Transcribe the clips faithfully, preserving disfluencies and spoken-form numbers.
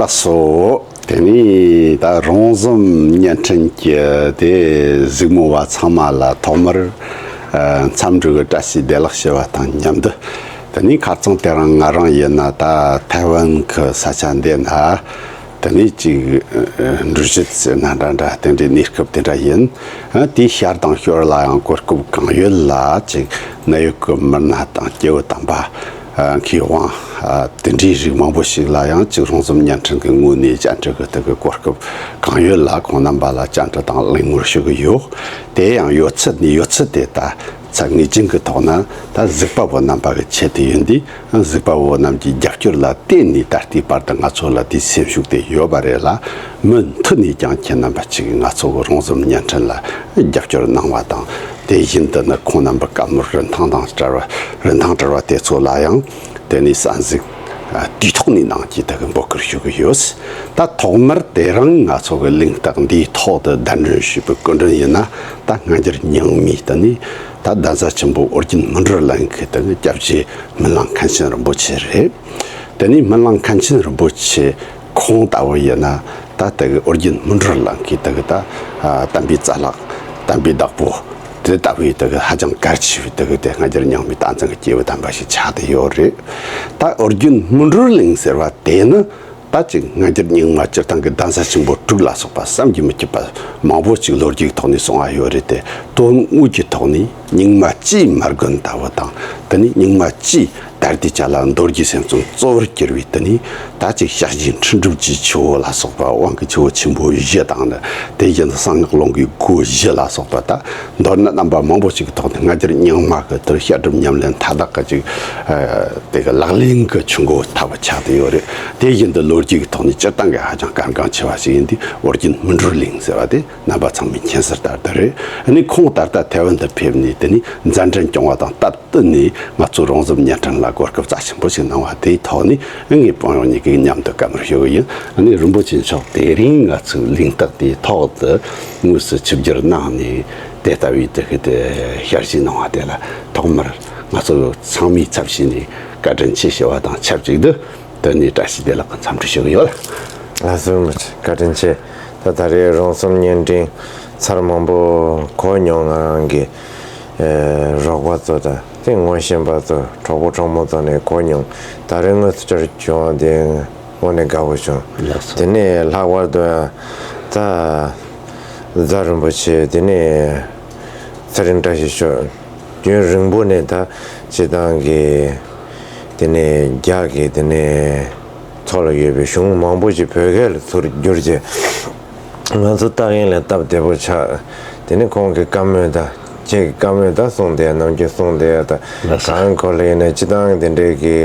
ལགས་སོ། དེ་ནས་ད་རོང་ཟོམ་བརྙན་འཕྲིན་གྱི་དེ་གཟིགས་མོ་བ་ཚང་མ་ལ་ཐོག་མར་ཨ་འཚམས་འདྲི་གི་བཀྲ་ཤིས་བདེ་ལེགས་ཞུ་བ་དང་མཉམ་དུ། དེ་ནས་ཁ་རྩང་དེ་རིང་ང་རང་ཡིན་ན་ད་ཐའེ་ཝན་གྱི་ས་ཆ་འདི་ན་དེ་ནས་ཅིག་ཨ་འགྲུལ་བཞུད་ཟེར་ན་འདྲ་འདྲ་དེ་འདྲའི་གནས་སྐབས་དེ་འདྲ་ཡིན། ཨ་དེའི་ཞར་དང་ཞོར་ལ་ཡང་གོ་སྐབས་གང་ཡོད་ལ་ཅིག་གནད་ཡོད་ཀྱི་མི་སྣ་དང་སྐྱེ་བོ་དམ་པ། ཨ་མཁས་དབང་། ཨ་དེ་འདྲའི་རིགས་མང་པོ་ཞིག་ལ་ཡང་ཅིག་རོང་ཟོམ་བརྙན་འཕྲིན་གྱི་ངོས་ནས་བཅར་འདྲི་གི་དེ་གི་གོ་སྐབས་གང་ཡོད་ལ་ཁོང་རྣམ་པ་ལ་བཅར་འདྲི་དང་གླེང་མོལ་ཞུ་གི་ཡོད། དེ་ཡང་ཡོད་ཚད་ནས་ཡོད་ཚད་དེ་ད་ཚད་ངེས་ཅན་གྱི་ཐོག་ན་ད་གཟིགས་པ་པོ་རྣམ་པ་གི་ཆེད་དུ་ཡིན་དུས། གཟིགས་པ་པོ་རྣམས་ཀྱི་རྒྱབ་སྐྱོར་ལ་བརྟེན་ནས་ད་ལྟའི་བར་དུ་ང་ཚོ་ལ་དེའི་སེམས་ཤུགས་དེ་ཡོད་པ་རེད་ལ། མུ་མཐུད་ནས་ཀྱང་ཁྱེད་རྣམ་པ་ཅིག་ང་ཚོ་གི་རོང་ཟོམ་བརྙན་འཕྲིན་ལ་རྒྱབ་སྐྱོར་གནང་བ་དང་། དེ་བཞིན་དུ་ནི་ཁོང་རྣམ་པའི་བཀའ་མོལ་རིན་ཐང་དང་བྲལ་བ་རིན་ཐང་བྲལ་བ་དེ་ཚོ་ལ་ཡང་དེ་ནས་གསན་གཟིགས་དུས་ཐོག་ནས་གནང་རྒྱུའི་དེ་གི་འབོད་སྐུལ་ཞུ་གི་ཡོད། ད་ཐོག་མར་དེ་རིང་ང་ཚོ་གི་གླེང་སྟེགས་འདིའི་ཐོག་ཏུ་གདན་འདྲེན་ཞུས་པའི་སྐུ་མགྲོན་ཡིན་ན་ད་སྔ་འགྱུར་རྙིང་མའི་དེ་ནས་ད་གདན་ས་ཆེན་པོ་ཨོ་རྒྱན་སྨིན་གྲོལ་གླིང་གི་དེ་གི་སྐྱབས་རྗེ་སྨིན་གླིང་མཁན་ཆེན་རིན་པོ་ཆེ་རེད། དེ་ནས་སྨིན་གླིང་མཁན་ཆེན་རིན་པོ་ཆེ་ཁོང་ལྟ་བུ་ཡིན་ན་ད་དེ་གི་ཨོ་རྒྱན་སྨིན་གྲོལ་གླིང་གི་དེ་གི་ད་ཨ་དམ་པའི་རྩ་ལག་དམ་པའི་བདག་པོ་དེ་ལྟ་བུའི་དེ་གི་ཧ་ཅང་གལ་ཆེ་བའི་དེ་གི་དེ་སྔ་འགྱུར་རྙིང་མའི་རྟགས་འཛིན་གྱི་སྐྱེས་བུ་དམ་པ་ཞིག་ཆགས་བསྡད་ཡོད་རེད། ད་ཨོ་རྒྱན་སྨིན་གྲོལ་གླིང་ཟེར་བ་དེ་ནི་ད་ཅིག་སྔ་འགྱུར་རྙིང་མ་སྤྱིར་བཏང་གི་གདན་ས་ཆེན་པོ་དྲུག་ལ་སོགས་པ་བསམ་གྱིས་མི་ཁྱབ་པ་མང་པོ་ཅིག་ལོ་རྒྱུས་ཀྱི་ཐོག་ནས་གསུངས་ཡ་ཡོད་རེད་དེ། དོན་དངོས་ཀྱི་ཐོག་ནས་རྙིང་མ་བཅུའི་མ་དགོན་ལྟ་བུ་དང་། དེ་ནས་རྙིང་མ་བཅུའི་ད་ལྟའི་ཆ་ལ་མདོ་སྒྱུ་སེམས་གསུམ་གཙོ་བོར་གྱུར་བའི་དེ་ནས་ད་ཅིག་ཞལ་བཞེས་འཕྲིན་སྒྲུབ་ཀྱི་ཆུ་བོ་ལ་སོགས་པ་དབང་གི་ཆུ་བོ་ཆེན་པོ་བཞི་དང་ནི། དེ་བཞིན་དུ་གསང་སྔགས་ལུང་གི་སྒོ་བཞི་ལ་སོགས་པ་ད་མདོར་ན་རྣམ་པ་མང་པོ་ཞིག་གི་ཐོག་ནས་སྔ་འགྱུར་རྙིང་མ་གི་དེར་བཤད་སྒྲུབ་ཉམས་ལེན་མཐའ་དག་གི་ཅིག་ཨ་དེ་གི་ལག་ལེན་གྱི་ཆུ་འགོ་ཐབས་ཆགས་ཏེ་ཡོད་རེད། དེ་བཞིན་དུ་ལོ་རྒྱུས་ཀྱི་ཐོག་ནས་སྤྱིར་བཏང་གི་ཧ་ཅང་གལ་འགངས་ཆེ་བ་ཞིག་ཡིན་དུས་ཨོ་རྒྱན་སྨིན་གྲོལ་གླིང་ཟེར་བ་དེ་རྣམ་པ་ཚང་མས་མཁྱེན་གསལ་ལྟར་དུ་རེད། ཨ་ནི་ཁོང་ད་ལྟ་ཐའེ་ཝན་དུ་ཕེབས་ནས་དེ་ནས་མཛད་འཕྲིན་སྐྱོང་བ་དང་སྟབས་བསྟུན་ནས་ང་ཚོ་རོང་ཟོམ་བརྙན་འཕྲིན་ལ་གོ་སྐབས་རྩ་ཆེན་པོ་ཞིག་གནང་བ་དེའི་ཐོག་ནས་ངས་དཔོན་གཡོག་གཉིས་ཀྱིས་མཉམ་དུ་བཀའ་མོལ་ཞུ་གི་ཡིན། ཨ་ནི་རིན་པོ་ཆེ་མཆོག་དེ་རིང་ང་ཚོའི་གླེང་སྟེགས་དེའི་ཐོག་ཏུ་དངོས་སུ་ཆིབས་བསྒྱུར་གནང་ནས་དེ་ལྟ་བུའི་དེ་གི་དེ་ཞལ་བཞེས་གནང་བ་དེ་ལ་ཐོག་མར་ང་ཚོ་ཚང་མའི་ཚབ་བྱས་ནས་བཀའ་དྲིན་ཆེ་ཞུ་བ་དང་ཆབས་ཅིག་ཏུ། དེ་ནས་བཀྲ་ཤིས་བདེ་ལེགས་ཀྱི་འཚམས་འདྲི་ཞུ་གི་ཡོད་ལ། ལགས་སོ། བཀའ་དྲིན་ཆེ། ད་ད་རེས་རོང་ཟོམ་བརྙན་འཕྲིན་ཚར་མང་པོ་གོ་མྱོང་། ང་རང་གི་ཨེ་རོགས་པ་ཚོ་དང་དེ་ངོ་ཤེས་པ་ཚོ་གྲོགས་པོ་གྲོགས་མོ་ཚོ་ནས་གོ་མྱོང་། ད་རེས་དངོས་སུ་བཅར་བྱུང་བ་དེ་དངོས་གནས་དགའ་པོ་བྱུང་། ལགས་སོ། དེ་ནས་ལྷག་པར་དུ་ད་རྫ་རིན་པོ་ཆེ་དེ་ནས་ཚེ་རིང་བཀྲ་ཤིས་ཤོག་རྒྱུན་རིང་པོ་ནས་ད་སྤྱི་བཏང་གི་དེ་ནས་རྒྱ་གི་དེ་ནས་ཚོགས་ལ་ཡོད་པའི་གཞུང་མང་པོ་ཞིག་བོད་སྐད་ལ་ཚུར་བསྒྱུར་རྗེས་ང་ཚོ་ལྟ་མཁན་ལ་སྟབས་བདེ་པོ་ཆགས། དེ་ནས་ཁོང་གི་བཀའ་མོལ་དང་ཁྱེད་ཀྱི་བཀའ་མོལ་དང་གསུང་དེ་ནམ་རྒྱུན་གསུང་དེ་ད་ལགས་སོ། གང་གོ་ལ་ཡིན་ན་སྤྱི་བཏང་དེ་འདྲའི་གི་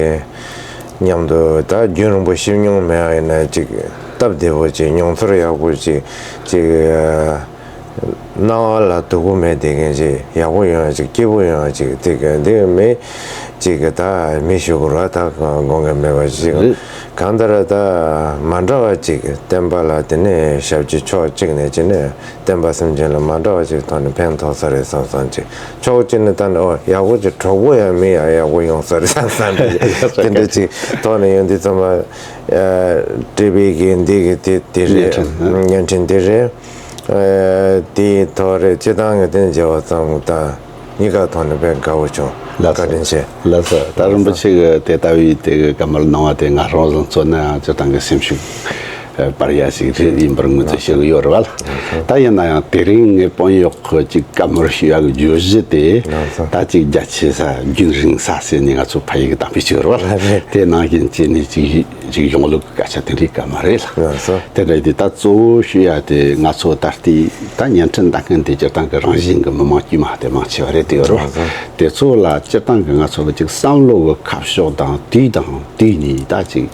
མཉམ་དུ་ད་རྒྱུན་རིང་པོ་ཞིབ་མྱོང་མེད་པ་ཡིན་ན་ཅིག་སྟབས་བདེ་པོ་ཅིག་མྱོང་ཚོར་ཡག་པོ་ཅིག་ཅིག་སྣང་བ་ལ་སྡུག་པོ་མེད་བསྡད་མཁན་ཅིག་ཡག་པོ་ཡོང་ཡ་ཅིག་སྐྱིད་པོ་ཡོང་ཡ་ཅིག་དེ་ག་འདི་མེད་ཅིག་གི་ད་མི་ཞུ་དགོས་ར་ད་དགོངས་མཁན་མེད་པ་ཅིག་རེད། གང་ལྟར་ད་མ་འདྲ་བ་ཅིག་བསྟན་པ་ལ་དེ་ནས་ཞབས་ཕྱི་ཕྱོགས་གཅིག་ནས་ཅི་ནས་བསྟན་པ་སེམས་ཅན་ལ་མ་འདྲ་བ་ཅིག་ཐོག་ནས་ཕན་ཐོགས་ས་རེད་བསམ་བསམ་ཅིག་ཕྱོགས་གཅིག་ནས་ད་ནི་ཨོ་ཡག་པོ་ཅིག་གྲོགས་པོ་ཡང་མི་ཡང་ཡག་པོ་ཡོང་ས་རེད་བསམ་བསམ་ཅིག་དེ་འདྲ་ཅིག་ཐོག་ནས་ཡོང་དུས་ཙམ་པ་ཨ་ཊི་ཝི་གི་འདི་གི་དེ་དེ་རེད། བརྙན་འཕྲིན། བརྙན་འཕྲིན་དེ་རེད། ཨ་དེའི་ཐོག་རེ་སྤྱི་བཏང་གི་དེ་མཇལ་བ་ཙམ་དང་གཉིས་ཀ་ཐོག་ནས་དཔེ་དགའ་བོ་བྱུང་། ལགས་སོ། བཀའ་དྲིན་ཆེ། ལགས་སོ། ད་རིན་པོ་ཆེ་གི་དེ་ལྟ་བུའི་དེ་གི་བཀའ་མོལ་གནང་བ་དེ་ང་རང་ཚོ་མཚོན་ན་སྤྱིར་བཏང་གི་སེམས་ཤུགས་སྤར་ཡ་ཞིག་རེད་ཡིན་པར་ངོས་འཛིན་བྱེད་ཀྱི་ཡོད་རེད་བ། ལགས་སོ། ད་ཡིན་ན་ཡང་དེ་རིང་ངས་དཔོན་གཡོག་གི་ཅིག་བཀའ་མོལ་ཞུ་ཡ་གི་བརྗོད་གཞི་དེ། ལགས་སོ། ད་ཅིག་རྒྱ་ཆེ་ས་རྒྱུན་རིང་ས་ཟེར་ནས་ང་ཚོ་ཕ་ཡིག་གི་གཏམ་དཔེ་ཅིག་ཡོད་རེད་བ། ལགས་རེད། དེ་ནང་བཞིན་བྱས་ནས་ཅིག་ཅིག་གཞུང་ལུགས་སྐད་ཆ་དེ་འདྲའི་སྐད་མ་རེད་ལ། ལགས་སོ། དེ་འདྲ་དེ་ད་གཙོ་བོ་ཞུ་ཡ་དེ་ང་ཚོ་ད་ལྟའི་ད་བརྙན་འཕྲིན་ལྟ་མཁན་དེ་སྤྱིར་བཏང་གི་རང་བཞིན་གྱི་མི་མང་དཀྱུས་མ་དེ་མང་ཆེ་བ་རེད་དེ་ཡོད་རེད། ལགས་སོ། དེ་ཚོ་ལ་སྤྱིར་བཏང་གི་ང་ཚོ་གི་ཅིག་བསམ་བློ་གི་ཁ་ཕྱོགས་དང་དུས་དང་དུས་ནས་ད་ཅིག་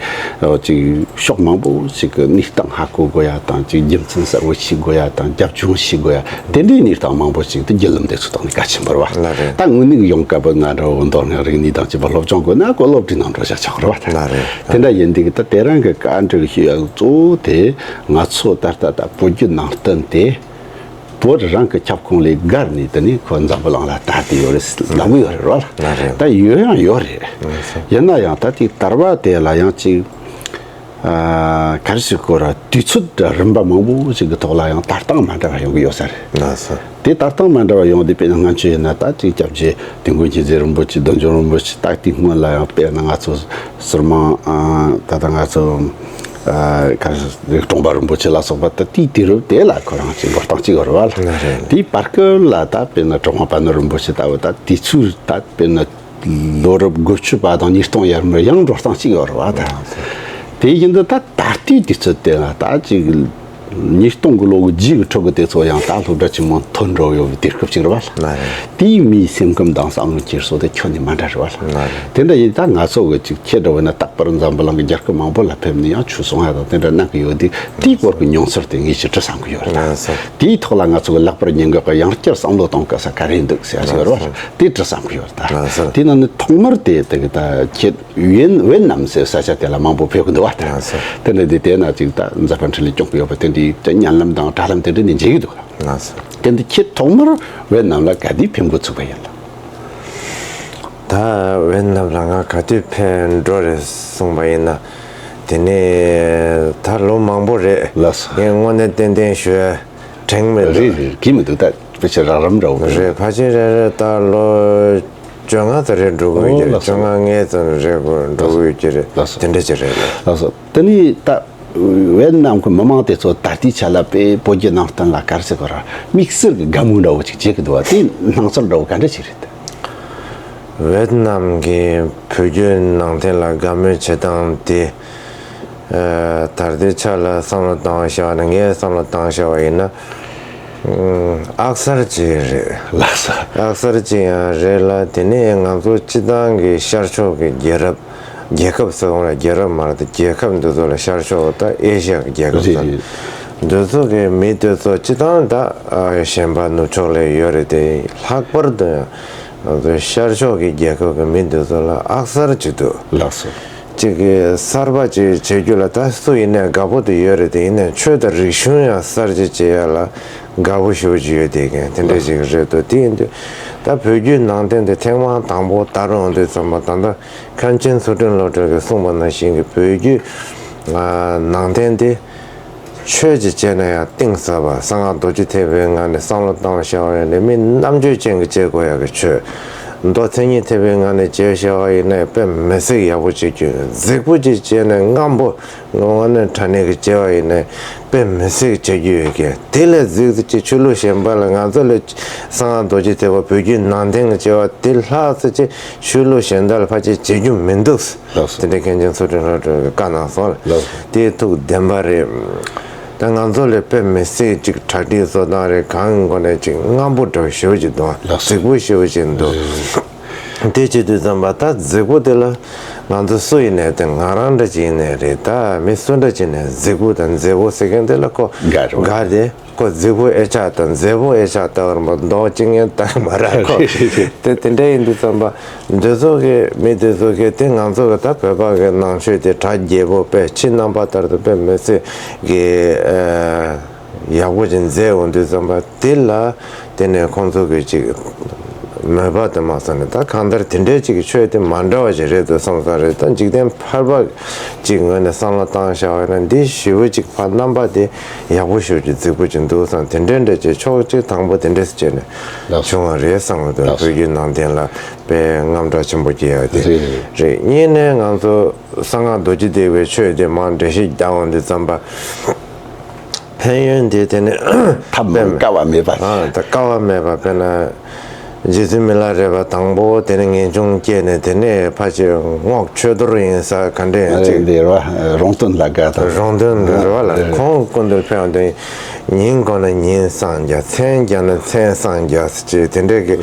ཅིག་ཕྱོགས་མང་པོ་ཞིག་གི་གནས་སྟངས་ཧ་གོ་དགོས་ཡ་དང་ཅིག་རྒྱུ་མཚན་གསལ་བོ་ཤེས་དགོས་ཡ་དང་རྒྱབ་ལྗོངས་ཤེས་དགོས་ཡ་དེ་འདྲའི་གནས་སྟངས་མང་པོ་ཞིག་དེ་བརྒྱུད་ལམ་དེ་ཚོ་དང་ནི་གལ་ཆེན་པོ་རེད་བ། ལགས་རེད། ད་དངོས་གནས་ཡོང་སྐབས་ང་འདྲ་བོ་མདོ་སྔགས་རིག་གནས་དང་བཅས་པ་སློབ་སྦྱོང་དགོས་ན་ཁོ་སློབ་གྲྭའི་ནང་འགྲོ་བཞག་ཆོག་རེད་བ། ལགས་རེད། དེ་འདྲ་ཡིན་དུས་ད་དེ་རིང་གི་བཀའ་འདྲི་ཞུ་ཡག་གཙོ་བོ་དེ་ང་ཚོ་ད་ལྟ་ད་བོད་བརྒྱུད་ནང་བསྟན་དེ་བོད་རང་གི་ཁྱབ་ཁོངས་ལས་བརྒལ་ནས་དེ་ནས་ཁོ་འཛམ་བུ་གླིང་ལ་དར་ཏེ་ཡོད་རེད་ལབ་གི་ཡོད་རེད་བ། ལགས་རེད། ད་ཡོད་ཡང་ཡོད་རེད། ལགས་སོ། ཡིན་ན་ཡང་ད་དེ་དར་བ་དེ་ལ་ཡང་ཅིག་ ཨ། ག་རེ་ཟེར་དགོས་རེད། དུས་ཚོད་རིམ་པ་མང་པོ་ཞིག་གི་ཐོག་ལ་ཡང་ལྟ་སྟངས་མ་འདྲ་བ་ཡོང་གི་ཡོད་ས་རེད། ལགས་སོ། དེ་ལྟ་སྟངས་མ་འདྲ་བ་ཡོང་དུས་དཔེར་ན་སྔ་ཕྱི་ཡིན་ན། ད་ཅིག་སྐྱབས་རྗེ་དིལ་མགོ་མཁྱེན་བརྩེ་རིན་པོ་ཆེ། བདུད་འཇོམས་རིན་པོ་ཆེ། ད་དེའི་སྔོན་ལ་ཡང་དཔེར་ན་ང་ཚོ་ཟུར་མང་། ཨ། ད་ལྟ་ང་ཚོ། ཨ། ག་རེ་ཟེར། གྲོང་པ་རིན་པོ་ཆེ་ལ་སོགས་པ། ད་དེའི་དུས་རབས་དེ་ལ་ཁོ་རང་ཅིག་འགྲོ་སྟངས་གཅིག་ཡོད་རེད་བ། ལགས་རེད། དེའི་བར་སྐབས་ལ་ད་དཔེར་ན་གྲུབ་དབང་པད་ནོར་རིན་པོ་ཆེ་ལྟ་བུ། ད་དུས་ཚོད་ད་དཔེར་ན་ལོ་རབས་དགུ་བཅུ་པ་དང་ཉིས་སྟོང་ཡར་མར་ཡང་འགྲོ་སྟངས་གཅིག་ཡོད་རེད་བ། ད་དེ་བཞིན་དུ་ད་ད་ལྟའི་དུས་ཚོད་དེ་ལ་ད་ཅིག་ཉིས་སྟོང་གི་ལོ་གི་རྗེས་ཀྱི་ཕྲུ་གུ་དེ་ཚོ་ཡང་ད་སློབ་གྲྭ་ཆེན་མོ་ཐོན་འགྲོ་ཡོད་པའི་དུས་སྐབས་ཅིག་རེད་བ། ལགས་རེད། དེའི་མིའི་སེམས་ཁམས་དང་བསམ་བློ་འཁྱེར་སོ་དེ་ཁྱོན་ནས་མ་འདྲ་རེད་བ། ལགས་རེད། དེ་འདྲ་ཡིན། ད་ང་ཚོ་གི་ཅིག་ཁྱེད་འདྲ་བོ་ན་རྟག་པར་འཛམ་བུ་གླིང་གི་རྒྱལ་ཁབ་མང་པོ་ལ་ཕེབས་ནས་ཡང་ཆོས་གསུང་ཡ་དང་དེ་འདྲ་གནང་གི་ཡོད་དུས། དེའི་སྐོར་གྱི་མྱོང་ཚོར་དེ་ངས་ཅིག་དྲི་བསམ་གི་ཡོད་རེད། ལགས་སོ། དེའི་ཐོག་ལ་ང་ཚོ་གི་ལྷག་པར་ཉིན་འགའ་གི་ཡང་བསྐྱར་བསམ་བློ་གཏོང་དཀའ་ས་ག་རེ་འདུག་ཟེར་ཡ་ཞིག་ཡོད་རེད་བ། ལགས་སོ། དེ་དྲི་བསམ་གི་ཡོད་རེད། ད་ལགས་སོ། དེ་ནང་ནས་ཐོག་མར་དེ་དེ་གི་ད་ཁྱེད་ཝེད་ཝེད་ནམ་ཟེར་ས་ཆ་དེ་ལ་མང་པོ་ཕེབས་གི་འདུག་བ། ད་ལགས་སོ། དེ་འདྲ་དེ་དེ་ན་ཅིག་ད་མཛད་པ་འཕྲིན་ལས་སྐྱོང་གི་ཡོད་པ་དེ་འདྲའི་ད་བརྙན་ལམ་དང་དྲ་ལམ་དེ་འདྲ་ནས་མཇལ་གི་འདུག་ལགས་སོ། དེ་འདི་ཁྱེད་ཐོག་མར་ཝེད་ནམ་ལ་ག་དུས་ཕེབས་འགོ་ཚུགས་པ་ཡིན་ལགས། ད་ཝེད་ནམ་ལ་ང་ག་དུས་ཕེབས་འགྲོ་རེད་གསུངས་པ་ཡིན་ན། དེ་ནས་ད་ལོ་མང་པོ་རེད། ལགས་སོ། ངས་དངོས་གནས་ཏན་ཏན་ཞུ་ཡ་དྲན་མི་འདུག་རེད་རེད། གི་མི་འདུག་ད་ཕལ་ཆེར་རགས་རིམ་འདྲ་བོ་རེད། ཕལ་ཆེར་རེ་རེ་ད་ལོ་བཅོ་ལྔ་ཙམ་རེད་འགྲོ་གི་ཡོད་ཀྱི་རེད། ཨོ། ལགས་སོ། བཅོ་ལྔ་ལྔ་ཙམ་རེད་འགྲོ་གི་ཡོད་ཀྱི་རེད། ལགས་སོ། དེ་འདྲ་ཅིག་རེད་ལགས། ལགས་སོ། དེ་ནས་ད་ཝེད་ནམ་གྱི་མི་མང་དེ་ཚོ་ད་ལྟའི་ཆ་ལ་དཔེ་བོད་བརྒྱུད་ནང་བསྟན་ལ་ག་རེ་ཟེར་དགོས་རེད། དམིགས་བསལ་གྱི་དགའ་མོས་འདྲ་བོ་ཅིག་བྱེད་ཀྱི་འདུག་བ། དེའི་སྣང་ཚུལ་འདྲ་བོ་ག་འདྲ་ཅིག་རེད། ཝེད་ནམ་གྱི་བོད་བརྒྱུད་ནང་བསྟན་ལ་དགའ་མོས་བྱེད་སྟངས་དེ། ཨ། ད་ལྟའི་ཆ་ལ་བསམ་བློ་བཏང་བ་བྱས་པ་ན། ངས་བསམ་བློ་བཏང་བྱས་པ་ཡིན་ན། ཨུམ། ཨ་གསར་ཅིག་རེད། ལགས་སོ། ཨ་གསར་ཅིག་ཡང་རེད་ལ། དེ་ནས་ང་ཚོ་སྤྱི་བཏང་གི་ཤར་ཕྱོགས་ཀྱི་རྒྱལ་རབས། རྒྱལ་ཁབ་ཟེར་འོང་ལ། རྒྱལ་རབས་མ་རེད་དེ། རྒྱལ་ཁབ་འདི་ཚོ་ལ་ཤར་ཕྱོགས། ད་ཨེ་ཤ་ཡ་གི་རྒྱལ་ཁབ་ཚོ། རེད་རེད། འདི་ཚོ་གི་མི་དེ་ཚོ་སྤྱི་བཏང་ད། ཨ། གཞན་པ་ནུབ་ཕྱོགས་ལ་ཡོད་རེད་དེ། ལྷག་པར་དུ་ང་ཚོ་ཤར་ཕྱོགས་ཀྱི་རྒྱལ་ཁབ་ཀྱི་མི་འདི་ཚོ་ལ་ཨ་གསར་ཅིག་འདུག་ལགས་སོ། ཅིག་གི་གསར་པ་ཅིག་བྱེད་རྒྱུ་ལ་ད་སུ་ཡིན་ནའི་དགའ་པོ་དེ་ཡོད་རེད་དེ། ཡིན་ནའི་ཆོས་དང་རིག་གཞུང་ཡང་གསར་བརྗེ་བྱེད་ཡ་ལ་དགའ་པོ་ཞེ་པོ་ཅིག་ཡོད་དེ། གན་དེ་འདྲ་ཅིག་རེད་འདུག་དེ་ཡིན་དུས་ད་བོད་བརྒྱུད་ནང་བསྟན་དེ་ཐེངས་མ་དང་པོ་དར་འོང་དུས་ཙམ་པ། ད་ལྟ་མཁན་ཆེན་ཚུལ་ཁྲིམས་སློབ་གྲྭ་གིས་གསུངས་པ་ནང་བཞིན་གྱི་བོད་བརྒྱུད་ནང་བསྟན་དེ། ཆོས་ཅིག་བྱས་ན་ཡང་གཏིང་ཟབ་པ། གསང་སྔགས་རྡོ་རྗེ་ཐེག་པའི་ངང་ནས་བསམ་བློ་བཏང་བྱས་པ་ཡིན་ན། མི་རྣམ་དཔྱོད་ཅན་གྱིས་བྱེད་དགོས་ཡག་གི་ཆོས། མདོ་མཚན་ཉིད་ཐེག་པའི་ངང་ནས་བྱས་བྱས་པ་ཡིན་ན་དཔེ་མི་སྲིད་ཡག་པོ་བྱེད་རྒྱུ་ཡོད། རྫིག་པོ་ཅིག་བྱས་ནས་རྔམ་པོ་དངོས་གནས་དྲང་གནས་ཀྱི་བྱས་པ་ཡིན་ན་དཔེ་མི་སྲིད་བྱེད་རྒྱུ་ཡོད་ཀྱི། དེ་ལས་རྫིག་རྫིག་ཅིག་ཆོས་ལུགས་གཞན་པ་ལ། ང་ཚོ་ལ་གསང་སྔགས་རྡོ་རྗེ་ཐེག་པ་བོད་བརྒྱུད་ནང་བསྟན་གྱི་བྱས་པ་དེ་ལྷག་ཙམ་ཅིག་ཆོས་ལུགས་གཞན་དག་ལ་ཕལ་ཆེར་བྱེད་རྒྱུ་མི་འདུག་ལགས་སོ། དེ་འདྲའི་མཁན་ཆེན་ཚུལ་ཁྲིམས་སློབ་གྲྭ་གིས་བཀའ་གནང་སོང་ལ། ལགས་སོ། དེ་ཐུགས་བདེན་པ་རེད། ད་ང་ཚོ་ལ་དཔེ་མི་སྲིད་ཅིག་གྲ་སྒྲིག་བཟོ་སྟངས་རེད། གང་གི་སྒོ་ནས་ཅིག་རྔམ་པོ་འདྲ་བོ་ཞེ་པོ་ཅིག་འདུག་ལགས་སོ། རྫིག་པོ་ཞེ་པོ་ཅིག་འདུག་དེ་བྱེད་དུས་ཙམ་པ་ད་རྫིག་པོ་དེ་ལ་ང་ཚོ་སུ་ཡིན་ནའི། དེ་ང་རང་འདྲ་ཅིག་ཡིན་ནའི་རེད། ད་མི་སུ་འདྲ་ཅིག་ནས་རྫིག་པོ་དང་མཛེས་པོ་ཟེར་མཁན་དེ་ལ་ཁོ་དགའ་རེད་བ། དགའ་སྟེ། ཁོ་རྫིག་པོ་ཨེ་ཆགས་དང་མཛེས་པོ་ཨེ་ཆགས་ལྟ་བར་མ་མདོག་ཅིག་ངན་ལྟ་གི་མ་རེད་ཁོ། དེ་དེ་འདྲ་ཡིན་དུས་ཙམ་པ་འདི་ཚོ་གི་མི་དེ་ཚོ་གི་དེ་ང་ཚོ་གི་ད་བོད་པ་གི་ནང་ཆོས་དེ་གྲ་རྒྱས་པོ་དཔེ་ཕྱི་རྣམ་པ་ལྟར་དུ་དཔེ་མི་སྲིད་གི་ཨ་ཡག་པོ་ཅིག་མཛད་འོང་དུས་ཙམ་པ་དེ་ལ་དེ་ནས་ཁོང་ཚོ་གི་ཅིག་མོས་པ་དེ་མ་ཚང་ནས། ད་གང་ལྟར་དེ་འདྲའི་ཅིག་ཆོས་དེ་མ་འདྲ་བ་ཅིག་རེད་འདུག་བསམ་ས་རེད། ད་འཇིག་རྟེན་ཕལ་པ་ཅིག་ངོས་ནས་བསམ་བློ་བཏང་བཞག་པ་ཡིན་ན། འདི་ཞེ་པོ་ཅིག་ཕར་རྣམ་པ་དེ་ཡག་པོ་ཞེ་པོ་ཅིག་རྫིག་པོ་ཅིག་འདུག་བསམ། དེ་འདྲའི་འདྲ་ཅིག་ཕྱོགས་གཅིག་དང་པོ་དེ་འདྲས་བྱས་ནས་ལགས་སོ། བྱུང་བ་རེད་བསམ་གྱི་འདུག་ལགས་སོ། བོད་བརྒྱུད་ནང་བསྟན་ལ་དཔེ་དངངས་སྐྲག་ཆེན་པོ་སྐྱེ་ཡ་དེ་རེད། རེད། གཉིས་ནས་ང་ཚོ་གསང་སྔགས་རྡོ་རྗེ་ཐེག་པའི་ཆོས་དེ་མར་འགྲེལ་བཤད་རྒྱག་འོང་དུས་ཙམ་པ། ཕན་ཡོན་དེ་དེ་ནི་ཐབས་མང་དཔེ་དཀའ་བ་མེད་པ། ཨ། ད་དཀའ་བ་མེད་པ། དཔེར་ན་རྗེ་བཙུན་མི་ལ་རས་པ་དང་པོ་དེ་ནི་ངེས་འབྱུང་སྐྱེས་ནས། དེ་ནས་ཕལ་ཆེར་རྔོག་མཆོད་གཏོར་ཡིན་ས་ག་འདྲ་ཡང་ཅིག་འདི་རེད་བ། རོང་སྟོན་ལྷ་དགའ་དང་། རོང་སྟོན་འདི་རེད་བ་ལ། ཨ། ཁོང་སྐུ་མདུན་ཕེབས་དུས་ཉིན་གོང་ན་ཉིན་སངས་རྒྱས། མཚན་བརྒྱབ་ན་མཚན་སངས་རྒྱས་ཟེར་ཅིག་དེ་འདྲས་ཀྱི་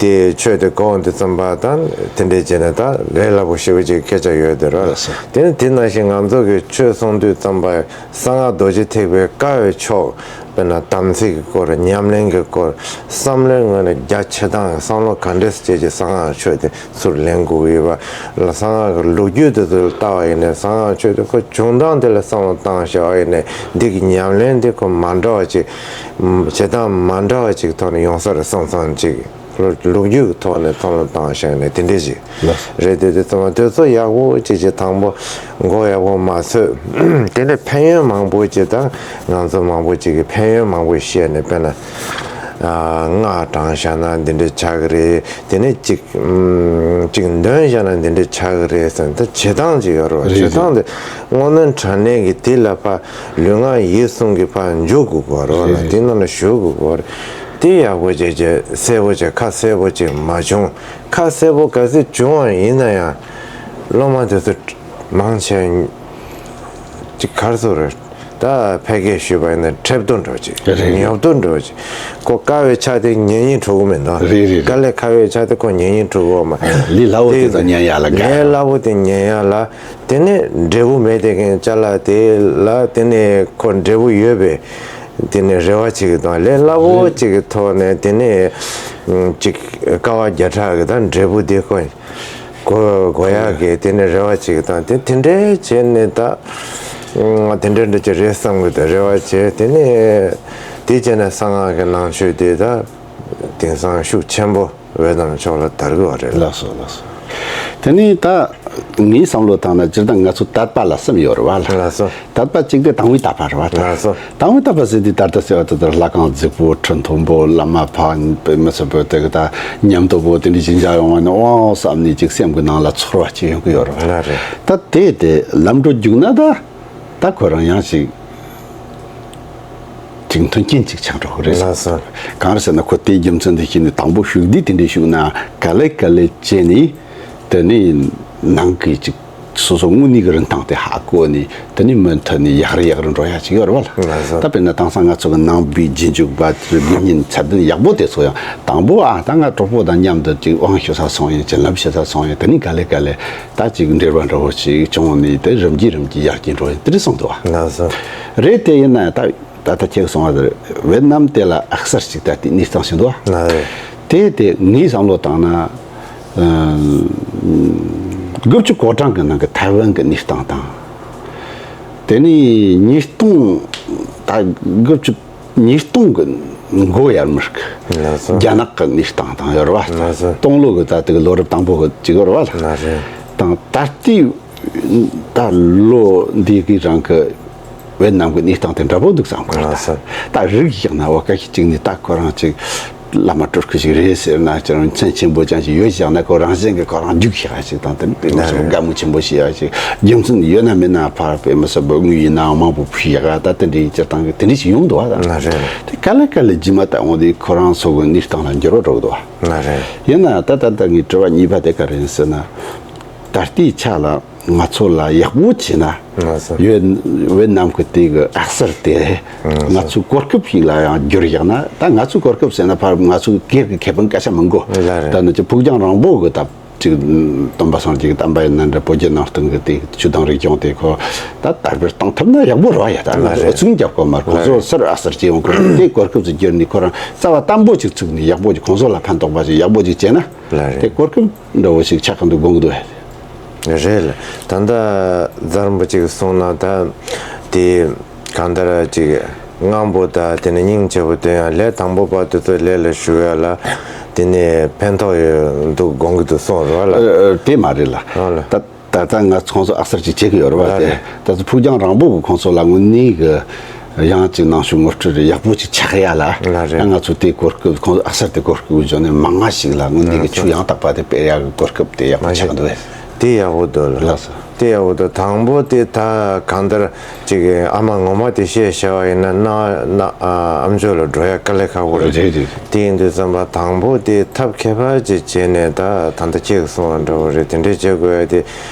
དེ་ཆོས་དེ་གོ་འོང་དུས་ཙམ་པ་དང་། དེ་འདྲས་བྱས་ན་ད་ལས་སླ་པོ་ཞེ་པོ་ཅིག་སྐད་ཆ་ཡོད་དེ་རེད་བ་ལ། དེ་ནི་དེ་ནང་བཞིན་ང་ཚོ་གི་ཆོས་གསུང་དུས་ཙམ་པ། གསང་སྔགས་རྡོ་རྗེ་ཐེག་པའི་དཀའ་བའི་ཕྱོགས། དཔེར་ན་དམ་ཚིག་གི་སྐོར། ཉམས་ལེན་གྱི་སྐོར། བསམ་བློའི་ངོས་ནས་རྒྱ་ཆེ་སྟངས། བསམ་བློ་ག་འདྲས་སེ་བྱས་ཀྱི་གསང་སྔགས་ཆོས་དེ་ཚུར་ལེན་དགོས་ཀྱི་ཡོད་པ་ལ། གསང་སྔགས་ཀྱི་ལོ་རྒྱུས་དེ་ཚོ་ལ་ལྟ་བ་ཡིན་ནའི། གསང་སྔགས་ཆོས་དེ་ཁོ་བྱུང་སྟངས་དེ་ལ་བསམ་བློ་བཏང་བྱས་པ་ཡིན་ནའི། འདི་གི་ཉམས་ལེན་དེ་ཁོ་མ་འདྲ་བ་ཅིག་བྱེད་སྟངས་མ་འདྲ་བ་ཅིག་ཐོག་ནས་ཡོང་ས་རེད་བསམ་བསམ་ཅིག་ལོ་ལོ་རྒྱུས་ཀྱི་ཐོག་ནས་མཐོང་ལམ་བཏང་བཞག་ནས་དེ་འདྲས་ཞིག་རེད། དེ་དེ་ཚང་མ་དུས་ཚོད་ཡག་པོ་ཅིག་ཅིག་དང་པོ་མགོ་ཡག་པོ་མ་ཚོས། དེ་ནས་ཕན་ཡོན་མང་པོ་ཅིག་དང་ང་ཚོ་མང་པོ་ཅིག་གིས་ཕན་ཡོན་མང་པོ་བཤད་ནས། དཔེར་ན་ཨ་སྔགས་བགྲངས་བཞག་ན་འདི་འདྲས་ཆགས་ཀྱི་རེད། དེ་ནས་ཅིག་ཨམ་ཅིག་འདོན་བཞག་ན་འདི་འདྲས་ཆགས་ཀྱི་རེད་ཟེར་ན། ད་བྱེད་སྟངས་ཅིག་ཡོད་རེད་བ། རེད་བྱེད་སྟངས་དེ་བསྔོ་སྨོན་དྲག་གནོན་གྱི་དེ་ལ་ཕར་ལུས་ངག་ཡིད་གསུམ་གྱིས་ཕར་འཇུག་དགོས་ཀྱི་ཡོད་རེད་བ། རེད་རེད། དེ་ནང་ལ་ཞུགས་དགོས་ཀྱི་ཡོད་རེད། དེ་ཡག་པོ་བྱས་བྱས་གསལ་པོ་བྱས། ཁ་གསལ་པོ་ཅིག་མ་བྱུང་། ཁ་གསལ་པོ་ག་ཚོད་བྱུང་བ་ཡིན་ན་ཡང་སློབ་མ་དེ་ཚོ་མང་ཆེ་ཅིག་ག་རེ་ཟེར་དགོས་རེད། ད་ཕལ་སྐད་ཞུས་པ་ཡིན་ན་ཁྲེལ་ཏོ་འདྲ་བོ་ཅིག་རེད་རེད། ཉོབ་ཏོ་འདྲ་བོ་ཅིག་ཁོ་དཀའ་བའི་ཆ་དེ་ཉན་སྙིང་བྲོ་གི་མེད་འདུག་རེད་རེད་རེད། དཀའ་ལས་ཁག་པའི་ཆ་དེ་ཁོ་ཉན་སྙིང་བྲོ་གི་ཡོད་མ་རེད། ལས་སླ་པོ་དེ་ད་ཉན་ཡག་ལ་དགའ་ལས་ཡོད། སླ་པོ་དེ་ཉན་ཡག་ལ། དེ་ནས་འབྲས་བུ་མེད་དེ་མཁན་ཅ་ལག་དེ་ལ་དེ་ནས་ཁོ་འབྲས་བུ་ཡོད་པའི་དེ་ནས་རེ་བ་བྱེད་ཀྱི་དང་། ལས་སླ་པོ་རེད། ཅིག་གི་ཐོག་ནས་དེ་ནས་ཅིག་དཀའ་བ་བརྒྱ་ཕྲག་གི་ད་འབྲས་བུ་དེ་ཁོ་གོ་གོ་ཡག་གི་དེ་ནས་རེ་བ་བྱེད་ཀྱི་དང་། དེ་དེ་འདྲས་བྱས་ནས་ད་དེ་འདྲས་འདྲ་ཅིག་རེད་བསམ་གི་དང་རེ་བ་བྱས། དེ་ནས་དེ་བྱས་ནས་གསང་སྔགས་ཀྱི་ནང་ཆོས་དེ་ད་དེང་སང་ཤུགས་ཆེན་པོ་ཝེ་ཏི་ནམ་ཕྱོགས་ལ་དར་གི་ཡོད་རེད། ལགས་སོ་ལགས་སོ། དེ་ནས་ད་ངའི་བསམ་བློ་བཏང་ན་སྤྱིར་བཏང་ང་ཚོ་དད་པ་ལ་གསུམ་ཡོད་རེད་བ་ལ། ལགས་སོ། དད་པ་གཅིག་དེ་དང་པོའི་དད་པ་རེད་བ་ད། ལགས་སོ། དང་པོའི་དད་པ་ཟེར་དུས་ད་ལྟ་ཟེར་བ་དེ་ལྟར་ལྷ་ཁང་རྫིག་པོ་ཁྲི་མཐོན་པོ་བླ་མ་ཕ་མི་སོགས་པོ་དེ་གི་ད་ཉམས་རྟོགས་པོ་དེ་འདྲ་ཅིག་མཇལ་ཡོང་བ་ནི་ཨོ་བསམ་ནས་ཅིག་སེམས་ཀྱི་ནང་ལ་ཚོར་བ་ཅིག་ཡོང་གི་ཡོད་རེད་བ། ལགས་རེད། ད་དེ་དེ་ལམ་འགྲོ་རྒྱུགས་ན་ད་ད་ཁོ་རང་ཡང་ཅིག་ཅིག་མཐུན་རྐྱེན་ཅིག་ཆགས་འགྲོ་གི་རེད། ལགས་སོ། གང་རེད་ཟེར་ན་ཁོ་དེའི་རྒྱུ་མཚན་དེ་ཤེས་ནས་དང་པོ་ཞུགས་དུས་དེ་འདྲའི་ཞུགས་ན་ག་ལེ་ག་ལེ་བྱས་ནས་དེ་ནས་ནང་གི་ཅིག་སོ་སོ་དངོས་གནས་ཀྱི་རིན་ཐང་དེ་ཧ་གོ་ནས་དེ་ནས་མུ་མཐུད་ནས་ཡག་རེ་ཡག་རེ་འགྲོ་ཡག་ཅིག་ཡོད་རེད་བ་ལ། ལགས་སོ། ད་དཔེར་ན་དེང་སང་ང་ཚོ་གི་ནང་པའི་རྗེས་འཇུག་པ་དགེ་བསྙེན་ཚད་ལྡན་ཡག་པོ་དེ་ཚོ་ཡང་དང་པོ་ཨ་ད་ང་གྲོགས་པོ་དང་མཉམ་དུ་ཅིག་དབང་ཞུ་ས་སོང་ཡིན། བྱིན་རླབས་ཞུ་ས་སོང་ཡིན། དེ་ནས་ག་ལེ་ག་ལེ་ད་ཅིག་འབྲེལ་བ་འདྲ་བོ་ཅིག་བྱུང་ནས་དེ་རིམ་གྱིས་རིམ་གྱིས་ཡར་རྒྱས་འགྲོ་ཡིན་དེ་འདྲ་གསུངས་འདུག་བ། ལགས་སོ། རེད། དེ་ཡིན་ན་ཡང་ད། ད་ལྟ་ཁྱེད་གསུངས་པ་ལྟར་ཝེ་ཏི་ནམ་དེ་ལ་ཨ་གསར་ཞིག་ད་ལྟའི་གནས་སྟངས་ཤིག་འདུག་ཨ། ལགས་རེད། དེ་དེ་ངའི་བསམ་བློ་བཏང་ན། ཨ་དགུ་བཅུ་གོ་གྲངས་ཀྱི་ནང་གི་ཐའེ་ཝན་གྱི་གནས་སྟངས་དང་། དེ་ནས་ཉིས་སྟོང་ད་དགུ་བཅུ་ཉིས་སྟོང་གི་མགོ་ཡར་མར་གྱི་ལགས་སོ། རྒྱ་ནག་གི་གནས་སྟངས་དང་ཡོད་རེད་བ། ལགས་སོ། སྟོང་ལོ་གི་ད་ལྟ་གི་ལོ་རབས་དང་པོ་གི་ཅིག་ཡོད་རེད་བ། ལགས་རེད། དང་ད་ལྟའི་ད་ལོ་འདི་གི་རིང་གི་ཝེ་ཏི་ནམ་གྱི་གནས་སྟངས་དེ་འདྲ་པོ་འདུག་བསམ་གི་རེད། ལགས་སོ། ད་རིག་བཞག་ན་བ་སྐད་ཆ་གཅིག་ནས་ད་ཁོ་རང་ཅིག་བླ་མ་སྤྲུལ་སྐུ་ཞིག་རེད་ཟེར་ན་ཅང་མཚན་ཆེན་པོ་ཅང་ཞིག་ཡོད་བཞག་ན་ཁོ་རང་བཞིན་གྱི་ཁོ་རང་རྒྱུགས་བཞག་ཞིག་དང་དེ་དཔེ་མི་སྲིད་པ་དགའ་མོས་ཆེན་པོ་ཞིག་ཡག་ཞིག་རྒྱུ་མཚན་ཡོད་ན་མེད་ན་ཕར་དཔེ་མི་སྲིད་པ་དངུལ་ཡིན་ནའང་མང་པོ་ཕུལ་ཡག་ད་དེ་འདྲའི་སྤྱིར་བཏང་གི་དེ་འདྲ་ཞིག་ཡོང་འདུག་བ། ད་རེད། དེ་ག་ལེ་ག་ལེ་རྗེས་མ་ད་འོང་དུས་ཁོ་རང་ཚོ་གི་གནས་སྟངས་ལ་འགྱུར་བ་འགྲོ་གི་འདུག་བ། རེད། ཡིན་ན་ད་ད་ད་ངའི་དྲི་བ་གཉིས་པ་དེ་ག་རེ་ཡིན་ཟེར་ན། ད་ལྟའི་ཆ་ལ་ང་ཚོ་ལ་ཡག་པོ་བྱས་ན། ང་ཚོ་ཡོད་ཝེ་ཏི་ནམ་གི་དེ་གི་ཨ་གསར་དེ་ང་ང་ཚོ་ཚོའི་གོ་སྐབས་ཤིག་ལ་ཡང་བསྒྱུར་ཡག་ན། ད་ང་ཚོའི་གོ་སྐབས་ཟེར་ན་ཕར་ང་ཚོའི་སྒེར་གྱི་ཁེ་ཕན་སྐད་ཆ་མི་འགོ། ལགས་རེད། ད་ནི་ཅིག་ཕུགས་རྒྱང་རིང་པོ་གི་ད་ཅིག་སྟོན་པ་སངས་རྒྱས་ཀྱི་བསྟན་པ་ཡིན་ན་འདྲ། བོད་བརྒྱུད་ནང་བསྟན་གྱི་དེ་ཆོས་དང་རིག་གཞུང་དེ་ཁོ་ད་དར་སྤེལ་གཏོང་ཐུབ་ན་ཡག་པོ་རེད་བ། ཡ་ད་ང་ལགས་ཚོ་རེད། ཨུ་ཚུགས་རྒྱབ་དགོས་མ་རེད། ཁོ་ཚོ་ལགས་རེད། སར་ཨ་གསར་སྐྱེ་ཡོང་གི་རེད། དེ་གོ་སྐབས་སུ་བསྒྱུར་ནས་ཁོ་རང་རྩ་བ་བརྟན་པོ་ཅིག་ཚུགས་ནས་ཡག་པོ་ཅིག་ཁོང་ཚོ་ལ་ཕན་ཐོགས་པ་ཅིག་ཡག་པོ་ཅིག་བྱས་ན། ལགས་རེད། དེ་གོ་སྐབས་འདྲ་བོ་ཞིག་ཆགས་ཀྱི་འདུག་དགོངས་ཀྱི་འདུག་རེད་ལ། ད་ལྟ་རྫ་རིན་པོ་ཆེ་གིས་གསུངས་ན་ད་དེ་གང་ལྟར་ཅིག་སྔ་པོ་དང་དེ་ནས་སྙིང་རྗེ་པོ་དོན་ཡང་ལས་དང་པོ་བར་དུ་ཚོ་ལས་ལ་ཞུགས་ཡ་ལ་དེ་ནས་ཕན་ཐོགས་ཡོད་འདུག་དགོངས་ཀྱི་འདུག་གསུངས་རོགས་ལ། ཨ་ཨ་དེ་མ་རེད་ལ། ཨ་ལ། ད་ད་ལྟ་ང་ཚོ་ཁོང་ཚོ་ཨ་གསར་ཅིག་བྱེད་ཀྱི་ཡོད་རེད་བ། ལགས་དེ་རེད། ད་ཚོ་ཕུགས་རྒྱང་རིང་པོ་གི་ཁོང་ཚོ་ལ་དངོས་གནས་གི་ཡང་ཅིག་ནང་ཆོས་ངོ་སྤྲོད་རེ་ཡག་པོ་ཅིག་ཆགས་ཡ་ལ། ལགས་རེད། ང་ཚོ་དེ་གོ་སྐབས་ཁོང་ཚོ་ཨ་གསར་དེ་གོ་སྐབས་བྱུང་ནས་མང་ང་ཞིག་ལ་དངོས་གནས་ཀྱི་ཆོས་ཡང་དག་པ་དེ་སྤེལ་ཡག་གི་གོ་སྐབས་དེ་ཡག་པོ་ཆགས་འདུག་བས། དེ་ཡག་པོ་འདུག་ལགས། ལགས་སོ། དེ་ཡག་པོ་འདུག་དང་པོ་དེ་ད་གང་ལྟར་ཅིག་ཨ་མ་ངོ་མ་དེ་བཤད་བྱ་བ་ཡིན་ན་ན་ན་ཨ་ཨམ་ཅོག་ལ་འགྲོ་ཡ་དཀའ་ལས་ཁག་པོ་རེད། རེད་རེད། དེ་ཡིན་དུས་ཙམ་པ་དང་པོ་དེ་ཐབས་མཁས་པ་ཅིག་བྱས་ནས་ད་ད་ལྟ་ཁྱེད་ཀྱིས་གསུངས་པ་འདྲ་བོ་རེད། དེ་འདྲས་བྱེད་དགོས་ཡ་དེ།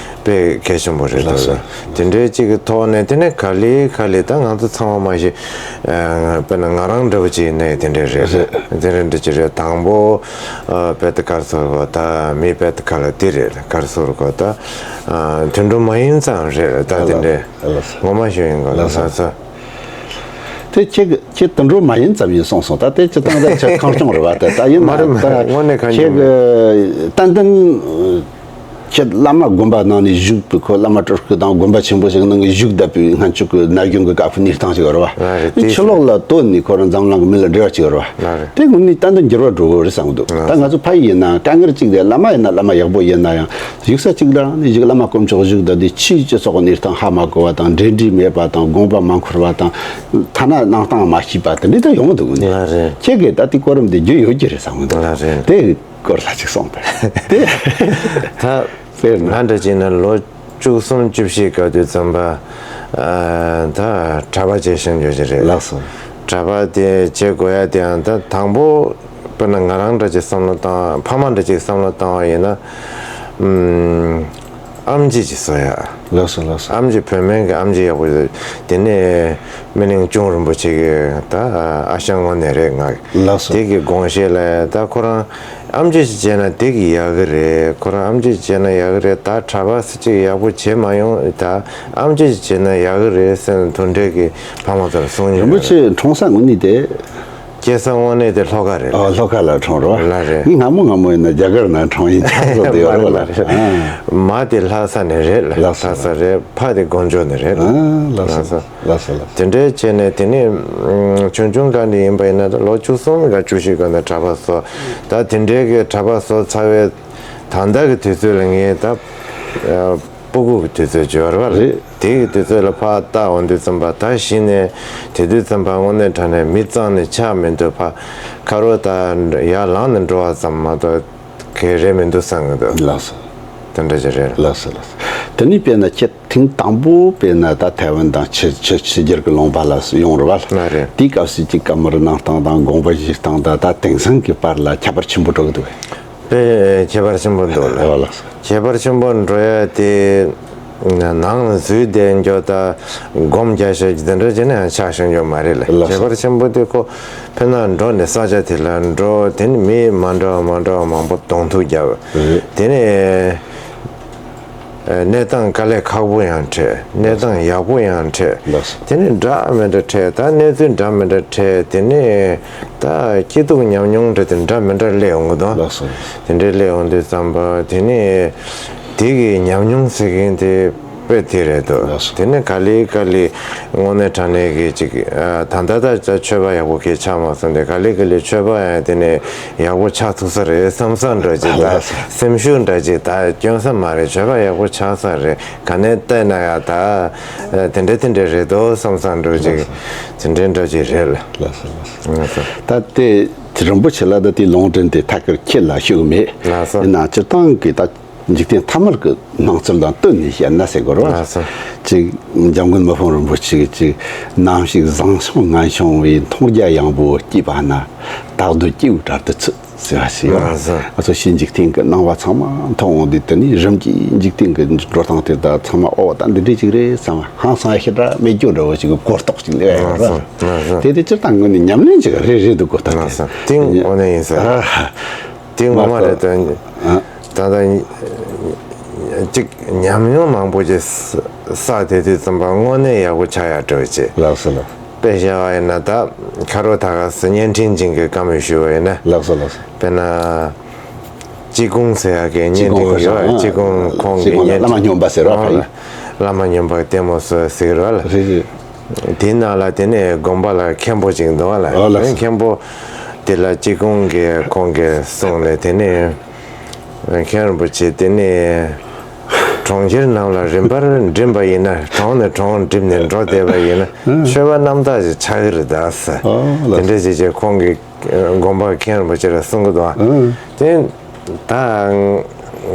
དཔེ་གལ་ཆེན་པོ་རེད། ལགས་སོ། དེ་འདྲའི་གཅིག་གི་ཐོག་ནས་དེ་ནས་ག་ལེ་ག་ལེ་ད་ང་ཚོ་ཚང་མ་མ་གཞི་ཨ་དཔེར་ན་ང་རང་འདྲ་བོ་ཅིག་ཡིན་ནའི་དེ་འདྲས་རེད། རེད། དེ་འདྲ་འདྲ་ཅིག་རེད། དང་པོ་ཨ་དཔེ་ད་ག་རེ་ཟེར་དགོས་ད་མི་དཔེ་ད་ག་ལ་དེ་རེད། ག་རེ་ཟེར་དགོས་ད་ཨ་དུད་འགྲོ་མ་ཡིན་ཙམ་རེད། ད་དེ་འདྲས་ལགས་སོ། ངོ་མ་ཞུ་ཡིན་གོ། ལགས་སོ། ལགས་སོ། དེ་ཁྱེད་ཀྱི་ཁྱེད་དུད་འགྲོ་མ་ཡིན་ཙམ་ཡིན་གསུངས་སོང་། ད་དེ་སྤྱིར་བཏང་ད་ཁྱེད་ཁང་སྐྱོང་རེད་བ། དེ་ད་ཡིན་མ་རེད་མ་རེད། ད་དངོས་གནས་ཁང་ཁྱེད་སྐྱོང་ཀྱི་ཏན་ཏན་ ཁྱེད་བླ་མ་དགོན་པ་ནང་ནས་བཞུགས་པའི་ཁོ་བླ་མ་སྤྲུལ་སྐུ་དང་དགོན་པ་ཆེན་པོ་ཞིག་ནང་གི་བཞུགས་བསྡད་པའི་སྔན་ཆད་ཀྱི་ན་གཞོན་གྱི་བཀའ་ཕུལ་གནས་སྟངས་ཤིག་ཡོད་རེད་བ། ལགས་རེད། དེ་དེ་ཕྱི་ལོགས་ལ་བཏོན་ནས་ཁོ་རང་འཛམ་གླིང་གི་མི་ལ་འབྲེལ་བ་བྱེད་ཀྱི་ཡོད་རེད་བ། ལགས་རེད། དེ་དངོས་གནས་ཏན་ཏན་འགྱུར་བ་འགྲོ་གི་རེད་བསམ་གྱི་འདུག་ལགས་ད་ང་ཚོ་ཕ་ཡུལ་ཡིན་ན་དཀའ་ངལ་གཅིག་དེ་བླ་མ་ཡིན་ན་བླ་མ་ཡག་པོ་ཡིན་ན་ཡང་བཞུགས་ས་གཅིག་ལ་ནི་བཞུགས་བླ་མ་དཀོན་མཆོག་བཞུགས་བསྡད་དེ་ཕྱིའི་སྤྱི་ཚོགས་ཀྱི་གནས་སྟངས་ཧ་མ་གོ་བ་དང་འབྲེལ་འདྲིས་མེད་པ་དང་དགོངས་པ་མ་འཁུར་བ་དང་ཐ་ན་གནང་སྟངས་མ་ཤེས་པ་དེ་འདྲ་ད་ཡོང་གི་འདུག་ནི། ལགས་རེད། ཁྱེད་ཀྱིས་ད་དེ་གོ་རིམ་དེ་བརྒྱུད་ཡོད་ཀྱི་རེད་བསམ་གྱི་འདུག་ལགས་རེད། དེ་སྐོར་ལ་ཅིག་གསུངས་པས། དེ་ད་དཔེར་ན། ང་འདྲ་བྱས་ན་ལོ་བཅུ་གསུམ་བཅུ་བཞི་སྐབས་དུས་ཙམ་པ། ཨ། ད་གྲྭ་པ་བྱས་ཤིང་འགྱོ་གི་རེད། ལགས་སོ། གྲྭ་པ་དེ་བྱེད་དགོས་ཡ་དེའང་ད་དང་པོ། དཔེར་ན་ང་རང་འདྲ་ཅིག་བསམ་བློ་བཏང་། ཕ་མ་འདྲ་ཅིག་བསམ་བློ་བཏང་བ་ཡིན་ན། ཨམ། ཨམ་ཆི་ཅིག་བཟོ་ཡ། ལགས་སོ། ལགས་སོ། ཨམ་ཆི་བོད་སྨན་གྱི་ཨམ་ཆི་ཡག་པོ་ཡོད། དེ་ནས་སྨིན་གླིང་གཅུང་རིན་པོ་ཆེ་གི་ད་ཨ་ཞང་ངོ་ནས་རེད་ང་། ལགས་སོ། དེ་གི་དགོངས་བཞེད་ལ་ད་ཁོ་རང་ཨམ་ཆི་ཞིག་བྱས་ན་དེ་གི་ཡག་གི་རེད། ཁོ་རང་ཨམ་ཆི་ཞིག་བྱས་ན་ཡག་གི་རེད། ད་གྲྭ་པ་ཅིག་ཡག་པོ་བྱེད་མ་ཡོང་། ད་ཨམ་ཆི་ཞིག་བྱས་ན་ཡག་གི་རེད་ཟེར་ནས་དེ་འདྲའི་གི་ཕ་མ་ཚོར་གསུང་མྱོང་། རིན་པོ་ཆེ་འཁྲུངས་ས་དངོས་གནས་དེ། སྐྱེས་ས་དངོས་གནས་དེ་ལྷོ་ཁ་རེད། ཨ། ལྷོ་ཁ་ལ་འཁྲུངས་རོགས། ལགས་རེད། ངས་སྔ་མོ་སྔ་མོ་ཡིན་ན་རྒྱ་གར་ནང་འཁྲུངས་ཡིན་ཆགས་སོ་དེ་ཡོད་རེད། མ་རེད། ལགས་རེད། ཨ། མ་དེ་ལྷ་ས་ནས་རེད། ལགས་སོ། ལྷ་ས་རེད། ཕ་དེ་དཀོན་མཆོག་ནས་རེད། ཨ། ལགས་སོ། ལགས་སོ། ལགས་སོ། དེ་འདྲའི་བྱས་ནས་དེ་ནས་ཆུང་ཆུང་སྒང་ནས་ཡིན་པ་ཡིན་ན་ད་ལོ་བཅུ་གསུམ་ག་བཅུ་བཞི་སྒང་ནས་གྲྭ་པ་བཟོ། ད་དེ་འདྲའི་གི་གྲྭ་པ་བཟོ་ཚར་བའི་ད་ལྟ་གི་དུས་ཚོད་ལ་ངས་ད། ཨ། སྤུ་གུ་གི་དུས་ཚོད་ཅིག་ཡོད་རེད་པ། རེད། དེ་གི་དུས་ཚོད་ལ་ཕར་ལྟ་འོང་དུས་ཙམ་པ་ད་གཞི་ནས་དེ་དུས་ཙམ་པ་དངོས་གནས་དྲང་གནས་མི་གཙང་ནས་ཆགས་མི་འདུག་ཕར་ཁ་རོག་ད་ཡར་ལངས་ནས་འགྲོ་བ་ཙམ་མ་གཏོགས་ག་རེ་རེད་མི་འདུག་བསམ་གི་འདུག་ལགས་སོ། དེ་འདྲ་ཅིག་རེད། ལགས་སོ། ལགས་སོ། དེ་ནས་དཔེར་ན་ཁྱེད་ཐེངས་དང་པོ་དཔེར་ན་ད་ཐའེ་ཝན་དང་ཕྱི་ཕྱི་ཕྱི་རྒྱལ་གྱི་ལུང་པ་ལ་ཡོང་རེད་པ། ལགས་རེད། དེའི་སྐབས་སུ་ཅིག་བཀའ་མོལ་གནང་སྟངས་དང་དགོངས་པ་བཞེས་སྟངས་དང་ད་དེང་སང་གི་བར་ལ་ཁྱད་པར་ཆེན་པོ་འགྲོ་གི་འདུག་དཔེ་ཁྱད་པར་ཆེན་པོ་འདུག་ལ། ཨོ་ལགས་སོ། ཁྱད་པར་ཆེན་པོ་འགྲོ་ཡ་དེ་ནང་ལ་འཛུལ་བསྡད་འགྱོ་ད་སྒོམ་རྒྱག་ཤེས་ཀྱི་དེ་འདྲ་བྱས་ན་ཡང་ཆགས་ཤིང་འགྱོ་མ་རེད་ལ། ལགས་སོ། ཁྱད་པར་ཆེན་པོ་དེ་ཁོ་ཕན་ན་འགྲོ་ནས་ས་ཆ་དེ་ལ་འགྲོ། དེ་ནི་མི་མ་འདྲ་བ་མ་འདྲ་བ་མང་པོ་གདོང་ཐུག་རྒྱབ། རེད། དེ་ནས་གནས་སྟངས་དཀའ་ལས་ཁག་པོ་ཡང་འཕྲད། གནས་སྟངས་ཡག་པོ་ཡང་འཕྲད། ལགས་སོ། དེ་ནས་འདྲ་མི་འདྲ་འཕྲད། ད་གནས་ཚུལ་འདྲ་མི་འདྲ་འཕྲད། དེ་ནས་ད་སྐྱིད་སྡུག་ཉམས་མྱོང་འདྲ་དེ་འདྲ་མི་འདྲ་སླེབས་ཡོང་གི་འདུག་ལགས་སོ། དེ་འདྲ་སླེབས་ཡོང་དུས་ཙམ་པ་དེ་ནས་དེ་གི་ཉམས་མྱོང་ཟེར་མཁན་དེ་དཔེ་དེ་རེད་འདུག་ལགས་སོ། དེ་ནས་ག་ལེ་ག་ལེ་དངོས་གནས་དྲང་གནས་ཀྱི་ཅིག་ཨ། ད་ལྟ་ད་ཆོས་པ་ཡག་པོ་གི་ཆགས་མ་སོང་སྟེ་ག་ལེ་ག་ལེ་ཆོས་པ་ཡང་དེ་ནས་ཡག་པོ་ཆགས་ཐུབ་ས་རེད་བསམ་ས་འདྲ་ཅིག་ད་ལགས་སོ། སེམས་ཤུགས་འདྲ་ཅིག་ད་སྐྱོན་ས་མ་རེད། ཆོས་པ་ཡག་པོ་ཆགས་ས་རེད། ག་ནས་བལྟས་ན་ཡང་ད་དེ་འདྲ་དེ་འདྲ་རེད་དོ་བསམ་ས་འདྲ་ཅིག་ལགས་སོ། དེ་འདྲ་འདྲ་ཅིག་རེད་ལ། ལགས་སོ། ལགས་སོ། ལགས་སོ། ད་དེ་རིན་པོ་ཆེ་ལ་ད་དེ་ལུང་འདྲེན་དེ་ཐད་ཀར་ཁྱེད་ལ་ཞུ་གི་མེད། ལགས་སོ། ཡིན་ནའང་སྤྱིར་བཏང་གི་ད་འཇིག་རྟེན་ཐ་མལ་གྱི་སྣང་ཚུལ་དང་བསྟུན་ནས་བཤད་ན་ཟེར་དགོས་རེད་བ། ལགས་སོ། ཅིག་འཇམ་མགོན་མི་ཕམ་རིན་པོ་ཆེ་གིས་ཅིག་ནམ་ཞིག་བཟང་ཕྱོགས་ངན་བྱུང་བའི་མཐོང་རྒྱ་ཡངས་པོ་སྐྱེས་པ་ན། བདག་སྡུག་སྐྱེ་བོའི་གྲལ་དུ་ཚུད་ཟེར་བ་ཞིག་ཡོད། ལགས་སོ། ང་ཚོ་ཕྱིའི་འཇིག་རྟེན་གྱི་སྣང་བ་ཚང་མ་མཐོང་འོང་དུས་དེ་ནི་རིམ་གྱིས་འཇིག་རྟེན་གྱི་འགྲོ་སྟངས་དེ་དག་ཚང་མ་ཨོ་ད་འདི་འདྲ་ཅིག་རེད་བསམ་པ་ཧང་སང་ཡ་ཞེ་དྲག་མེད་རྒྱུ་འདྲ་བོ་ཅིག་གི་གོ་རྟོགས་ཅིག་སླེབས་ཡ་ཡོད་རེད། ལགས་སོ། ལགས་སོ། དེ་དེ་སྤྱིར་བཏང་ངོས་ནས་ཉམས་ལེན་ཅིག་རེད་རེད་འདུག་གོ་ད། ལགས་སོ། དེ་དངོས་གནས་ཡིན་ཟེར། ཨ། དེ་ངོ་མ་རེད་དོན། ཨ། ད་ལྟ་གཅིག་ཉམས་མྱོང་མང་པོ་ཅིག་བསགས་བསྡད་དུས་ཙམ་པ་དངོས་གནས་ཡག་པོ་ཆགས་ཡག་འགྲོ་བྱེད། ལགས་སོ་ལགས། དཔེ་བཞག་པ་ཡིན་ན་ད་ཁ་རོག་ད་ག་སེ་བརྙན་འཕྲིན་ཅན་གྱི་བཀའ་མོལ་ཞུས་པ་ཡིན་ན། ལགས་སོ་ལགས་སོ། དཔེར་ན། ཅི་ཀུང་ཟེར་ཡག་གི་བརྙན་འཕྲིན་ཡོད། ཅི་ཀུང་ཁོང་གི་བརྙན་འཕྲིན། བླ་མ་སྨྱོན་པ་ཟེར་བ་ཕ་ཡི། བླ་མ་སྨྱོན་པ་ལྟད་མོ་བཟོ་ཟེར་བ་ལ། རེད་རེད། དེའི་ནང་ལ་དེ་ནས་དགོན་པ་ལ་མཁན་པོ་ཅིག་འདུག་བ་ལ། ཨོ་ལགས་སོ། མཁན་པོ་དེ་ལ་ཅི་ཀུང་གི་ཁོང་གི་གསུང་ནས་དེ་ནས་མཁན་རིན་པོ་ཆེ་དེ་ནས་གྲོང་ཁྱེར་ནང་ལ་རིམ་པར་འགྲིམ་པ་ཡིན་ན། གྲོང་ནས་གྲོང་འགྲིམ་ནས་འགྲོ་བསྡད་པ་ཡིན་ན་ཆོས་པ་རྣམ་དག་ཅིག་ཆགས་ཀྱི་རེད་ད་ཟེར། ཨོ་ལགས་སོ། དེ་འདྲ་ཅིག་བྱས་ཁོང་གི་དགོན་པ་མཁན་རིན་པོ་ཆེ་ལ་གསུང་གི་འདུག་བ། ཨང་། དེ་ད་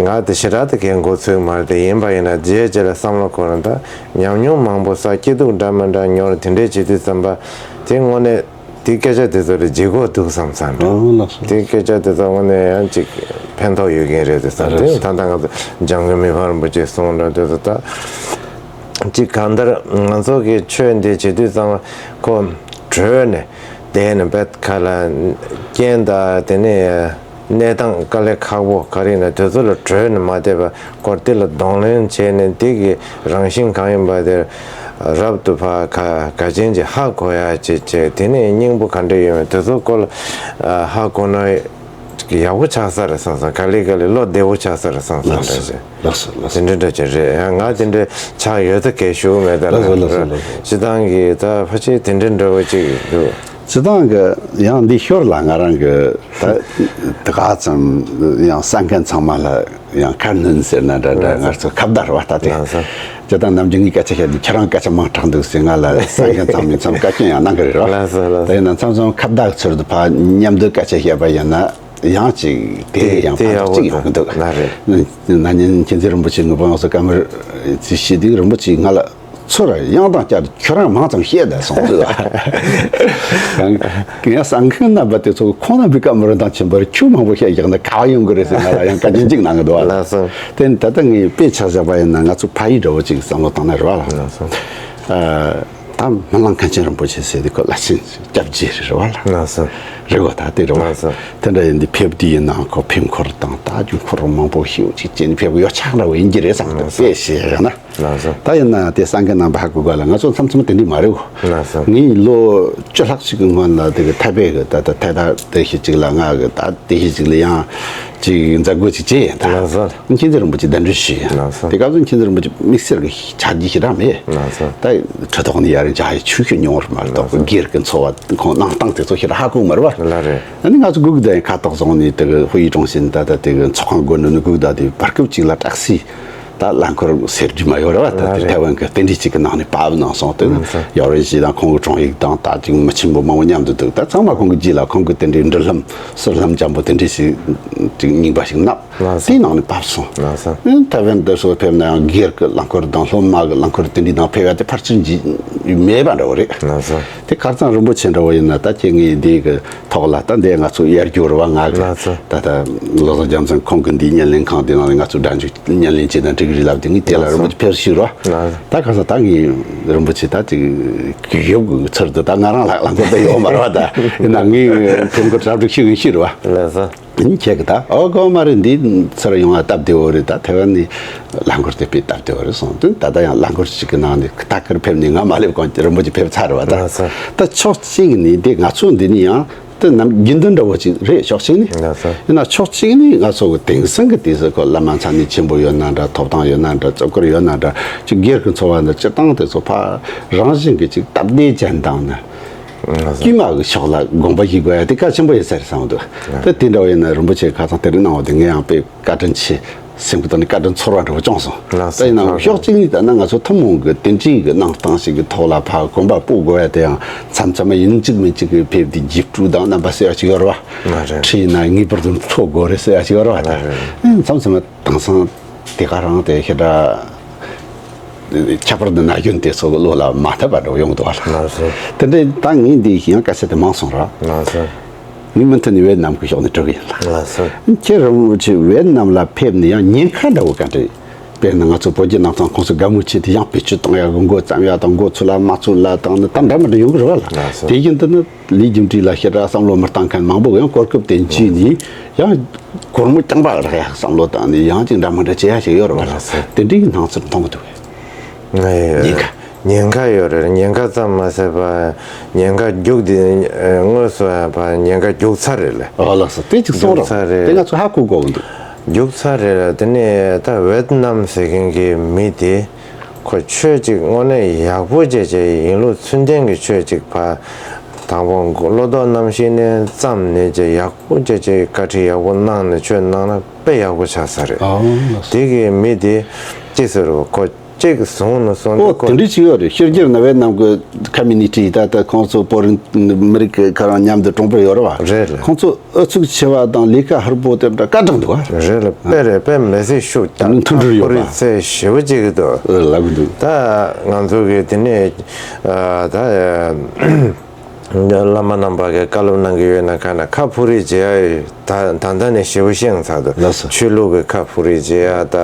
ང་དེ་ཞེ་དྲག་ཏུ་གལ་འགོ་ཚུགས་མ་རེད་དེ། ཡིན་པ་ཡིན་ན་རྗེས་རྗེས་ལ་བསམ་བློ་འཁོར་ན་ད་ཉམས་མྱོང་མང་པོ་བསགས། སྐྱིད་སྡུག་འདྲ་མི་འདྲ་མྱོང་རེད། དེ་འདྲའི་བྱེད་དུས་ཙམ་པ་དེ་དངོས་གནས་དེ་སྐད་ཆ་དེ་ཚོ་ལ་ལྗིད་ཁོག་འདུག་བསམ་བསམ་འདྲ། ཨང་། ལགས་སོ། དེ་སྐད་ཆ་དེ་ཚོ་དངོས་གནས་ཡང་ཅིག་ཕན་ཐོགས་ཡོད་མཁན་རེད་དེ་བསམ། རེད་དེ་སོ། ད་ལྟ་ང་ཚོ་འཇམ་མགོན་མི་ཕམ་རིན་པོ་ཆེ་གསུང་འདྲ་དེ་ཚོ་ད་ཅིག་གང་ལྟར་ང་ཚོ་གི་ཆོས་འདི་བྱེད་དུས་ཙམ་པ་ཁོ་གྲོལ་ནས། དེ་ནི་བེད་ཁ་ལ་རྐྱེན་དང་དེ་ནས་གནས་སྟངས་དཀའ་ལས་ཁག་པོ་ག་རེ་ཡིན་ན་དེ་ཚོ་ལ་གྲོལ་ནས་མ་བསྡད་པར་སྐོར་དེ་ལ་གདོང་ལེན་བྱས་ནས་དེ་གི་རང་བཞིན་གང་ཡིན་པ་དེ་རབ་ཏུ་ཕར་ག་ག་ཅན་གྱི་ཧ་གོ་ཡ་བྱེད་བྱས། དེ་ནས་སྙིང་པོ་ག་འདྲ་ཡོད་མེད་དེ་ཚོ་སྐོར་ལ་ཧ་གོ་ན། ཡག་པོ་ཆགས་ས་རེད་བསམ་སོང་། ག་ལེ་ག་ལེ་བློ་བདེ་བོ་ཆགས་ས་རེད་བསམ་སོང་། ལགས་སོ། འདྲ་ཅིག་ལགས་སོ། ལགས་སོ། དེ་འདྲ་འདྲ་ཅིག་རེད། ཡང་ང་དེ་འདྲ་ཆགས་ཡོད་ད་གས་ཞུ་མེད་ད། ལགས་སོ། ལགས་སོ། ལགས་སོ། སྤྱི་བཏང་གི་ད་ཕལ་ཆེར་དེ་འདྲ་འདྲ་བོ་ཅིག་འདུག། སྤྱི་བཏང་གི་ཡང་འདི་ཤོར་ལ་ང་རང་གི་ད་ད་ག་ཙམ་ཡང་གསན་མཁན་ཚང་མ་ལ་ཡང་ཁ་སྣོན་ཟེར་ན་འདྲ་འདྲ། ལགས་སོ། ང་ཚོ་ཁ་བརྡ་རེད་བ་ད་དེ། ལགས་སོ། སྤྱི་བཏང་ནམ་རྒྱུན་ངས་སྐད་ཆ་བཤད་དུས་ཁྱེད་རང་སྐད་ཆ་མང་དྲགས་འདུག་ཟེར་ང་ལ་གསན་མཁན་ཚང་མས་མཚམས་བཀའ་བཀྱོན་ཡང་གནང་གི་རེད་བ། ལགས་སོ། ལགས་སོ། དེ་ཡིན་ན་མཚམས་མཚམས་ཁ་བརྡ་གི་ཚུལ་དུ་ཕར་མཉམ་དུ་སྐད་ཆ་བཤད་པ་ཡིན་ན། ཡང་ཅིག་དེ་དེ་ཡང་དེ་ཕན་ཐོགས་ཡག་པོ་ཅིག་ཡོང་གི་འདུག། ལགས་རེད། ན་ནིང་མཁྱེན་བརྩེ་རིན་པོ་ཆེ་ངུ་པ་ང་ཚོ་བཀའ་མོལ་ཅིག་བཤད་དུས་རིན་པོ་ཆེས་ང་ལ་ཚུར་ཡང་དང་བསྐྱར་ཁྱོད་རང་མང་ཙམ་བཤད་ད་གསུངས་འདུག། ཡང་གསན་མཁན་རྣམ་པ་དེ་ཚོ་ཁོང་རྣམ་པའི་བཀའ་མོལ་དང་མཐུན་པར་ཁྱོད་མང་པོ་བཤད་བཞག་ན་ག་བ་ཡོང་གི་རེད་ཟེར་ང་ལ་ཡང་བཀའ་བཀྱོན་ཅིག་གནང་གི་འདུག་བ། ལགས་སོ། དེ་ད་ལྟ་ངས་དཔེ་ཆ་བཞག་པ་ཡིན་ན་ང་ཚོ་ཕ་ཡུལ་འདྲ་བོ་ཅིག་བསམ་བློ་བཏང་ན་རེད་བ། ལགས་སོ། ད་མི་ལང་མཁན་ཆེན་རིན་པོ་ཆེ་ཟེར་དུས་ཁོ་བླ་ཆེན་སྐྱབས་རྗེ་རེད་བ། ལགས་སོ། རེད་བ། ད་དེ་རེད་བ། ལགས་སོ། དེ་འདྲ་ཡིན་དུས་ཕེབས་དུས་ཡིན་ནའང་ཁོ་ཕེབས་འཁོར་དང་ད་རྒྱུ་འཁོར་མང་པོ་ཞིག་ཅིག་བྱས་ནས་ཕེབས་གི་ཡོད་ཆགས་འདྲ་བོ་ཡིན་གྱི་རེད་བསམ་འདུག། ལགས་སོ། དཔེ་བཤད་ཡོད་ན། ལགས་སོ། ད་ཡིན་ན་དེ་གསན་མཁན་རྣམ་པ་ཧ་གོ་དགོས་ལ་ང་ཚོ་མཚམས་མཚམས་དེ་འདྲ་མ་རེད་བོ། ལགས་སོ། ངས་ལོ་བཅུ་ལྷག་ཅིག་གི་སྔོན་ལ་དེ་གི་ཐའེ་པེ་གི་ད་ད་ཐའེ་ཐའེ་དེ་ཤི་ཅིག་ལ་ང་གི་ད་དེ་ཤི་ཅིག་ལ་ཡང་ཅིག་མཛད་སྒོ་ཅིག་བྱས་ཡིན་ད། ལགས་སོ། མཁྱེན་བརྩེ་རིན་པོ་ཆེ་གདན་འདྲེན་ཞུས་ཡིན། ལགས་སོ། དེ་སྐབས་སུ་མཁྱེན་བརྩེ་རིན་པོ་ཆེ་དམིགས་བསལ་གྱི་ཆ་རྒྱུས་ཞེ་དྲག་མེད། ལགས་སོ། ད་ཁྲི་ཐོག་ནས་ཡར་མཇལ་ཡི་ཆུ་ཤོད་མྱོང་བར་མ་གཏོགས་སྒེར་གྱི་འཚོ་བ་ཁོང་གནང་སྟངས་དེ་ཚོ་ཞེ་དྲག་ཧ་གོ་མ་རེད་བ། ལགས་རེད། ཨ་ནི་ང་ཚོ་སྒུག་བསྡད་ཡིན། ཁ་ཐོག་བཟུང་ནས་དེ་གི་ཧུའེ་ཀྲུང་ཞིན་ད་ད་དེ་གི་ཚོགས་ཁང་སྒོ་ནས་ནི་སྒུག་བསྡད་དུས་བར་སྐབས་གཅིག་ལ་ཏག་སི་ད་རླངས་འཁོར་གསེར་སྒྲིམ་མ་ཡོད་རེད་བ། ད་དེ་ཐའེ་ཝན་གྱི་རྟེན་འབྲེལ་གཅིག་གི་ནང་ནས་བབས་གནང་སོང་། དེ་ནི་ཡའོ་རེན་ཞི་དང་ཁོང་གི་དྲུང་ཡིག་དང་ད་ཅིག་མི་ཆེན་པོ་མང་པོ་མཉམ་དུ་འདུག། ད་ཚང་མ་ཁོང་གི་རྗེས་ལ་ཁོང་གི་དེ་འདྲའི་འབྲུ་ལྷམ་ཟུར་ལྷམ་འཇམ་པོ་དེ་འདྲའི་ཞིག་ཅིག་རྙིང་པ་ཞིག་མནབས། ལགས་སོ། དེའི་ནང་ནས་བབས་སོང་། ལགས་སོ། ཨ་ནི་ཐའེ་ཝན་དུ་སོགས་ཕེབས་ན་ཡང་སྒེར་གྱི་རླངས་འཁོར་དང་སློབ་མ་གི་རླངས་འཁོར་དེ་འདྲའི་ནང་ཕེབས་ཡ་དེ་ཕལ་ཆེར་མེད་པ་འདྲ་བོ་རེད། ལགས་སོ། དེ་ཁ་རྩང་རིན་པོ་ཆེ་འདྲ་བོ་ཡིན་ན་ད་ཁྱེད་ངའི་འདི་གི་ཐོག་ལ་ད་འདི་ང་ཚོ་ཡར་རྒྱུག་རུ་བ་ང་གི་ལགས་སོ། ད་ལྟ་བློ་བཟང་རྒྱལ་མཚན་ཁོང་གི་འདི་བརྙན་ལེན་ཁང་དེ་ནང་ལ་ང་ཚོ་སྒྲ་འཇུག་བརྙན་ལེན་བྱེད་དང་འགྲིག་གི་རེད་ལབ་དེ་ངས་དེ་ལ་རིན་པོ་ཆེ་ཕེབས་ཤིག་རོ། ལགས་སོ། ད་ཁ་སང་ད་ངས་རིན་པོ་ཆེ་ད་ཅིག་གི་ཡོབ་གི་ཚུལ་དུ་ད་ང་རང་ལ་ལངས་ཐུབ་ད་ཡོད་མ་རེད་བ། ད་ཡིན་ན་ངས་ཁོང་གི་གྲ་སྒྲིག་ཤིག་ཡིན་ཤིག་རེད་བ། ལགས་སོ། ཡིན་ཁྱེད་ཀྱི་ད་ཨོ་གོ་མ་རེད། འདི་ཚུར་ཡོང་བ་སྟབས་བདེ་བོ་རེད། ད་ཐའེ་ཝན་ནས་རླངས་འཁོར་དེ་དཔེ་སྟབས་བདེ་བོ་རེད་སོང་དུས་ད་ལྟ་ཡང་རླངས་འཁོར་ཞིག་གི་ནང་ནས་ད་ཁིར་ཕེབས་ནས་ང་མ་སླེབས་གོང་རིན་པོ་ཆེ་ཕེབས་ཚར་རེད་བ། ད་ལགས་སོ། ད་ཕྱོགས་གཅིག་ནས་འདི་ང་ཚོ་འདི་ནས་ཡང་དེ་ནམ་རྒྱུན་ལྡན་འདྲ་བོ་ཅིག་རེད། ཕྱོགས་གཅིག་ནས་ལགས་སོ། ཡིན་ན་ཕྱོགས་གཅིག་ནས་ང་ཚོ་གི་དེང་སང་གི་དུས་སུ་ཁོ་བླ་མ་མཚན་ཉིད་ཆེན་པོ་ཡོད་ན་འདྲ། ཐོབ་ཐང་ཡོད་ན་འདྲ། བརྩི་བཀུར་ཡོད་ན་འདྲ། ཅིག་སྒེར་གྱི་འཚོ་བ་འདི་སྤྱིར་བཏང་དེ་ཚོ་ཕ་རང་བཞིན་གྱི་ཅིག་སྟབས་བདེ་ཅན་དང་ནི། ལགས་སོ། དཀྱུས་མ་གི་ཕྱོགས་ལ་དགོངས་པ་བཞེས་དགོས་ཡ་དེ་གལ་ཆེན་པོ་ཡིན་ས་རེད་བསམ་འདུག། ད་དེ་འདྲ་བ་ཡིན་ན་རིན་པོ་ཆེ་ཁ་སང་དེ་རིང་གནང་བ་དེ་ངས་ཡང་དཔེ་བཀའ་དྲིན་ཆེ། སེམས་ཀྱི་ཐོག་ནས་བཀའ་དྲིན་ཚོར་བ་འདྲ་བོ་བྱུང་སོང་། ལགས་སོ། ད་ཡིན་ནའང་ཕྱོགས་གཅིག་ནས་ལྟ་ན་ང་ཚོ་ཐུན་མོང་གི་དེ་འདྲའི་གི་གནང་སྟངས་ཤིག་གི་ཐོག་ལ་ཕར་གོམ་པ་སྤོ་དགོས་ཡ་དེ་ཡང་མཚམས་མཚམས་ཡིན་གཅིག་མིན་གཅིག་གི་ཕེབས་ཏེ་རྗེས་སྤྲོད་དང་རྣམ་པ་གསལ་བ་ཞིག་ཡོད་རེད་བ། མ་རེད། ཁྲིད་ཡིན་ན་ངེས་པར་དུ་འཚོ་དགོས་རེད་ཟེར་ཡ་ཞིག་ཡོད་རེད་བ། ད་མཚམས་མཚམས་དེང་སང་དེ་ག་རང་དེ་ཞེ་དྲག་ཁྱད་པར་དུ་ན་གཞོན་དེ་ཚོ་གི་བློ་ལ་མ་འཐད་པ་འདྲ་བོ་ཡོང་འདུག་བ། ལགས་སོ། དེ་འདྲའི་ད་ངས་འདི་ཡང་སྐད་ཆ་དེ་མང་སོང་ར། ལགས་སོ། ངས་མུ་མཐུད་ནས་ཝེ་ཏི་ནམ་གི་ཕྱོགས་ནས་འགྲོ་གི་ཡིན་ལགས། ལགས་སོ། ཁྱེད་རང་ཚོ་ཝེ་ཏི་ནམ་ལ་ཕེབས་ནས་ཡང་ཉེན་ཁ་འདྲ་བོ་ག་འདྲ། དཔེར་ན་ང་ཚོ་བོད་བརྒྱུད་ནང་ཚང་ཁོངས་སུ་དགའ་མོས་ཆེད་དུ་ཡང་བེད་སྤྱོད་གཏོང་ཡག་གི་མགོ་བརྩམས་ཡག་དང་མགོ་ཚོས་ལ་མ་ཚོས་ལ་དང་ནི་ད་འདྲ་མི་འདྲ་ཡོང་གི་རེད་བ་ལ། ལགས་སོ། དེ་བཞིན་དུ་ནི། ལས་རྒྱུ་འབྲས་ལ་ཞེ་དྲག་བསམ་བློ་མི་བཏང་མཁན་མང་པོ་ཡང་གོ་སྐབས་དེ་འཇུས་ནས་ཡང་སྒོར་མོ་རྐྱང་པ་རག་ཡག་བསམ་བློ་བཏང་ནས་ཡང་ཅིག་འདྲ་མི་འདྲ་བྱེད་ཡག་ཞིག་ཡོད་རེད་བ། ལགས་སོ། དེ་འདྲའི་སྣང་ཚུལ་མཐོང་གི་འདུག། ཉེན་ཁ། ཉེན་ཁ་ཡོད་རེད། ཉེན་ཁ་ཙམ་མ་ཟད་པ་ཉེན་ཁ་རྒྱུག་དེ་དངོས་སུ་ཡང་པ་ཉེན་ཁ་རྒྱུག་ཚར་རེད་ལ། ཨོ་ལགས་སོ། དེ་ཅིག་གསུང་རོགས། རྒྱུག་ཚར་རེད། དེ་ང་ཚོ་ཧ་གོ་དགོས་ཀྱི་འདུག། རྒྱུག་ཚར་རེད་ལ། དེ་ནས་ད་ཝེ་ཏི་ནམ་ཟེར་མཁན་གྱི་མི་དེ། ཁོ་ཆོས་ཅིག་དངོས་གནས་ཡག་པོ་བྱས་བྱས་ཡིན་ལུགས་ཚུལ་ལྡན་གྱི་ཆོས་ཅིག་ཕར་དང་པོ་བློ་ལྡོག་རྣམ་བཞི་ནས་བརྩམས་ནས་བྱས་ཡག་པོ་བྱས་བྱས་བཀའ་ཁྲིད་ཡག་པོ་གནང་ནས་ཆོས་གནང་ན་དཔེ་ཡག་པོ་ཆགས་ས་རེད། ཨོ་ལགས་སོ། དེ་གི་མི་དེ་ཅི་ཟེར་རོ་ཁོ་ཅིག་བཟུང་ནས་སོང་དུས་ཨོ་ཁོ། དེ་འདྲ་ཅིག་ཡོད་རེད། ཤར་རྒྱུད་ནང་བའི་ནང་གི་ཁོ་མུ་ནི་ཊི་ད་ལྟ་ཁོང་ཚོ་བོད་རིགས་མི་རིགས་ཀྱི་ཁ་རང་མཉམ་དུ་གྲོང་པར་ཡོད་རེད་བ། རེད་རེད། ཁོང་ཚོ། ཨུ་ཚུགས་ཆེ་བ་དང་ལས་ཀ་ཧུར་པོ་དེ་འདྲ་སྐད་གྲགས་འདུག་བ། རེད་ལ། དཔེ་རེད། དཔེ་མི་སྲིད་ཤུགས་རྒྱག་མཐུན་སྒྲིལ་ཡོད་པ། ཁོ་རེ་ཚེ་ཞེ་པོ་ཅིག་འདུག། ཨ་ལབ་འདུག། ད་ང་ཚོ་གི་དེ་ནས་ཨ་ད་བླ་མ་རྣམ་པ་གི་བཀའ་སློབ་གནང་གི་ཡོད་ན་ག་ན་ཁ་ཕུ་རི་བྱེད་ཡ་ད་ད་ལྟ་ནས་ཞེ་པོ་ཤེས་ཚར་འདུག། ལགས་སོ། ཆོས་ལུགས་ཀྱི་ཁ་ཕུ་རི་བྱེད་ཡ་ད་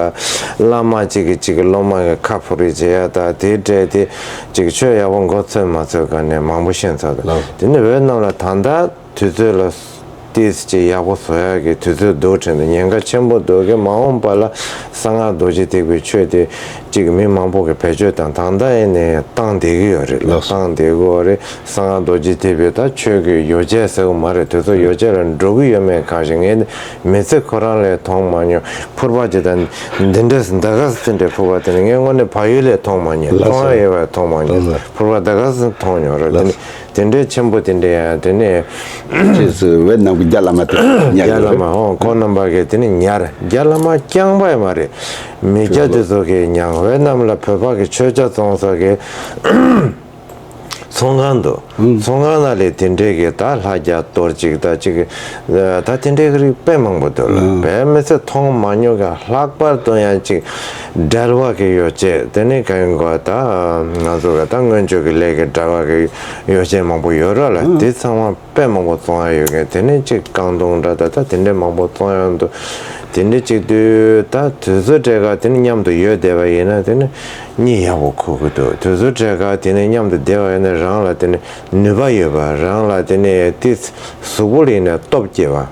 བླ་མ་གཅིག་གིས་གཅིག་གི་སློབ་མ་གི་ཁ་ཕུ་རི་བྱེད་ཡ་ད་དེ་འདྲ་དེ་ཅིག་ཆོས་ཡག་པོ་མགོ་ཚོད་མ་ཚོད་ག་ནས་མང་པོ་ཤེས་ཚར་འདུག། ལགས་སོ། དེ་ནས་བོད་ནང་ལ་ད་ལྟ། དུས་ཚོད་ལ་སོ། ཏིས་ཅིག་ཡག་པོ་བཟོ་ཡག་གི་དུས་ཚོད་འདུག་དྲན་འདུག་ཉེན་ཁ་ཆེན་པོ་འདུག་གི་མ་འོངས་པ་ལ་གསང་སྔགས་རྡོ་རྗེ་ཐེག་པའི་ཆོས་དེ་ཅིག་མི་མང་པོ་གི་བེད་སྤྱོད་དང་ད་ལྟ་ཡིན་ནས་བཏང་བསྡད་ཀྱི་ཡོད་རེད་ལ། ལགས་སོ། བཏང་བསྡད་ཀྱི་ཡོད་རེད། གསང་སྔགས་རྡོ་རྗེ་ཐེག་པའི་ད་ཆོས་ཀྱི་ཡོ་བྱད་ཟེར་གི་མ་རེད། དེ་ཚོ་ཡོ་བྱད་ལ་འགྲོ་གི་ཡོད་མེད་གང་ཞིག་ངས་མི་ཚེ་ཁོ་རང་ལས་མཐོང་མ་མྱོང་། ཕུར་པ་ཅིག་དང་འདི་འདྲས་ད་ག་སེ་འདྲས་ཕུར་པ་དེ་ནི་ངས་དངོས་གནས་བལ་ཡུལ་ལས་མཐོང་མ་མྱོང་། ལགས་སོ། མཐོང་ཡ་ཡོད་པ་མཐོང་མ་མྱོང་། ལགས་སོ། ཕུར་པ་ད་ག་སེ་མཐོང་མྱོང་རེད། དེ་ནི་དེ་འདྲའི་ཆེན་པོ་དེ་འདྲའི་ཡང་དེ་ནས། ཅེས་སུ་བེད་ནམ་གྱི་རྒྱ་བླ་མ་དེ་ཉར་རྒྱ་ཡོད་བླ་རེད། མ་ཧོ་ཁོང་རྣམ་པ་གིས་དེ་ནས་ཉར། རྒྱ་བླ་མ་རྐྱང་པ་ཡང་མ་རེད། མི་སྐྱ་དེ་ཚོ་གིས་ཉར། བེད་ནམ་ལ་བོད་པ་གི་ཆོས་ཆ་ཚང་ས་གི་ཚོང་ཁང་འདུག་ཚོང་ཁང་ནང་ལས་དེ་འདྲའི་གི་ད་ལྷ་རྒྱ་གཏོར་ཅིག་ད་ཅིག་ད་དེ་འདྲའི་གི་རིགས་དཔེ་མང་པོ་འདུག་ལ། བེད་མི་ཚེ་མཐོང་མ་མྱོང་གི་ལྷག་པར་དུ་ཡང་ཅིག་འབྲེལ་བ་གི་ཡོ་བྱད་དེ་ནི་གང་ཡིན་གོ་ད་ང་ཚོ་གི་ད་སྔོན་བྱོན་གི་ལས་ཀྱི་འབྲེལ་བ་གི་ཡོ་བྱད་མང་པོ་ཡོད་ར་ལ། དེ་ཚང་མ་དཔེ་མང་པོ་བཙོང་ཡ་ཡོད་མཁན། དེ་ནས་གཅིག་རྐང་དུང་འདྲ་ད་ལྟ་དེ་འདྲས་མང་པོ་བཙོང་ཡ་འདུག་དེ་འདྲས་གཅིག་དུས་ད་དུས་ཚོད་སྤྲད་ག་དེ་ནས་མཉམ་དུ་ཡོད་བསྡད་པ་ཡིན་ན་དེ་ནས་གཉིད་ཡག་པོ་ཁུག་གི་འདུག་དུས་ཚོད་སྤྲད་ག་དེ་ནས་མཉམ་དུ་བསྡད་པ་ཡིན་ན་རང་ལ་དེ་ནས་ནུས་པ་ཡོད་པ། རང་ལ་དེ་ནས་དེ་གཟུགས་པོ་ལ་ཡིན་ན་སྟོབས་སྐྱེ་བ།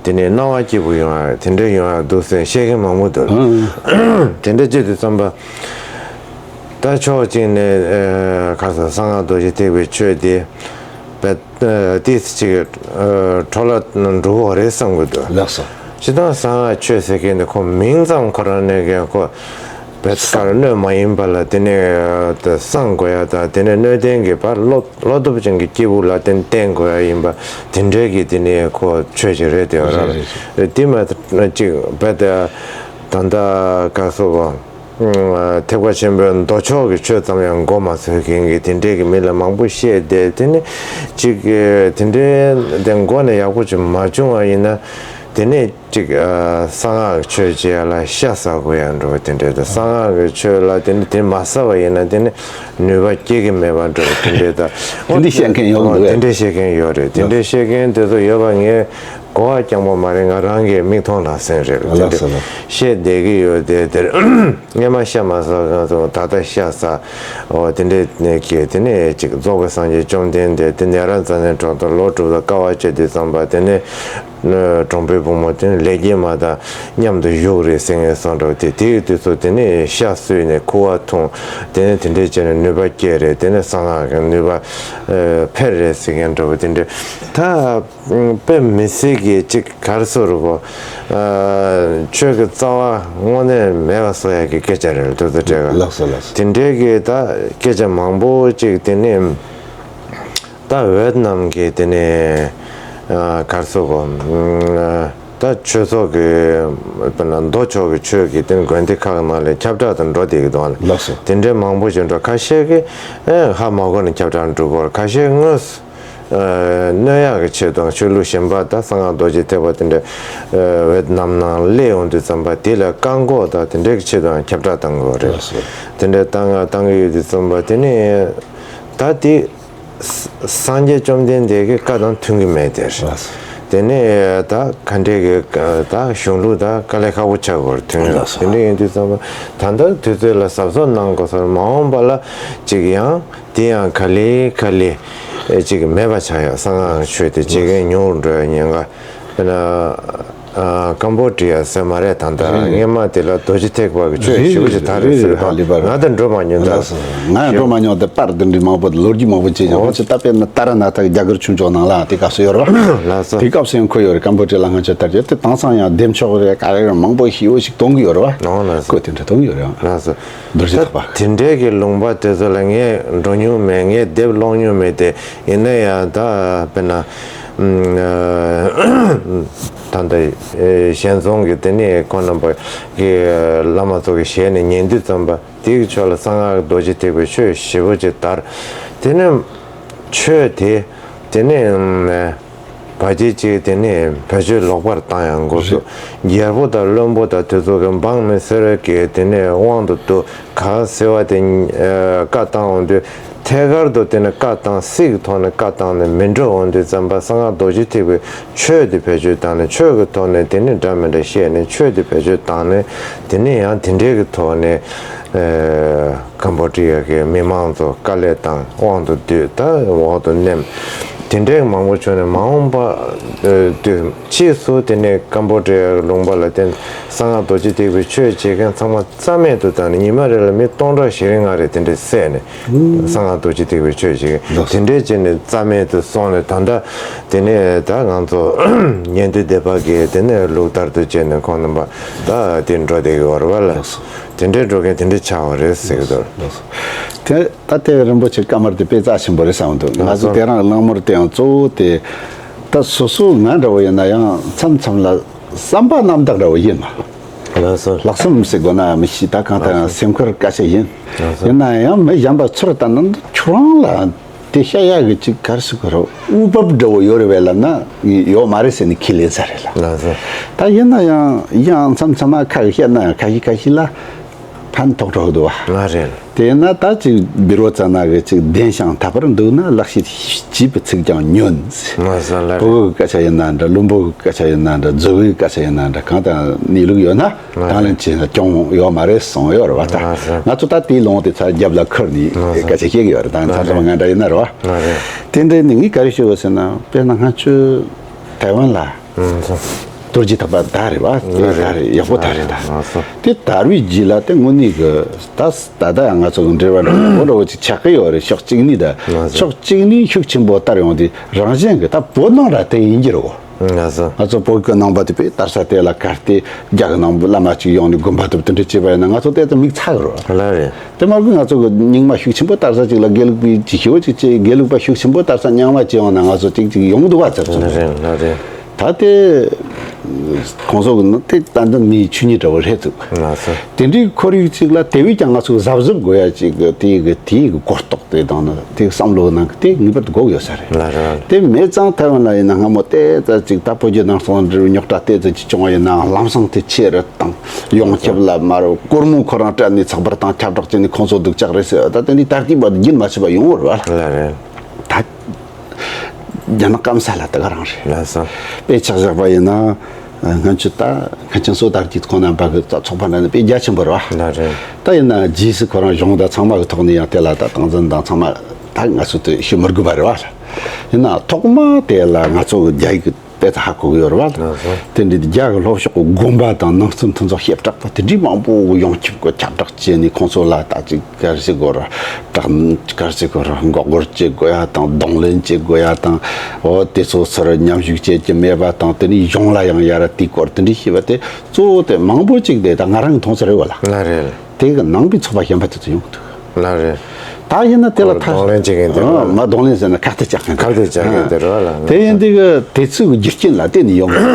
དེ་ནས་སྣང་བ་སྐྱིད་པོ་ཡོང་ཡ་དེ་འདྲས་ཡོང་ཡ་འདུག་ཟེར་བཤད་མཁན་མང་པོ་འདུག་དེ་འདྲས་བྱེད་དུས་ཙམ་པ་ད་ཕྱོགས་གཅིག་ནས་ཨ་ག་ས་གསང་སྔགས་རྡོ་རྗེ་ཐེག་པའི་ཆོས་དེ། པད་ཏིས་ཅིག་འཕྲོ་བརླག་འགྲོ་གི་རེད་བསམ་གི་འདུག་ལགས་སོ། སྤྱིར་བཏང་གསང་སྔགས་ཆོས་ཟེར་མཁན་འདི་ཁོ་མིང་ཙམ་ཁོ་རང་ནས་ཀྱང་ཁོ་བེད་ཀར་གནོད་མ་ཡིན་པ་ལ་དེ་ནས་གསང་དགོས་ཡ་དང་དེ་ནས་གནོད་ལྡན་གྱི་བར་བློ་བློ་སྟོབས་ཅན་གྱི་སྐྱེས་བུ་ལ་དེ་ནས་བསྟེན་དགོས་ཡ་ཡིན་པ་དེ་འདྲའི་གི་དེ་ནས་ཁོ་ཆོས་ཅིག་རེད་དེ་ར། རེད་རེད་རེད། དེ་མ་ཅིག་བེད་ད་ད་ག་སོ་བ། ཐེག་པ་ཆེན་པོའི་མདོ་ཕྱོགས་ཀྱི་ཆོས་ཙམ་ཡང་མགོ་མ་ཚོས་མཁན་གྱི་དེ་འདྲས་ཀྱི་མི་ལ་མང་པོ་བཤད་དེ་དེ་ནི་གཅིག་གི་དེ་འདྲས་དེ་མགོ་ནས་ཡག་པོ་ཅིག་མ་བྱུང་བ་ཡིན་ན་དེ་ནས་གཅིག་གསང་སྔགས་ཀྱི་ཆོས་བྱེད་ཡ་ལ་ཤ་ཟ་དགོས་ཡ་འགྲོ་བ་དེ་འདྲས་དང་གསང་སྔགས་ཀྱི་ཆོས་ལ་དེ་ནི་དེ་མ་ཟ་བ་ཡིན་ན་དེ་ནི་ནུས་པ་སྐྱེ་གི་མེད་པ་འགྲོ་བ་དེ་འདྲས་དང་། དེ་འདྲས་བཤད་མཁན་ཡོད་འདུག་གས། དེ་འདྲས་བཤད་མཁན་ཡོད་རེད། དེ་འདྲས་བཤད་མཁན་དེ་ཚོ་ཡོད་པ་ངས། གོ་བ་རྐྱང་པ་མ་རེད། ང་རང་གི་མིག་མཐོང་ལག་ཟིན་རེད། ལགས་སོ་ལགས། བཤད་བསྡད་ཀྱི་ཡོད་དེ་དེར་སྔས་མ་ཤ་མ་ཟ་གང་སོང་ད་ལྟ་ཤ་ཟ། འོ་དེ་འདྲས་ནས་ཀྱི་དེ་ནས་ཅིག་རྫོགས་པའི་སངས་རྒྱས་བཅོམ་ལྡན་འདས་དེ་ནས་ར་ཛ་ནའི་གྲོང་དུ་ལོ་དྲུག་དང་དཀའ་བ་སྤྱད་དུས་ཙམ་པ་དེ་ནས་གྲོང་པའི་བུ་མོ་དེ་ནས་ལས་སྐྱེས་མ་དང་མཉམ་དུ་བཞུགས་རེད་ཟེར་ངེས་སོང་འགྲོ་དེ་དེའི་དུས་སུ་དེ་ནས་ཤ་ཟོས་ནས་ཁུ་བ་འཐུང་དེ་ནས་དེ་འདྲས་བྱས་ནས་ནུས་པ་སྐྱེས་རེད། དེ་ནས་གསང་སྔགས་ཀྱི་ནུས་པ་འཕེལ་རེད་ཟེར་མཁན་འདྲ་བོ་དེ་འདྲས་ད། དཔེ་མི་སྲིད་ཀྱི་གཅིག་ག་རེ་ཟེར་དགོས། ཆོས་ཀྱི་རྩ་བ་དངོས་གནས་མེད་པ་བཟོ་ཡག་གི་སྐད་ཆ་རེད་དོ། དེ་འདྲ་ལགས་སོ་ལགས་སོ། དེ་འདྲའི་གི་ད་སྐད་ཆ་མང་པོ་གཅིག་དེ་ནས་ད་བེད་ནམ་གྱི་དེ་ནས་ག་རེ་ཟེར་དགོས། ད་ཆོས་ཚོགས་ཀྱི་དཔེར་ན་མདོ་ཕྱོགས་ཀྱི་ཆོས་ཀྱི་དེ་ནས་དགོན་སྡེ་ཁག་ནང་ལ་ཁྱབ་བསྒྲགས་དང་འགྲོ་བསྡད་ཀྱི་འདུག་ལགས་སོ། དེ་འདྲའི་མང་པོ་ཞིག་འགྲོ། ཁ་ཤས་ཀྱིས་ཧ་མ་གོ་ནས་ཁྱབ་བསྒྲགས་འགྲོ་གི་ཡོད་རེད། ཁ་ཤས་དངོས། གནོད་ཡག་གི་ཆེད་དུ་ཆོས་ལུགས་གཞན་པ་དང་གསང་སྔགས་རྡོ་རྗེ་ཐེག་པ་དེ་འདྲ་བེད་ནམ་ནང་སླེབས་ཡོང་དུས་ཙམ་པ་དེ་ལ་བཀག་འགོག་དང་དེ་འདྲའི་ཆེད་དུའང་ཁྱབ་བསྒྲགས་བཏང་དགོས་རེད། དེ་འདྲ་བཏང་བཏང་གི་ཡོད་དུས་ཙམ་པ་དེ་ནི་ད་དེ་སངས་རྒྱས་བཅོམ་ལྡན་འདས་ཀྱི་བཀའ་དང་མཐུན་གྱི་མེད་དེ། དེ་ནི་ད་ག་འདྲའི་གི་ད་གཞུང་ལུགས་ད་དཀའ་ལས་ཁག་པོ་ཆགས་དགོས་རེད། དོན་དེ་འདྲ་ཡིན་དུས་ཙམ་པ་ད་ལྟ་དུས་ཚོད་ལ་གཟབ་གཟབ་གནང་དགོས་སོ། མ་འོངས་པ་ལ་ཅིག་ཡང་དེ་ཡང་ག་ལེ་ག་ལེ་ཨེ་ཅིག་མེད་པ་ཆགས་ཡོད། གསང་སྔགས་ཆོས་དེ་བྱེད་མཁན་ཉུང་རུ་འགྲོ་ཡ་ཉེན་ཁ། དཔེར་ན་ཨ་ཀམ་བོ་ཌི་ཡ་ཟེར་མ་རེད། ད་ལྟ་རེད་རེད། སྔས་མ་དེ་ལ་རྡོ་རྗེ་ཐེག་པ་གི་ཆོས་རེད་ཞེ་པོ་ཞིག་ད་རེད་ཟེར་རེད་རེད། ང་ད་འགྲོ་མ་མྱོང་། ད་ལགས་སོ། ང་ཡང་འགྲོ་མ་མྱོང་། དེ་པར་དེ་འདྲ་མང་པོ་ལོ་རྒྱུས་མང་པོ་བྱས་ཀྱང་ཨོ་ཁོང་ཚོ་ད་དཔེར་ན་ཏཱ་ར་ནཱ་ཐ་གི་རྒྱ་གར་ཆོས་ཕྱོགས་ནང་ལ་དེ་སྐབས་སུ་ཡོད་རེད་བ། ལགས་སོ། དེ་སྐབས་སུ་ཡང་ཁོ་ཡོད་རེད། ཀམ་བོ་ཌི་ཡ་ལ་ང་ཚོ་ལྟར་གྱི་དེ་དེང་སང་ཡང་འདེམས་ཤོག་རེད་ག་རེ་རེད་མང་པོ་ཞེ་པོ་ཞིག་གཏོང་གི་ཡོད་རེད་བ། ཨོ་ལགས་སོ། ཁོ་དེ་འདྲ་གཏོང་གི་ཡོད་རེད་བ། ལགས་སོ། རྡོ་རྗེ་ཐེག་པ། དེ་འདྲའི་གི་ལུང་པ་དེ་ཚོ་ལ་ངས་འགྲོ་མྱོང་མེད། ངས་དེབ་ཀློག་མྱོང་མེད་དེ། ཡིན་ན་ཡང་ད་དཔེར་ན་ད་ལྟ་ཞལ་འཛོམས་ཀྱི་དེ་ནས་ཁོང་རྣམ་པ་གི་བླ་མ་ཚོ་གི་ཞལ་ནས་ཉན་དུས་ཙམ་པ་དེ་གི་ཕྱོགས་ལ་གསང་སྔགས་རྡོ་རྗེ་ཐེག་པའི་ཆོས་ཞེ་པོ་ཅིག་དར། དེ་ནས་ཆོས་དེ་དེ་ནས། བ་ཅི་གཅིག་དེ་ནས་བེད་སྤྱོད་ལོག་པར་བཏང་ཡང་འགོ་ཚུགས། རྒྱལ་པོ་དང་བློན་པོ་དང་དེ་ཚོ་གི་འབངས་མི་སེར་གྱི་དེ་ནས་དབང་དུ་བསྡུ། ག་ཟེར་བ་དེ་བཀའ་བཏང་འོང་དུས་ཐད་ཀར་དུ་དེ་ནས་བཀའ་བཏང་། སྲིད་ཀྱི་ཐོག་ནས་བཀའ་བཏང་ནས་མི་འགྲོ་འོང་དུས་ཙམ་པ་གསང་སྔགས་རྡོ་རྗེ་ཐེག་པའི་ཆོས་དེ་བེད་སྤྱོད་བཏང་ནས་ཆོས་ཀྱི་ཐོག་ནས་དེ་ནས་འདྲ་མི་འདྲ་བཤད་ནས་ཆོས་དེ་བེད་སྤྱོད་བཏང་ནས་དེ་ནས་ཡང་དེ་འདྲའི་གི་ཐོག་ནས་ཀམ་བོ་ཌི་ཡ་གི་མི་མང་ཚོ་དཀའ་ལས་བཏང་དབང་དུ་བསྡུས་ད་འོག་ཏུ་མནན། དེ་འདྲའི་མང་པོ་བྱུང་ནས། མ་འོངས་པ་དུས་ཕྱིས་སུ་དེ་ནས་ཀམ་བོ་ཌི་ཡ་ལུང་པ་ལ་བརྟེན་གསང་སྔགས་རྡོ་རྗེ་ཐེག་པའི་ཆོས་བྱེད་མཁན་ཚང་མ་རྩ་མེད་དུ་བཏང་ནས། ཉི་མ་རེ་ལ་མི་སྟོང་ཕྲག་བཞི་རེ་ལྔ་རེ་དེ་འདྲས་བསད་ནས། གསང་སྔགས་རྡོ་རྗེ་ཐེག་པའི་ཆོས་བྱེད་མཁན་དེ་འདྲས་བྱས་ནས་རྩ་མེད་དུ་སོང་ནས། ད་ལྟ་དེ་ནས་ད་ང་ཚོ་ཉན་ཐོས་སྡེ་པ་གིས་དེ་ནས་ལུགས་ལྟར་དུ་བྱས་ནས་ཁོང་རྣམ་པ་ད་དེ་འགྲོ་བསྡད་ཡོད་རེད་པ་ལ། དེ་འདྲས་འགྲོ་མཁན་དེ་འདྲས་ཆགས་པ་རེད་ཟེར་གྱི་འདུག། དེ་ད་ལྟའི་རིན་པོ་ཆེ་བཀའ་མར་དེ་དཔེ་རྩ་ཆེན་པོ་རེད་བསམ་འདུག། ང་ཚོ་དེ་རིང་གླེང་མོལ་དེ་ཡང་གཙོ་བོ་དེ། ད་སོ་སོ་ང་འདྲ་བོ་ཡིན་ན་ཡང་མཚམས་མཚམས་ལ་བསམ་པ་རྣམ་དག་འདྲ་བོ་ཡིན་ལ། ལགས་སོ། ལྷག་བསམ་ཟེར་དགོས་ན་མི་ཤེས། ད་གང་ལྟར་ཡང་སེམས་ཁུར་སྐད་ཆ་ཡིན། ལགས་སོ། ཡིན་ན་ཡང་མི་གཞན་པ་ཚུར་ལྟ་ན་ཁྱོད་རང་ལ་དེ་བཤད་ཡག་གི་ཅིག་ག་རེ་ཟེར་དགོས་རེད། འོས་བབ་འདྲ་བོ་ཡོད་རེད་པས་ལབ་ན་ཡོད་མ་རེད་ཟེར་ནས་ཁས་ལེན་ས་རེད་ལ། ལགས་སོ། ད་ཡིན་ན་ཡང་ཡང་མཚམས་མཚམས་མ་ཁ་གི་བཤད་ན་ཡང་ཁ་ཤས་ཁ་ཤས་ལ་ཕན་ཐོགས་འགྲོ་གི་འདུག་བ། ང་རེད། དེས་ན་ད་ཅིག་བཻ་རོ་ཙ་ན་གི་ཅིག་བདེན་ཞིང་ཐད་པར་འདུག་ན། ལེགས་བཤད་བྱིས་པའི་ཚིག་ཀྱང་ཉོན། ང་ས་ལ་བུ་གི་སྐད་ཆ་ཡིན་ན་འདྲ། བླུན་པོ་གི་སྐད་ཆ་ཡིན་ན་འདྲ། རྫུ་བའི་སྐད་ཆ་ཡིན་ན་འདྲ། གང་དང་གནས་ལུགས་ཡོད་ན་ང་དང་ལེན་བྱས་ན་སྐྱོན་ཡོད་མ་རེད་གསུངས་ཡོད་རེད་བ། ད་ང་ས་ང་ཚོ་ད་དེའི་ལུང་དེ་ཚར་རྒྱབ་ལ་ཁུར་ནས་ང་ས་སྐད་ཆ་བཤད་གི་ཡོད་རེད། ད་ང་ཚོ་ང་འདྲ་ཡིན་ན་རེད་བ། ང་རེད། དེ་འདྲ་ནི་ངས་ག་རེ་ཞུ་བ་ཟེར་ན། དཔེར་ན་ང་ཚོའི་ཐའེ་ཝན་ལ་ང་ས་རྡོ་རྗེ་ཐེག་པ་དར་རེད་བ། དེ་དར་རེད། ཡག་པོ་དར་རེད། ད་ང་ས་དེ་དར་བའི་རྗེས་ལ་དེ་དངོས་གནས་གི་ད་ད་ལྟ་ཡང་ང་ཚོ་གི་འབྲེལ་བ་འདྲ་བོ་འདྲ་བོ་ཅིག་ཆགས་ཀྱི་ཡོད་རེད། ཕྱོགས་གཅིག་ནས། ད་ང་ས་ཕྱོགས་གཅིག་ནས་ཤུགས་ཆེན་པོ་དར་ཡོང་དུས་རང་བཞིན་གི་ད་བོད་ནང་ར་དེ་ཡིན་གྱི་རེད་བ། ང་ས་ང་ཚོ་བོད་ཀྱི་ནང་པ་དེ་དཔེ་དར་ས་དེ་ལ་གར་ཏེ་རྒྱ་གི་ནང་བླ་མ་གཅིག་ཡོང་ནས་དགོན་པ་དེ་དེ་འདྲ་བྱས་པ་ཡིན་ན་ང་ཚོ་དེ་ད་མིག་ཚ་གི་རེད། ལགས་རེད། དེ་མ་གི་ང་ཚོ་གི་རྙིང་མ་ཤུགས་ཆེན་པོ་དར་ས་ཅིག་ལ་དགེ་ལུགས་པའི་ཅིག་ཞེ་པོ་ཅིག་བྱས། དགེ་ལུགས་པ་ཤུགས་ཆེན་པོ་དར་ས་རྙིང་མ་ཅིག་ཡོང་ན་ང་ཚོ་ཅིག་ཅིག་ཡོང་གི་འདུག་བ། ཙེར་ཙེར། ལགས་རེད། ལགས་རེད། ད་དེ་ཁོང་ཚོ་གི་ནི་དེ་ད་འདི་མིའི་ཆོས་ཉིད་འདྲ་བོ་རེད་འདུག། ལགས་སོ། དེ་འདྲའི་ཁོར་ཡུག་ཅིག་ལ་དེ་བས་ཀྱང་ང་ཚོ་གཟབ་གཟབ་དགོས་ཡ་ཅིག་གི་དེའི་གི་དེའི་གི་གོ་རྟོགས་དེ་དང་ནི་དེའི་བསམ་བློ་ནང་གི་དེ་ངེས་པར་དུ་དགོས་ཡོད་ས་རེད། ལགས་རེད། དེ་མེད་ཙང་ཐའེ་ཝན་ལ་ཡིན་ན་སྔ་མོ་ཏོག་ཙམ་ཅིག་ད་བོད་བརྒྱུད་ནང་བསྟན་འདྲ་བའི་རྙོག་དྲ་ཏོག་ཙམ་ཅིག་བྱུང་བ་ཡིན་ན་ལམ་སང་དེ་ཆེ་རུ་བཏང་། ཡོངས་ཁྱབ་ལ་མར་སྒོར་མོ་ཁོ་རང་སྤྲད་ནས་ཚགས་པར་དང་ཁྱབ་བསྒྲགས་བྱས་ནས་ཁོང་ཚོ་སྡུག་ཅག་རེད་ཟེར། ད་དེ་འདྲའི་ད་ལྟའི་བར་དུ་རྒྱུན་མ་ཆད་པ་ཡོང་བ་རེད་བ། ལགས་རེད། ད་རྒྱ་ནག་སྐམ་ས་ལ་དེ་ག་རང་རེད། ལགས་སོ། དཔེ་ཆ་བཞག་པ་ཡིན་ན། སྔོན་ཆད་ད་མཁན་ཆེན་བསོད་དར་རྒྱས་ཁོང་རྣམ་པ་གི་ཚོགས་པ་འདྲ་ནི་དཔེ་རྒྱ་ཆེན་པོ་རེད་བ། ལགས་རེད། ད་ཡིན་ན་རྗེས་སུ་ཁོ་རང་གཞུང་དང་ཚང་མ་གི་ཐོག་ནས་ཡང་དེ་ལ་ད་སྟངས་འཛིན་དང་ཚང་མ་ད་ང་ཚོ་དེ་ཞུ་མི་དགོས་པ་རེད་བ། ཡིན་ན་ཐོག་མ་དེ་ལ་ང་ཚོ་གི་རྒྱ་ཡིག་གི་དེ་ད་ཧ་གོ་གི་ཡོད་རེད་བ། ལགས་སོ། དེ་འདྲའི་རྒྱ་གི་ལྷོ་ཕྱོགས་གི་དགོན་པ་དང་ནང་རྩིས་མཐུན་ཚོགས་བྱེ་བྲག་པ་དེ་འདྲའི་མང་པོ་ཡོངས་ཁྱབ་གི་ཁྱབ་བསྒྲགས་བྱས་ནས་ཁོང་ཚོ་ལ་ད་ཅིག་ག་རེ་ཟེར་དགོས་རེད། དྲག་ག་རེ་ཟེར་དགོས་རེད། མགོ་སྐོར་བྱེད་དགོས་ཡ་དང་གདོང་ལེན་བྱེད་དགོས་ཡ་དང་། འོ་དེ་ཚོ་ཚུར་མཉམ་ཞུགས་བྱེད་ཀྱི་མེད་པ་དང་། དེ་ནས་གཞུང་ལ་ཡང་ཡ་ར་དེའི་སྐོར་དེ་འདྲའི་བཤད་པ་དེ་གཙོ་བོ་དེ་མང་པོ་ཅིག་དེ་ད་ང་རང་གི་མཐོང་ཚུལ་རེད་བ་ལ། ལགས་རེད། དེ་གི་ནང་པའི་ཚོགས་པ་གཞན་པ་དེ་ཚོ་ཡོང་གི་འདུག། ལགས་རེད། ད་ཡིན་ན་དེ་ལ་ཁོ་ཐ་གདོང་ལེན་བྱེད་མཁན་དེ་རེད་བ། མ་གདོང་ལེན་ཟེར་ན་ཁ་གཏད་བཅག་མཁན། ཁ་གཏད་བཅག་མཁན་དེ་རེད་བ་ལ། དེ་ཡིན་དུས་གི་དེ་ཚོའི་རྒྱུ་རྐྱེན་ལ་བརྟེན་ནས་ཡོང་གི།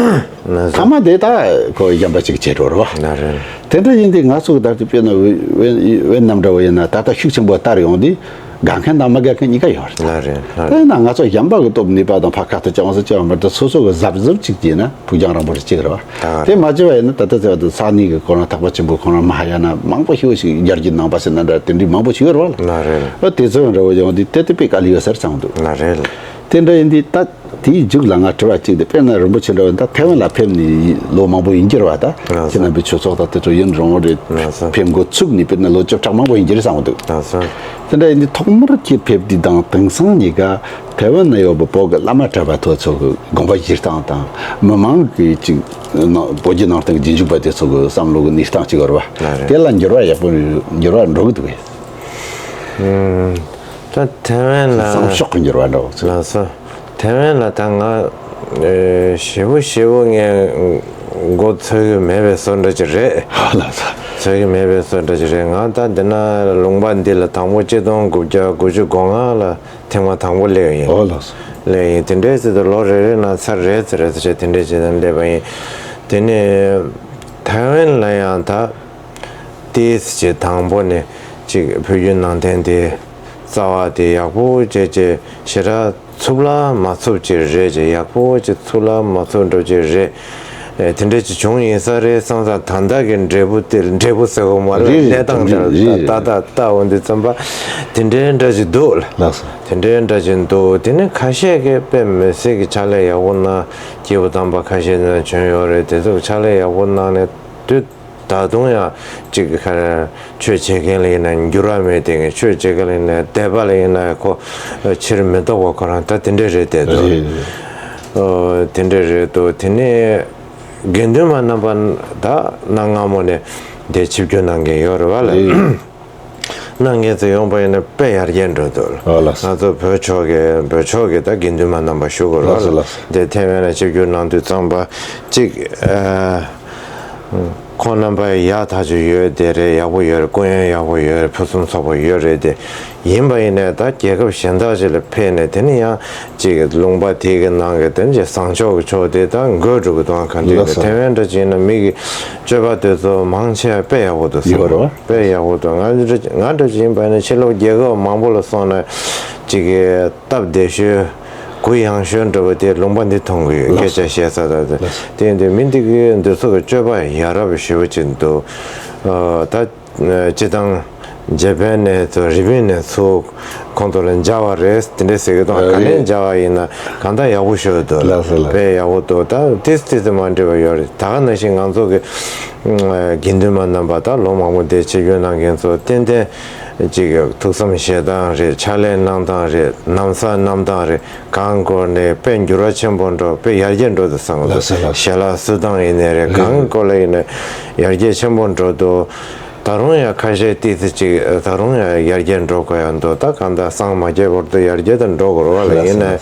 ལགས་སོ། ཐ་མ་དེ་ད་ཁོ་གཞན་པ་ཅིག་བྱེད་འགྲོ་རེད་བ། ལགས་རེད། དེ་འདྲ་ཡིན་དུས་ང་ཚོ་གི་ད་ལྟ་དཔེར་ན་ཝེ་ཝེ་ཝེ་ནམ་འདྲ་བོ་ཡིན་ན་ད་ལྟ་ཤུགས་ཆེན་པོ་དར་ཡོང་དུས་དགའ་མཁན་དང་མི་དགའ་མཁན་གཉིས་ཀ་ཡོད་རེད། ལགས་རེད། ལགས་རེད། དེ་ཡིན་ན་ང་ཚོ་གཞན་པ་གི་སྟོབས་ནུས་པ་དང་ཕར་ཁ་གཏད་བཅག་འོང་ཟེར་བྱས་པ་མ་གཏོགས་སོ་སོ་གི་གཟབ་གཟབ་ཅིག་བྱས་ན་ཕུགས་རྒྱང་རིང་པོ་རེ་གཅིག་རེད་བ། ད་དེ་མ་བྱས་པ་ཡིན་ན་ད་ལྟ་བྱས་པ་དང་ས་གནས་ཀྱི་ཁོ་རང་ཐེག་པ་ཆེན་པོའི་ཁོ་རང་མ་ཧཱ་ཡ་ན་མང་པོ་ཞིག་ཞིག་རྒྱལ་གྱི་ནང་པ་ཟེར་ན་འདྲ་དེ་འདྲའི་མང་པོ་ཞིག་ཡོད་རེད་བ་ལ། ལགས་རེད། ཨ་དེ་ཚོ་ཡང་འདྲ་བོ་ཡོང་དུས་དེ་དེ་དཔེ་དཀའ་ལས་ཡོད་ས་རེད་བསམ་འདུག། ལགས་རེད། དེ་འདྲ་ཡིན་དུས་ད་དེའི་མཇུག་ལ་ང་དྲི་བ་གཅིག་དེ་དཔེར་ན་རིན་པོ་ཆེ་འདྲ་བོ་ད་ཐའེ་ཝན་ལ་ཕེབས་ནས་ལོ་མང་པོ་ཡིན་གྱི་རེད་བ། ད་ལགས་སོ། ཁྱེད་རྣམ་པའི་ཆོས་ཚོགས་དང་དེ་ཚོ་ཡིན་རུང་རེད། ལགས་སོ། ཕེབས་འགོ་ཚུགས་ནས་དཔེར་ན་ལོ་བཅུ་ཕྲག་མང་པོ་ཡིན་གྱི་རེད་བསམ་གི་འདུག། ལགས་སོ། དེ་འདྲ་ཡིན་དུས་ཐོག་མར་ཁྱེད་ཕེབས་དུས་དང་དེང་སང་གཉིས་ཀ་ཐའེ་ཝན་ན་ཡོད་པའི་བོད་ཀྱི་བླ་མ་གྲྭ་པ་དེ་ཚོ་གི་དགོངས་པ་བཞེས་སྟངས་དང་མི་མང་གི་ཅིག་ནང་བོད་བརྒྱུད་ནང་བསྟན་གྱི་རྗེས་འཇུག་པ་དེ་ཚོ་གི་བསམ་བློ་གི་གནས་སྟངས་ཅིག་ཡོད་རེད་བ། ལགས་རེད། དེ་ལ་འགྱུར་བ་ཡག་པོ་འགྱུར་བ་འགྲོ་གི་འདུག་གས། ཨུམ། ད་ཐའེ་ཝན་ལ་བཟང་ཕྱོགས་ཀྱི་འགྱུར་བ་འདྲ་བོ་ཚོ། ལགས་སོ། ཐའེ་ཝན་ལ་ད་ང་ཨེ་ཞེ་པོ་ཞེ་པོ་ངས་མགོ་ཚོད་ཀྱི་མེད་པའི་བཟོ་འདྲ་ཅིག་རེད། ལགས་སོ། ཚོད་ཀྱི་མེད་པའི་བཟོ་འདྲ་ཅིག་རེད། ང་ད་འདི་ན་ལུང་པ་འདི་ལ་དང་པོ་གཅིག་སྟོང་དགུ་བརྒྱ་དགུ་བཅུ་གོ་ལྔ་ལ་ཐེངས་མ་དང་པོ་སླེབས་ཡིན། ཨོ་ལགས་སོ། སླེབས་ཡིན། དེ་འདྲའི་ཚེ་དུ་ལོ་རེ་རེ་ན་ཚར་རེ་ཚེ་རེ་ཚེ་དེ་འདྲའི་ཅིག་དང་སླེབས་པ་ཡིན། དེ་ནས་ཐའེ་ཝན་ལ་ཡང་ད་ཏིས་ཅེ་དང་པོ་ནས་ཅིག་བོད་བརྒྱུད་ནང་བསྟན་དེ་རྩ་བ་དེ་ཡག་པོ་བྱས་བྱས་ཞེ་དྲག་ཚུབ་ལ་མ་ཚུབ་ཅིག་རེད་ཅེ། ཡག་པོ་ཅིག་ཚུབ་ལ་མ་ཚུབ་འགྲོ་ཅིག་རེད། ཨེ་དེ་འདྲ་ཅིག་བྱུང་ཡིན་ས་རེད་བསམ་ས། ད་ལྟ་གི་འབྲས་བུ་དེ་འབྲས་བུ་ཟེར་བ་མ་རེད། རེད་གནས་སྟངས་དེ་རེད་རེད། ད་ད་ལྟ་འོ་འདི་ཙམ་པ་དེ་འདྲའི་འདྲ་ཅིག་འདུག་ལ། ལགས་སོ། དེ་འདྲའི་འདྲ་ཅིག་འདུག། དེ་ནི་ཁ་ཤས་ཀྱིས་དཔེ་མི་སྲིད་ཀྱི་ཕྱག་ལས་ཡག་པོ་གནང་། སྐྱེས་བུ་དམ་པ་ཁ་ཤས་ནས་བྱོན་ཡོད་རེད། དེ་ཚོ་ཕྱག་ལས་ཡག་པོ་གནང་ནས་དུས། ད་དུང་ཡང་ཅིག་ག་རེ། ཆོས་བྱེད་མཁན་ལ་ཡིན་ན་འགྱུར་བ་མེད་དེ། ཆོས་བྱེད་མཁན་ལ་ཡིན་ན་དད་པ་ལ་ཡིན་ན་ཁོ་ཕྱིར་མི་ལྡོག་པ་ཁོ་རང་ད་དེ་འདྲ་རེད་དེ་འདུག་རེད། ཨོ་དེ་འདྲ་རེད་འདུག་དེ་ནས་དགེ་འདུན་མ་རྣམ་པ་ད་གནའ་སྔ་མོ་ནས་དེ་ཆིབས་བསྒྱུར་གནང་མཁན་ཡོད་རེད་བ་ལ། རེད། གནང་མཁན་ཚོ་ཡོང་པ་ཡིན་ན་དཔེ་ཡར་རྒྱས་འགྲོ་འདུག་ཨོ་ལགས་སོ། ང་ཚོ་བོད་ཕྱོགས་ཀྱི་བོད་ཕྱོགས་ཀྱི་ད་དགེ་འདུན་མ་རྣམ་པ་བཞུགས་དགོས་རེད་བ་ལགས་སོ། ལགས་སོ། དེ་ཐེ་ཝན་ལ་ཆིབས་བསྒྱུར་གནང་དུས་ཙམ་པ་གཅིག་ཨ། ཁོང་རྣམ་པ་ཡག་ཐག་ཆོད་ཡོད་དེ་རེད། ཡག་པོ་ཡོད་རེད། སྐུ་ཡོན་ཡག་པོ་ཡོད་རེད། ཕུན་སུམ་ཚོགས་པོ་ཡོད་རེད་དེ། ཡིན་པ་ཡིན་ནའི་ད་རྒྱལ་ཁབ་གཞན་དག་ཅིག་ལ་ཕེབས་ནས་དེ་ནི་ཡང་ཅིག་ལུང་པ་དེ་གི་ནང་གི་དེ་ནི་ཅིག་བཟང་ཕྱོགས་ཀྱི་ཕྱོགས་དེ་ད་འགོས་འགྲོ་གི་འདུག་ག་འདྲ་ལགས་སོ། དེ་ཐེ་ཝན་འདྲ་ཅིག་ཡིན་ན་མི་གི་སྤྱོད་པ་དེ་ཚོ་མང་ཆེ་བ་དཔེ་ཡག་པོ་འདུག་བསམ་ཡོད་རེད་བ། དཔེ་ཡག་པོ་འདུག་ང་འདྲ་ང་འདྲ་ཅིག་ཡིན་པ་ཡིན་ན་ཕྱི་ལོགས་རྒྱལ་ཁབ་མང་པོ་ལ་སོང་ན་ཅིག་གི་སྟབས་བདེ་ཤོས། གུ་ཡངས་ཤོས་འདྲ་བོ་དེ་ལུང་པ་འདི་མཐོང་གི་ཡོད། ལགས་སོ། སྐད་ཆ་བཤད་ས་དང་དེ། ལགས་སོ། དེ་ཡིན་དུས་མི་འདི་གི་འདི་ཚོ་གི་སྤྱོད་པ་ཡ་རབས་ཞེ་པོ་ཅིག་འདུག་ཨ། ད་སྤྱི་བཏང་ཇེ་པན་ནས་ཚུར་རི་པིན་ནས་ཚུར་ཁོང་ཚོ་ལ་མཇལ་བ་རེད་དེ་འདྲ་ཟེར་གི་འདུག་ཨ། ག་ནས་མཇལ་བ་ཡིན་ན་གང་ལྟར་ཡག་པོ་ཞེ་པོ་འདུག་ལགས་སོ། ལགས། དཔེ་ཡག་པོ་འདུག་ད་ཏིས་ཏིས་མ་འདྲ་བ་ཡོད་རེད། ད་ག་ནང་བཞིན་ང་ཚོ་གི་དགེ་འདུན་མ་རྣམ་པ་ད་ལོ་མང་པོ་འདིར་ཆིབས་བསྒྱུར་གནང་མཁན་ཚོ་ཏན་ཏན། ཅིག་ཐུགས་བསམ་བཞེས་སྟངས་རེད། ཕྱག་ལས་གནང་སྟངས་རེད། ན་བཟའ་གནང་སྟངས་རེད། གང་སྐོར་ནས་དཔེ་འགྱུར་བ་ཆེན་པོ་འགྲོ། དཔེ་ཡར་རྒྱས་འགྲོ་འདུག་བསམ་གི་འདུག་ལགས་སོ། ལགས་སོ། ཞལ་ལག་གསོལ་སྟངས་ཡིན་ནའི་རེད། རེད། གང་སྐོར་ལ་ཡིན་ནའི་ཡར་རྒྱས་ཆེན་པོ་འགྲོ་འདུག་ད་རུང་ཡང་ཁ་ཤས་ཏིས་ཅིག་ད་རུང་ཡང་ཡར་རྒྱས་འགྲོ་དགོས་ཡ་འདུག་ད་གང་ལྟར་སངས་མ་རྒྱས་བར་དུ་ཡར་རྒྱས་ད་འགྲོ་དགོས་རེད་བ་ལ། ལགས་སོ། ཡིན་ནའི་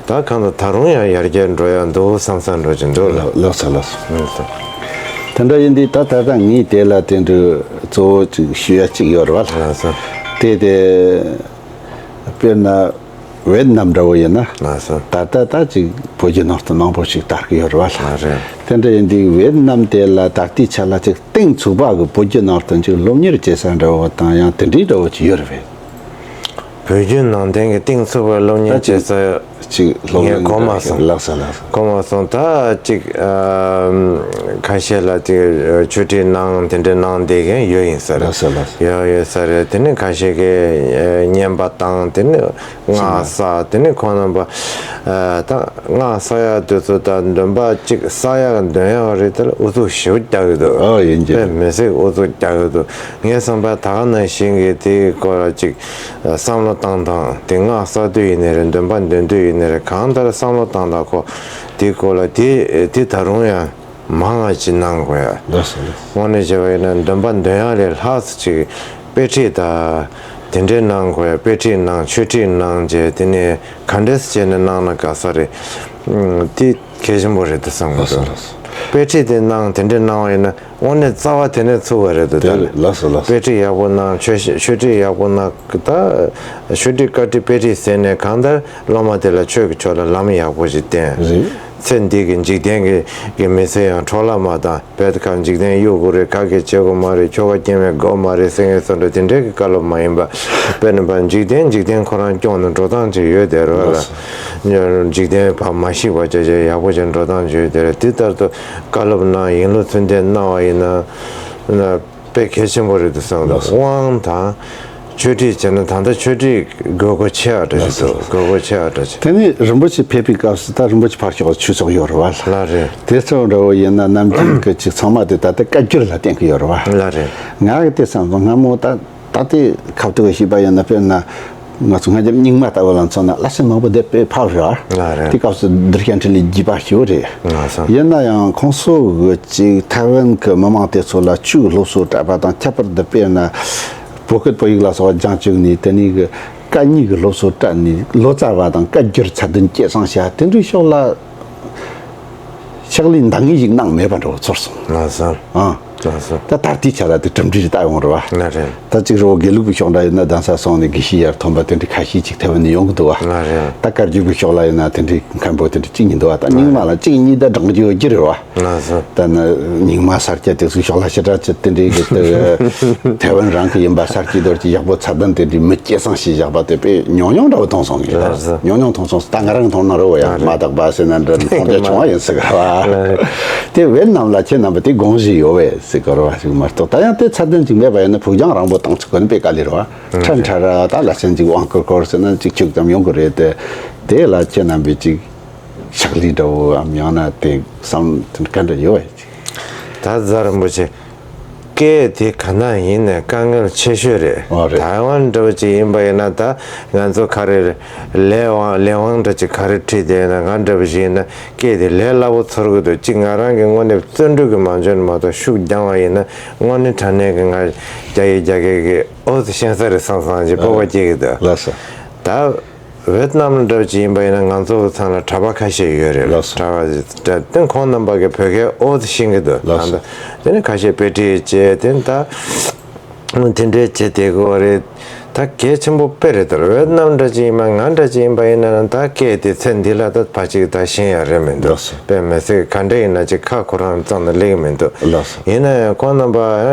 ད་གང་ལྟར་ད་རུང་ཡང་ཡར་རྒྱས་འགྲོ་ཡ་འདུག་བསམ་བསམ་འགྲོ་གི་འདུག་ལགས། ལགས་སོ། ལགས་སོ། ལགས་སོ། དེ་འདྲ་ཡིན་དུས་ད་ད་ལྟ་ངས་དེ་ལ་དེ་འདྲ་གཙོ་བོ་ཅིག་ཞུ་ཡ་གཅིག་ཡོད་རེད་བ། ལགས་སོ། དེ་དེ་དཔེར་ན་ཝེད་ནམ་འདྲ་བོ་ཡིན་ན། ལགས་སོ། ད་ལྟ་ད་ཅིག་བོད་བརྒྱུད་ནང་བསྟན་མང་པོ་ཞིག་དར་གི་ཡོད་རེད་བ། ལགས་རེད། དེ་འདྲ་ཡིན་དུས་ཝེད་ནམ་དེ་ལ་ད་ལྟའི་ཆ་ལ་ཅིག་གཏིང་ཚུགས་པ་གི་བོད་བརྒྱུད་ནང་བསྟན་ཅིག་སློབ་གཉེར་བྱེད་ས་འདྲ་བོ་དང་ཡང་དེ་འདྲའི་འདྲ་བོ་ཅིག་ཡོད་རེད་བས། བོད་བརྒྱུད་ནང་བསྟན་གྱི་གཏིང་ཚུགས་པའི་སློབ་གཉེར་བྱེད་ས། ཅིག་སློབ་ངས་གོ་མ་སོང་། ལགས་སོ། ལགས་སོ། གོ་མ་སོང་། ད་ཅིག་ཨ། ཁ་ཤས་ལ་ཅིག་ཆོས་ཁྲིད་གནང་དེ་འདྲ་གནང་བསྡད་མཁན་ཡོད་ཡིན་ས་རེད། ལགས་སོ། ལགས་སོ། ཡོད་ཡོད་ས་རེད། དེ་ནས་ཁ་ཤས་ཀྱིས་ཨ། བསྙེན་པ་བཏང་། དེ་ནས་སྔགས་བསགས། དེ་ནས་ཁོང་རྣམ་པ་ཨ། ད་སྔགས་བསགས་ཡག་དུས་ཚོད་དང་འདོན་པ་ཅིག་བསགས་ཡག་འདོན་ཡག་རེད། དེ་ལ་ཨུ་ཚུགས་ཞེ་པོ་རྒྱག་གི་འདུག་ཨ། ཡིན་གྱི། དཔེ་མི་སྲིད་ཨུ་ཚུགས་རྒྱག་གི་འདུག་ངའི་བསམ་པར་ད་ག་ནང་བཞིན་གྱི་དེའི་སྐོར་ལ་ཅིག་བསམ་བློ་བཏང་སྟངས་དེ། སྔགས་བསགས་དུས་ཡིན་ནའི་རེད། འདོན་པ་འདོན་དུས་ཡིན་ནའི་རེད། གང་ལྟར་བསམ་བློ་བཏང་སྟངས་ཁོ་དེའི་སྐོར་ལ་དེ་དེ་ད་རུང་ཡང་མང་བ་ཅིག་གནང་དགོས་ཡ། ལགས་སོ། ལགས་སོ། དངོས་གནས་བྱས་པ་ཡིན་ན་འདོན་པ་འདོན་ཡ་ལས་ལྷག་ཙམ་ཅིག་དཔེ་ཁྲིད་དང་དེ་འདྲའི་གནང་དགོས་ཡ། དཔེ་ཁྲིད་གནང་། ཆོས་ཁྲིད་གནང་བྱས་དེ་ནས་ག་འདྲས་བྱས་ནས་གནང་ན་དགའ་ས་རེད། ཨུམ། དེ་གལ་ཆེན་པོ་རེད་དུ་བསམ་གི་འདུག་ལགས་སོ། ལགས་སོ། དཔེ་ཁྲིད་དེ་གནང་། དེ་འདྲའི་གནང་བ་ཡིན་ན། དངོས་གནས་རྩ་བ་དེ་ནས་ཚུགས་པ་རེད་འདུག་ད་དེ་རེད། ལགས་སོ། ལགས་སོ། དཔེ་ཁྲིད་ཡག་པོ་གནང་། ཆོས་ཆོས་ཁྲིད་ཡག་པོ་གནང་། ད་ཆོས་ཁྲིད་བཀའ་ཁྲིད་དཔེ་ཁྲིད་ཟེར་ནས་གང་ལྟར་སློབ་མ་དེ་ལ་ཆོས་ཀྱི་ཕྱོགས་ལ་ལམ་ཡག་པོ་ཞིག་བསྟན། རེད། ཚེ་འདི་གི་འཇིག་རྟེན་གྱི་གི་མི་ཚེ་ཡང་འཕྲོ་བརླག་མ་བཏང་། བོད་ཁ་འཇིག་རྟེན་གཡོ་དགོས་རེད། ག་གེ་བྱེད་དགོས་མ་རེད། ཁྱོ་ག་སྐྱེ་མེད་དགོས་མ་རེད་ཟེར་མཁན་སོགས་འདྲ་དེ་འདྲའི་གི་བཀའ་སློབ་མ་ཡིན་པ། དཔེར་ན་ཕར་འཇིག་རྟེན་འཇིག་རྟེན་ཁོ་རང་སྐྱོང་ནས་འགྲོ་སྟངས་ཅིག་ཡོད་དེ་རེད་བ་ལ། འཇིག་རྟེན་ཕར་མ་ཞིག་པ་བྱས་བྱས་ཡག་པོ་ཅིག་འགྲོ་སྟངས་ཅིག་ཡོད་དེ་རེད། དེ་ལྟར་དུ། བཀའ་སློབ་གནང་། ཡིན་ལུགས་ཚུལ་ལྡན་གནང་བ་ཡིན་ན་དཔེ་གལ་ཆེན་པོ་རེད་དུ་བསམ་འདུག་ལགས་སོ། དབང་དང་ཆོས་ཁྲིད་བྱས་ན་ད་ལྟ་ཆོས་ཁྲིད་དགོས་མཁོ་ཆེ་བ་འདྲ་ཞིག་འདུག་ལགས་སོ། དགོས་མཁོ་ཆེ་བ་འདྲ་ཞིག་དེ་ནས་རིན་པོ་ཆེ་ཕེབས་པའི་སྐབས་སུ་ད་རིན་པོ་ཆེ་ཕར་ཕྱོགས་ཆོས་ཚོགས་ཡོད་རེད་བ། ལགས་རེད། དེ་ཚོ་འདྲ་བོ་ཡིན་ན་ནམ་རྒྱུན་གྱི་ཅིག་ཚང་མ་དེ་ད་ལྟ་བཀའ་བརྒྱུད་ལ་བརྟེན་གྱི་ཡོད་རེད་བ། ལགས་རེད། ང་གི་དེ་བསམ་སོང་། སྔ་མོ་ད། ད་ལྟའི་ཁ་ཐུག་གི་བཤད་པ་ཡིན་ན། དཔེར་ན་ང་ཚོ་སྔ་རྒྱབ་རྙིང་མ་ལྟ་བུ་ལ་མཚོན་ན་བླ་ཆེན་མང་པོ་དེ་དཔེ་ཕབ་རེད། ལགས་རེད། དེ་སྐབས་སུ་གདུལ་བྱ་འཕྲིན་ལས་རྒྱས་པ་ཞིག་རེད། ལགས་སོ། ཡིན་ན་ཡང་ཁོང་ཚོ་གི་ཅིག་ཐའེ་ཝན་གི་མི་མང་དེ་ཚོ་ལ་ཆོས་ཀྱི་སློབ་གསོ་སྤྲད་པ་དང་། ཁྱད་པར་དུ་དཔེར་ན་བོད་སྐད་བོད་ཡིག་ལ་སོགས་པ་སྦྱང་བཅུག་ནས། དེ་ནས་གི་བཀའ་རྙིང་གི་སློབ་གསོ་སྤྲད་ནས། ལོ་ཙཱ་བ་དང་བཀའ་བརྒྱུད་ཚད་ལྡན་སྐྱེད་སྲིང་བྱས། དེ་འདྲའི་ཕྱོགས་ལ་ཕྱག་ལས་འདང་ངེས་ཤིག་གནང་མེད་པ་འདྲ་བོ་ཚོར་སོང་། ལགས་སོ། ཨང་། ལགས་སོ། ད་ད་ལྟའི་ཆ་ལ་དེ་གྲུབ་འབྲས་ལྟ་ཡོང་རེད་བ། ལགས་རེད། ད་གཅིག་རེད་བ། དགེ་ལུགས་པའི་ཕྱོགས་འདྲ་ཡིན་ན་གདན་ས་སོང་ནས་དགེ་བཤེས་ཡར་ཐོན་པ་དེ་འདྲའི་ཁ་ཤས་ཅིག་ཐེ་ཝན་ནས་ཡོང་གི་འདུག་བ། ལགས་རེད། ད་བཀའ་བརྒྱུད་པའི་ཕྱོགས་ལ་ཡིན་ན་དེ་འདྲའི་མཁན་པོ་དེ་འདྲ་གཅིག་གཉིས་འདུག་བ། ད་རྙིང་མ་ལ་གཅིག་གཉིས་ད་བགྲང་རྒྱུ་ཡོད་ཀྱི་རེད་བ། ལགས་སོ། ད་ནི་རྙིང་མ་ས་སྐྱ་དེ་ཚོའི་ཕྱོགས་ལ་ཞེ་དྲག་ཅིག་དེ་འདྲའི་གི་དེ་ཐེ་ཝན་རང་གི་ཡིན་པ། ས་སྐྱའི་དོར་གྱི་ཡག་པོ་ཚད་ལྡན་དེ་འདྲའི་མི་སྐྱེད་སྲིང་བྱས་བཞག་པ་དེ་དཔེ་ཉུང་ཉུང་འདྲ་བོ་མཐོང་སོང་གི། ལགས་སོ། ཉུང་ཉུང་མཐོང་སོང་། ད་ང་རང་མཐོང་ན་རེད་བ། ཡང་མ་དག་པ་ཟེར་ན་འདྲ་མཐོང་རྒྱ་ཆུང་བ་ཡིན་ཟེར་གི་རེད་བ། དེ་ཝེད་ནམ་ལ་ཁྱེད་རྣམ་པ་དེ་དགོངས་བཞེས་ཡོད་པས་ཟེར་གི་རེད་བ་ཞིག་མ་གཏོགས། ད་ཡང་དེ་ཚད་ལྡན་ཅིག་མེད་པ་ཡིན་ན་ཕུགས་རྒྱང་རིང་པོ་བཏང་ཆོག་གི་ནི་དཔེ་དཀའ་ལས་རེད་བ། ཁྲ་ཁྲ་ར་ད་ལ་ཆེན་ཅིག་དབང་བསྐུར་བསྐུར་ཟེར་ན་ཅིག་ཁྱུག་ཙམ་ཡོང་གི་རེད་དེ། དེ་ལ་ཁྱེད་རྣམ་པས་ཅིག་ཕྱག་ལས་འདྲ་བོའམ་ཡང་ན་དེ་བསམ་དེ་ག་འདྲ་ཡོད་པས་ཅིག་ད་རྫ་རིན་པོ་ཆེ། སྐད་དེ་ག་ན་ཡིན་ནའི་དཀའ་ངལ་ཆེ་ཤོས་རེད། ཨ་རེད། ཐའེ་ཝན་འདྲ་བོ་ཅིག་ཡིན་པ་ཡིན་ན། ད་ང་ཚོ་ག་རེ་ལས་དབང་ལས་དབང་འདྲ་ཅིག་ག་རེ་ཁྲིད་བསྡད་ན། ང་འདྲ་བོ་ཞིག་ཡིན་ན་སྐད་དེ་ལས་སླ་པོ་ཚོར་གི་འདུག་ཅིག་ང་རང་གི་དངོས་གནས་བརྩོན་འགྲུས་ཀྱི་མ་འཇོན་མ་གཏོགས་ཤུགས་རྒྱང་བ་ཡིན་ན། དངོས་གནས་དྲང་གནས་ཀྱི་ང་རྒྱ་ཡིག་རྒྱ་སྐད་ཀྱི་ཨོ་ཙི་ཤེས་ས་རེད་བསམ་བསམ་ཅིག་སྤོབས་པ་སྐྱེ་གི་འདུག་ལགས་སོ། ད་ཝེད་ནམ་འདྲ་ཅིག་ཡིན་པ་ཡིན་ན། ང་ཚོ་ཚང་ལ་གྲྭ་པ་ཁ་ཤས་ཡོད་རེད། ལགས་སོ། གྲྭ་པ་དེ་ཁོང་རྣམ་པ་གི་བོད་སྐད་ཨོ་ཙི་ཤེས་གི་འདུག་ལགས་སོ། ད་དེ་ནས་ཁ་ཤས་དཔེ་ཁྲིད་བྱས། དེ་ད་དེ་འདྲས་བྱས་བསྡད་དགོས་རེད། ད་གལ་ཆེན་པོ་དཔེ་རེད། ད་ཝེད་ནམ་འདྲ་ཅིག་ཡིན་པ། ང་འདྲ་ཅིག་ཡིན་པ་ཡིན་ན། ད་སྐད་དེ་ཚེ་འདི་ལ་ད་ཕར་ཅིག་ད་ཤེས་ཡ་རེད་མི་འདུག་ལགས་སོ། དཔེ་མི་སྲིད་ག་འདྲ་ཡིན་ན་ཅིག་ཁ་ཁོ་རང་ཙམ་ནས་སླེབས་ཀྱི་མི་འདུག་ལགས་སོ། ཡིན་ན་ཡང་ཁོང་རྣམ་པ་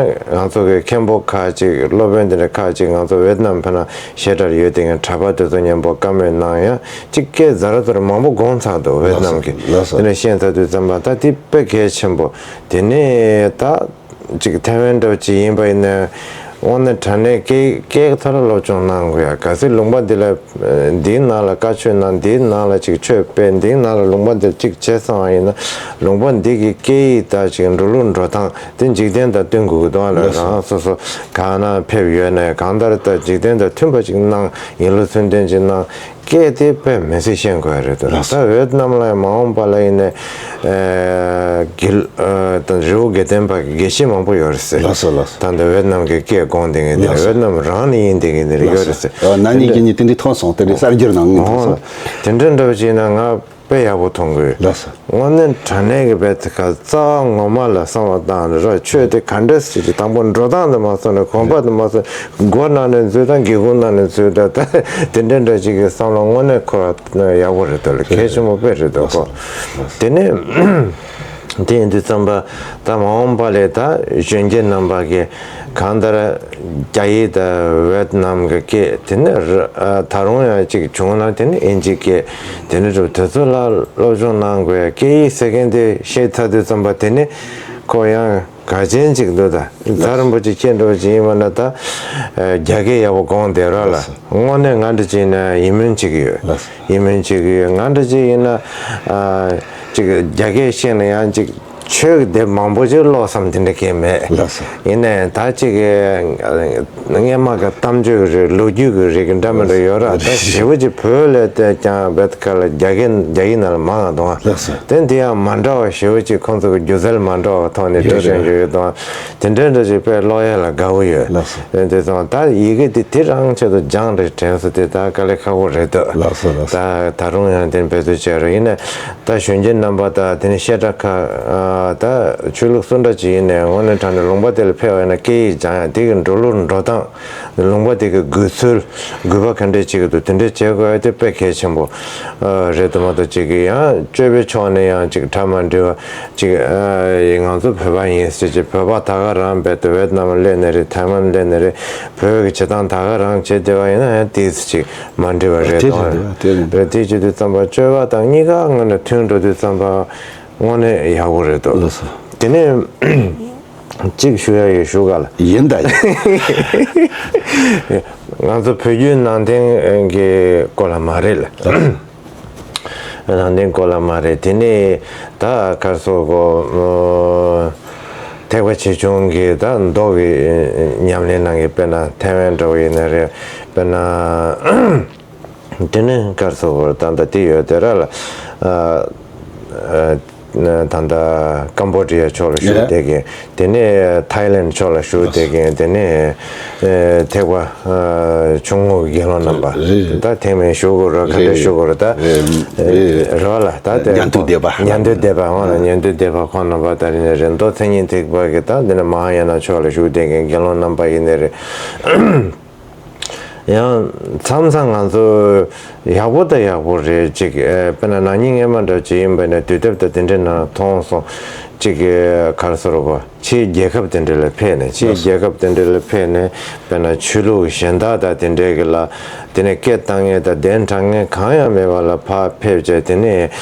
ང་ཚོ་གི་མཁན་པོ་ཁག་ཅིག་སློབ་དཔོན་དེ་འདྲ་ཁག་ཅིག་ང་ཚོ་ཝེད་ནམ་ཕེབས་ན་བཤད་གྲྭར་ཡོད་དེ་ངས་གྲྭ་པ་དེ་ཚོ་མཉམ་པོ་བཀའ་མོལ་གནང་ཡ། ཅིག་སྐད་ཛ་ར་ཛ་ར་མང་པོ་དགོངས་ཚར་འདུག་ཝེད་ནམ་གྱི། ལགས་སོ། དེ་ནས་ཤེས་ཚར་དུས་ཙམ་པ་ད་དེ་དཔེ་གལ་ཆེན་པོ། དེ་ནས་ད་ཅིག་ཐའེ་ཝན་འདྲ་བོ་ཅིག་ཡིན་པ་ཡིན་ན། དངོས་གནས་དྲང་གནས་སྐད་སྐད་ཐོག་ལ་སློབ་སྦྱོང་གནང་དགོས་ཡ། གལ་སྲིད་ལུང་པ་འདི་ལ་འདིའི་ནང་ལ་བཀའ་ཆོས་གནང་། འདིའི་ནང་ལ་ཅིག་ཆོས་སྤེལ། འདིའི་ནང་ལ་ལུང་པ་འདིར་ཅིག་བྱས་སོང་བ་ཡིན་ན། ལུང་པ་འདི་གི་སྐད་ཡིག་དང་ཅིག་འགྲོ་ལུགས་འགྲོ་སྟངས་དེ་འཇིག་རྟེན་དང་བསྟུན་དགོས་ཀྱི་འདུག་ཨ། ལགས་སོ། རང་སོ་སོ་གང་ན་ཕེབས་ཡོད་ན་གང་ལྟར་ད་འཇིག་རྟེན་དང་མཐུན་པ་ཅིག་གནང་། ཡིན་ལུགས་ཚུལ་ལྡན་ཅིག་གནང་། སྐད་དེ་དཔེ་མི་སྲིད་ཤེས་དགོས་རེད་འདུག་ལགས་སོ། ད་ཝེད་ནམ་ལ་ཡང་མ་འོངས་པ་ལ་ཡིན་ནའི་ཨེ་དགེ་ཨེ་ད་རི་བོ་དགེ་ལྡན་པ་གི་དགེ་བཤེས་མང་པོ་ཡོད་རེད་ཟེར། ལགས་སོ། ལགས་སོ། ད་ལྟ་ཝེད་ནམ་གྱི་སྐད་དགོངས་དེ་ངས་དེ། ལགས་སོ། ཝེད་ནམ་རང་ནས་ཡིན་དེ་ངས་དེ་ཡོད་རེད་ཟེར། ཨ། ན་ནིང་གི་ཉིན་དེ་འདྲ་མཐོང་སོང་། དེ་འདྲའི་གསར་འགྱུར་ནང་ངས་མཐོང་སོང་། དེ་འདྲ་འདྲ་བ་ཅིག་ཡིན་ན་ང་དཔེ་ཡག་པོ་མཐོང་གི་ཡོད། ལགས་སོ། དངོས་གནས་དྲང་གནས་ཀྱི་བས་དེ་ག་རྩ་བ་ངོ་མ་ལ་བསམ་བློ་བཏང་ནས་ར། ཆོས་དེ་ག་འདྲ་ཞིག་གི་དང་པོ་འགྲོ་སྟངས་དེ་མ་སོང་ནས། གོམ་པ་དེ་མ་སོང་། སྒོ་ནང་ནས་འཛུལ་དང་སྒེའུ་ཁུང་ནང་ནས་འཛུལ་དང་། ད་དེ་འདྲ་འདྲ་ཅིག་གི་བསམ་བློ་དངོས་གནས་འཁོར་བ་ཡག་པོ་རེད་འདུག་ལ། གལ་ཆེན་པོ་དཔེ་རེད་འདུག་གོ། དེ་ནས་དེ་ཡིན་དུས་ཙམ་པ་ད་མ་འོངས་པ་ལས་ད་གཞོན་སྐྱེས་རྣམ་པ་གིས་གང་ལྟར་རྒྱ་ཡིག་དང་ཝེད་ནམ་གྱི་སྐད། དེ་ནས་ཨ་ད་རུང་ཡང་ཅིག་བྱུང་ན་དེ་ནས་དབྱིན་ཇིའི་སྐད། དེ་ནས་དེ་ཚོ་ལ་སློབ་སྦྱོང་གནང་དགོས་ཡ། སྐད་ཡིག་ཟེར་མཁན་དེ་ཤེས་ཚར་དུས་ཙམ་པ་དེ་ནས་ཁོ་ཡང་གལ་ཆེན་ཅིག་འདུག་ད་ཚ་རིན་པོ་ཆེ་ཁྱེད་འདྲ་བོ་ཅིག་ཡིན་པ་ན་ད་ཨ་རྒྱ་སྐད་ཡག་པོ་གོང་དེ་ར་ལ། དངོས་གནས་ང་འདྲ་ཅིག་ཡིན་ན་ཡིད་སྨོན་བྱེད་ཀྱི་ཡོད། ཡིད་སྨོན་བྱེད་ཀྱི་ཡོད། ང་འདྲ་ཅིག་ཡིན་ན་ཨ་ཅིག་རྒྱ་སྐད་ཤེས་ན་ཡང་ཅིག་ཆོས་ཀྱི་དེབ་མང་པོ་ཅིག་ཀློག་བསམ་དེ་འདྲ་གང་ཡང་མེད། ལགས་སོ། ཡིན་ནའི་ད་ཅིག་གི་སྔས་མ་གི་གཏམ་བརྗོད་ཀྱི་རིགས། ལོ་རྒྱུས་ཀྱི་རིགས་འདྲ་མི་འདྲ་ཡོད་ར། ད་ཞེ་པོ་ཅིག་བོད་ལས་བལྟས་ཀྱང་བེད་ཁ་ལ་རྒྱ་སྐད་རྒྱ་ཡིག་ནང་ལ་མང་ང་འདུག་ཨ། ལགས་སོ། དེ་འདི་ཡང་མ་འདྲ་བ་ཞེ་པོ་ཅིག་ཁོང་ཚོ་གི་སྒྱུ་རྩལ་མ་འདྲ་བ་ཐོག་ནས་བྲིས་བཞག་རྒྱུ་ཡོད་དང་། དེ་འདྲ་འདྲ་ཅིག་དཔེ་ཀློག་ཡ་ལ་དགའ་བོ་ཡོད། ལགས་སོ། དེ་དེ་ཚོ་ད་ཡི་གེ་འདི་དེ་རང་ཆེད་དུ་སྦྱངས་རེད་དྲན་སོང་། དེ་ད་དཀའ་ལས་ཁག་པོ་རེད་འདུག་ལགས་སོ། ལགས་སོ། ད་ད་རུང་ཡང་དེ་འབད་རྩོལ་བྱས་རོགས། ཡིན་ནའི་ད་གཞོན་སྐྱེས་རྣམ་པ་དང་དེ་ནས་བཤད་གྲྭ་ཁག་ཨ་ད་ཆོས་ལུགས་སུ་འདྲ་ཅིག་ཡིན་ནའི་དངོས་གནས་དྲང་གནས་ལུང་པ་དེ་ལ་ཕེབས་པ་ཡིན་ན་སྐད་ཡིག་སྦྱང་ཡ་དེ་གི་འགྲོ་ལུགས་འགྲོ་སྟངས། ལུང་པ་དེ་གི་དགོས་ཚུལ། དགོས་པ་ག་འདྲས་བྱེད་ཀྱི་འདུག་དེ་འདྲས་བྱེད་དགོས་ཡ་དེ་དཔེ་གལ་ཆེན་པོ་ཨ་རེད་འདུག་མ་གཏོགས། ཅིག་གི་ཡང་སྤྱོད་པའི་ཕྱོགས་ནས་ཡང་ཅིག་གྲ་མ་འགྲིག་པ་ཅིག་ཨ་ང་ཚོ་བོད་པ་ཡིན་ཟེར་ཅིག་བོད་པ་ད་ག་རང་རྦད་དེ་ཝེད་ནམ་སླེབས་ནའི་རེད། ཐའེ་ཝན་སླེབས་ནའི་རེད། བོད་ཀྱི་བྱེད་སྟངས་ད་ག་རང་བྱེད་བསྡད་པ་ཡིན་ན་ཡང་ཏོག་ཙམ་ཅིག་མ་འགྲིག་པ་རེད། དེ་རེད་འདུག་དེ་རེད། རེད། དེ་བྱེད་དུས་ཙམ་པ་སྤྱོད་པ་དང་གཉིས་ཀ་ངོས་ནས་མཐུན་འགྲོ་དུས་ཙམ་པ་དངོས་གནས་ཡག་པོ་རེད་འདུག་ལགས་སོ། དེ་ནས་གཅིག་ཞུ་ཡ་ཡོད། ཞུ་ག་ལ། ཡིན་ད་ཡིན། ང་ཚོ་བོད་བརྒྱུད་ནང་བསྟན་གྱི་སྐོར་ལ་མ་རེད་ལ། ནང་བསྟན་སྐོར་ལ་མ་རེད། དེ་ནས་ད་ག་རེ་ཟེར་དགོས། ཐེག་པ་ཆེ་ཆུང་གི་ད་མདོ་གི་ཉམས་ལེན་གནང་མཁན། དཔེར་ན་ཐའེ་ཝན་འདྲ་བོ་ཡིན་ན་རེད། དཔེར་ན་དེ་ནས་ག་རེ་ཟེར་དགོས། ད་ལྟ་དེ་ཡོད་དེ་ར་ལ། ཨ་ཨ་ད་ལྟ་ཀམ་བོ་ཌི་ཡ་ཕྱོགས་ལ་བཞུགས་བསྡད་མཁན། དེ་ནས་ཐའི་ལེན་ཌི་ཕྱོགས་ལ་བཞུགས་བསྡད་མཁན། དེ་ནས་ཨེ་ཐེག་པ་ཨ་ཆུང་ངུ་གི་དགེ་སློང་རྣམ་པ། རེད་རེད། ད་ཐེག་དམན་ཞུ་དགོས་རེད། ག་འདྲ་ཞུ་དགོས་རེད། ད་རེད་རེད། རེད་བ་ལ། ད་དེ་ཉན་ཐོས་སྡེ་པ། ཉན་ཐོས་སྡེ་པ། འོ་ན་ཉན་ཐོས་སྡེ་པ་ཁོང་རྣམ་པ་ད་རེད་ནས་རེད། མདོ་མཚན་ཉིད་ཐེག་པ་གི་ད་འདི་ནས་མ་ཧཱ་ཡ་ན་ཕྱོགས་ལ་བཞུགས་བསྡད་མཁན་དགེ་སློང་རྣམ་པ་ཡིན་ནའི་རེད། ཡང་མཚམས་མཚམས་ང་ཚོ་ཡག་པོ་དང་ཡག་པོ་རེད། ཅིག་ཨེ་དཔེར་ན་ན་ནིང་སྔས་མ་འདྲ་ཅིག་ཡིན་པ་ན་དུས་དེབ་དང་དེ་འདྲའི་ནང་མཐོང་སོང་། ཅིག་ག་རེ་ཟེར་དགོས། ཕྱིའི་རྒྱལ་ཁབ་དེ་འདྲ་ལ་ཕེབས་ནས། ཕྱིའི་རྒྱལ་ཁབ་དེ་འདྲ་ལ་ཕེབས་ནས་དཔེར་ན་ཆོས་ལུགས་གཞན་དག་དང་དེ་འདྲའི་གི་ལ་དེ་ནས་སྐད་བཏང་མཁན་དང་གདན་དྲངས་མཁན་གང་ཡང་མེད་པ་ལ་ཕར་ཕེབས་བྱས། དེ་ནས་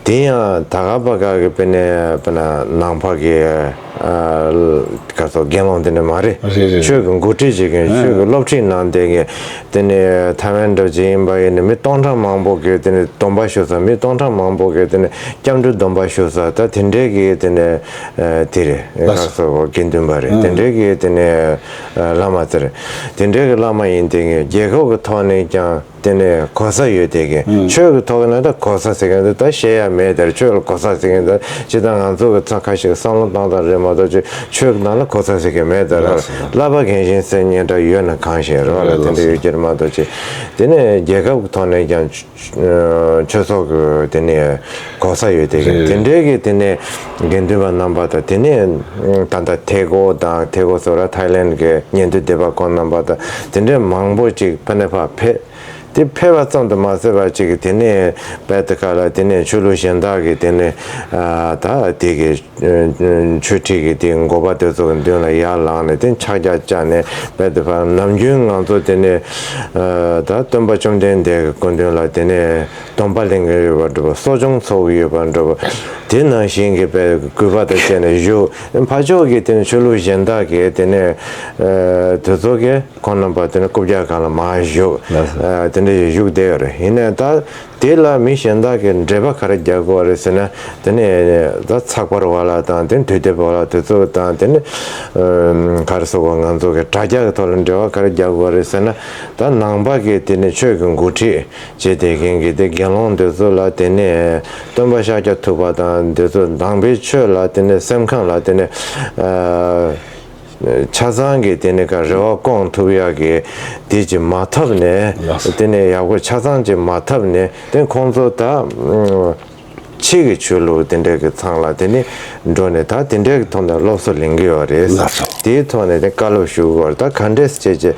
དེ་ཡང་ད་ག་པ་ག་གི་དཔེར་ན་དཔེར་ན་ནང་པ་གི་ཨ་ག་རེ་ཟེར། དགེ་སློང་དེ་འདྲ་མ་རེད། རེད་རེད། ཆོས་ཀྱི་འགོ་ཁྲིད་བྱེད་མཁན། ཨ་ཆོས་ཀྱི་སློབ་ཁྲིད་གནང་བསྡད་མཁན། དེ་ནས་ཐའེ་ཝན་འདྲ་ཅིག་ཡིན་པ་ཡིན་ན་མི་སྟོང་ཕྲག་མང་པོ་གིས་དེ་ནས་སྡོམ་པ་ཞུ་ས། མི་སྟོང་ཕྲག་མང་པོ་གིས་དེ་ནས་སྐྱབས་འགྲོའི་སྡོམ་པ་ཞུ་ས། ད་དེ་འདྲའི་གི་དེ་ནས་ཨ་དེ་རེད། ག་རེ་ སོགས་དགེ་འདུན་པ་རེད། དེ་འདྲའི་གི་དེ་ནས་བླ་མ་ཟེར། དེ་འདྲའི་གི་བླ་མ་ཡིན་དེ་གི་རྒྱལ་ཁབ་ཀྱི་ཐོག་ནས་ཀྱང་དེ་ནས་གོ་ས་ཡོད་དེ་གི་ཆོས་ཀྱི་ཐོག་ནས་ད་གོ་ས་ཟེར་མཁན་དེ་ད་བཤད་ཡ་མེད། དེར་ཆོས་ལ་གོ་ས་ཟེར་མཁན་དེ་ཇི་ལྟར་ང་ཚོ་གི་ཚ་ཁ་ཤས་བསམ་བློ་བཏང་སྟངས་རེད་མ་གཏོགས་ཆོས་ཆོས་ཀྱི་ནང་ལ་གོ་ས་ཟེར་མཁན་མེད། དེ་ལ་བསླབ་པ་རྒན་གཞོན་སེམས་གཉིས་འདྲ་ཡོད་ན་གང་ཞིག་རེད་བ་ལ་དེ་འདྲ་ཡོད་ཀྱི་རེད་མ་གཏོགས་ཅི། དེ་ནས་རྒྱལ་ཁབ་ཀྱི་ཐོག་ནས་ཀྱང་ཆོས་ཚོགས་ཀྱི་དེ་ནས་གོ་ས་ཡོད་དེ་གི་རེད། དེ་འདྲའི་གི་དེ་ནས་དགེ་འདུན་པ་རྣམ་པ་དང་དེ་ནས་ད་ལྟ་ཐེ་གོ་དང་ཐེ་གོ་ཟེར་བ་ཐའི་ལེན་གི་ཉན་ཐོས་སྡེ་པ་ཁོང་རྣམ་པ་དང་དེ་འདྲའི་མང་པོ་ཅིག་ཕ་ནས་ཕར་ཕེབས། དེ་ཕེབས་པ་ཙམ་དུ་མ་ཟད་པ་ཅིག་དེ་ནས་དཔལ་དེ་ག་ལ་དེ་ནས་ཆོས་ལུགས་གཞན་དག་གི་དེ་ནས་ད་དེ་གི་ཆོས་ཁྲིད་ཀྱི་དེ་འགོ་པ་དེ་ཚོ་གི་མདུན་ལ་ཡར་ལངས་ནས་དེ་ཕྱག་རྒྱ་བཅག་ནས་དཔལ་དེ་ཕར་ནམ་རྒྱུན་ང་ཚོ་དེ་ནས་ད་སྟོན་པ་བཅོམ་ལྡན་འདས་ཀྱི་སྐུ་མདུན་ལ་དེ་ནས་སྡོམ་པ་ལེན་གྱི་ཡོད་པ་འདྲ་པོ་གསོ་སྦྱོང་ཚོགས་ཀྱི་ཡོད་པ་འདྲ་པོ་དེ་ནང་བཞིན་གྱི་དཔལ་གུས་པ་དང་བཅས་ནས་བཞུགས། ཕར་ཕྱོགས་ཀྱི་དེ་ནས་ཆོས་ལུགས་གཞན་དག་གི་དེ་ནས་དེ་ཚོ་གི་ཁོང་རྣམ་པ་དེ་ནས་རྐུབ་བཀྱག་སྒང་ལ་མར་བཞུགས། ལགས་སོ། དེ་འདྲ་ཞིག་བཞུགས་བསྡད་ཡོད་རེད། ཡིན་ནའི་ད་དེ་ལ་མི་གཞན་དག་གིས་འགྲེལ་པ་ག་རེ་རྒྱག་དགོས་རེད་ཟེར་ན། དེ་ནས་ད་ཚགས་པར་བ་ལ་དང་དེ་དུས་དེབ་བ་ལ་དེ་ཚོ་དང་དེ་ནས་ག་རེ་ཟེར་དགོས། ང་ཚོ་གི་དྲ་རྒྱ་གི་ཐོག་ལ་འགྲེལ་པ་ག་རེ་རྒྱག་དགོས་རེད་ཟེར་ན། ད་ནང་པ་གི་དེ་ནས་ཆོས་ཀྱི་འགོ་ཁྲིད་བྱེད་བསྡད་མཁན་གྱི་དེ་དགེ་སློང་དེ་ཚོ་ལ་དེ་ནས་སྟོན་པ་ཤཱཀྱ་ཐུབ་པ་དང་དེ་ཚོ་ནང་པའི་ཆོས་ལ་དེ་ནས་སེམས་ཁམས་ལ་དེ་ནས། ཆ་ཚང་གི་དེ་ནས་ག་རེ་བ་སྐོང་ཐུབ་ཡག་གི་དེ་ཅིག་མ་ཐོབ་ནས། ལགས་སོ། དེ་ནས་ཡག་པོ་ཆ་ཚང་ཅིག་མ་ཐོབ་ནས་དེ་ཁོང་ཚོ་ད་ཕྱི་གི་ཆོས་ལུགས་དེ་འདྲ་གི་ཚང་ལ་དེ་ནས་འགྲོ་ནས་ད་དེ་འདྲ་གི་ཐོག་ནས་སློབ་གསོ་ལེན་གི་ཡོད་རེད། ལགས་སོ། དེའི་ཐོག་ནས་དེ་བཀའ་སློབ་ཞུ་དགོས་རེད། ད་ག་འདྲས་བྱས་བྱས་དེ་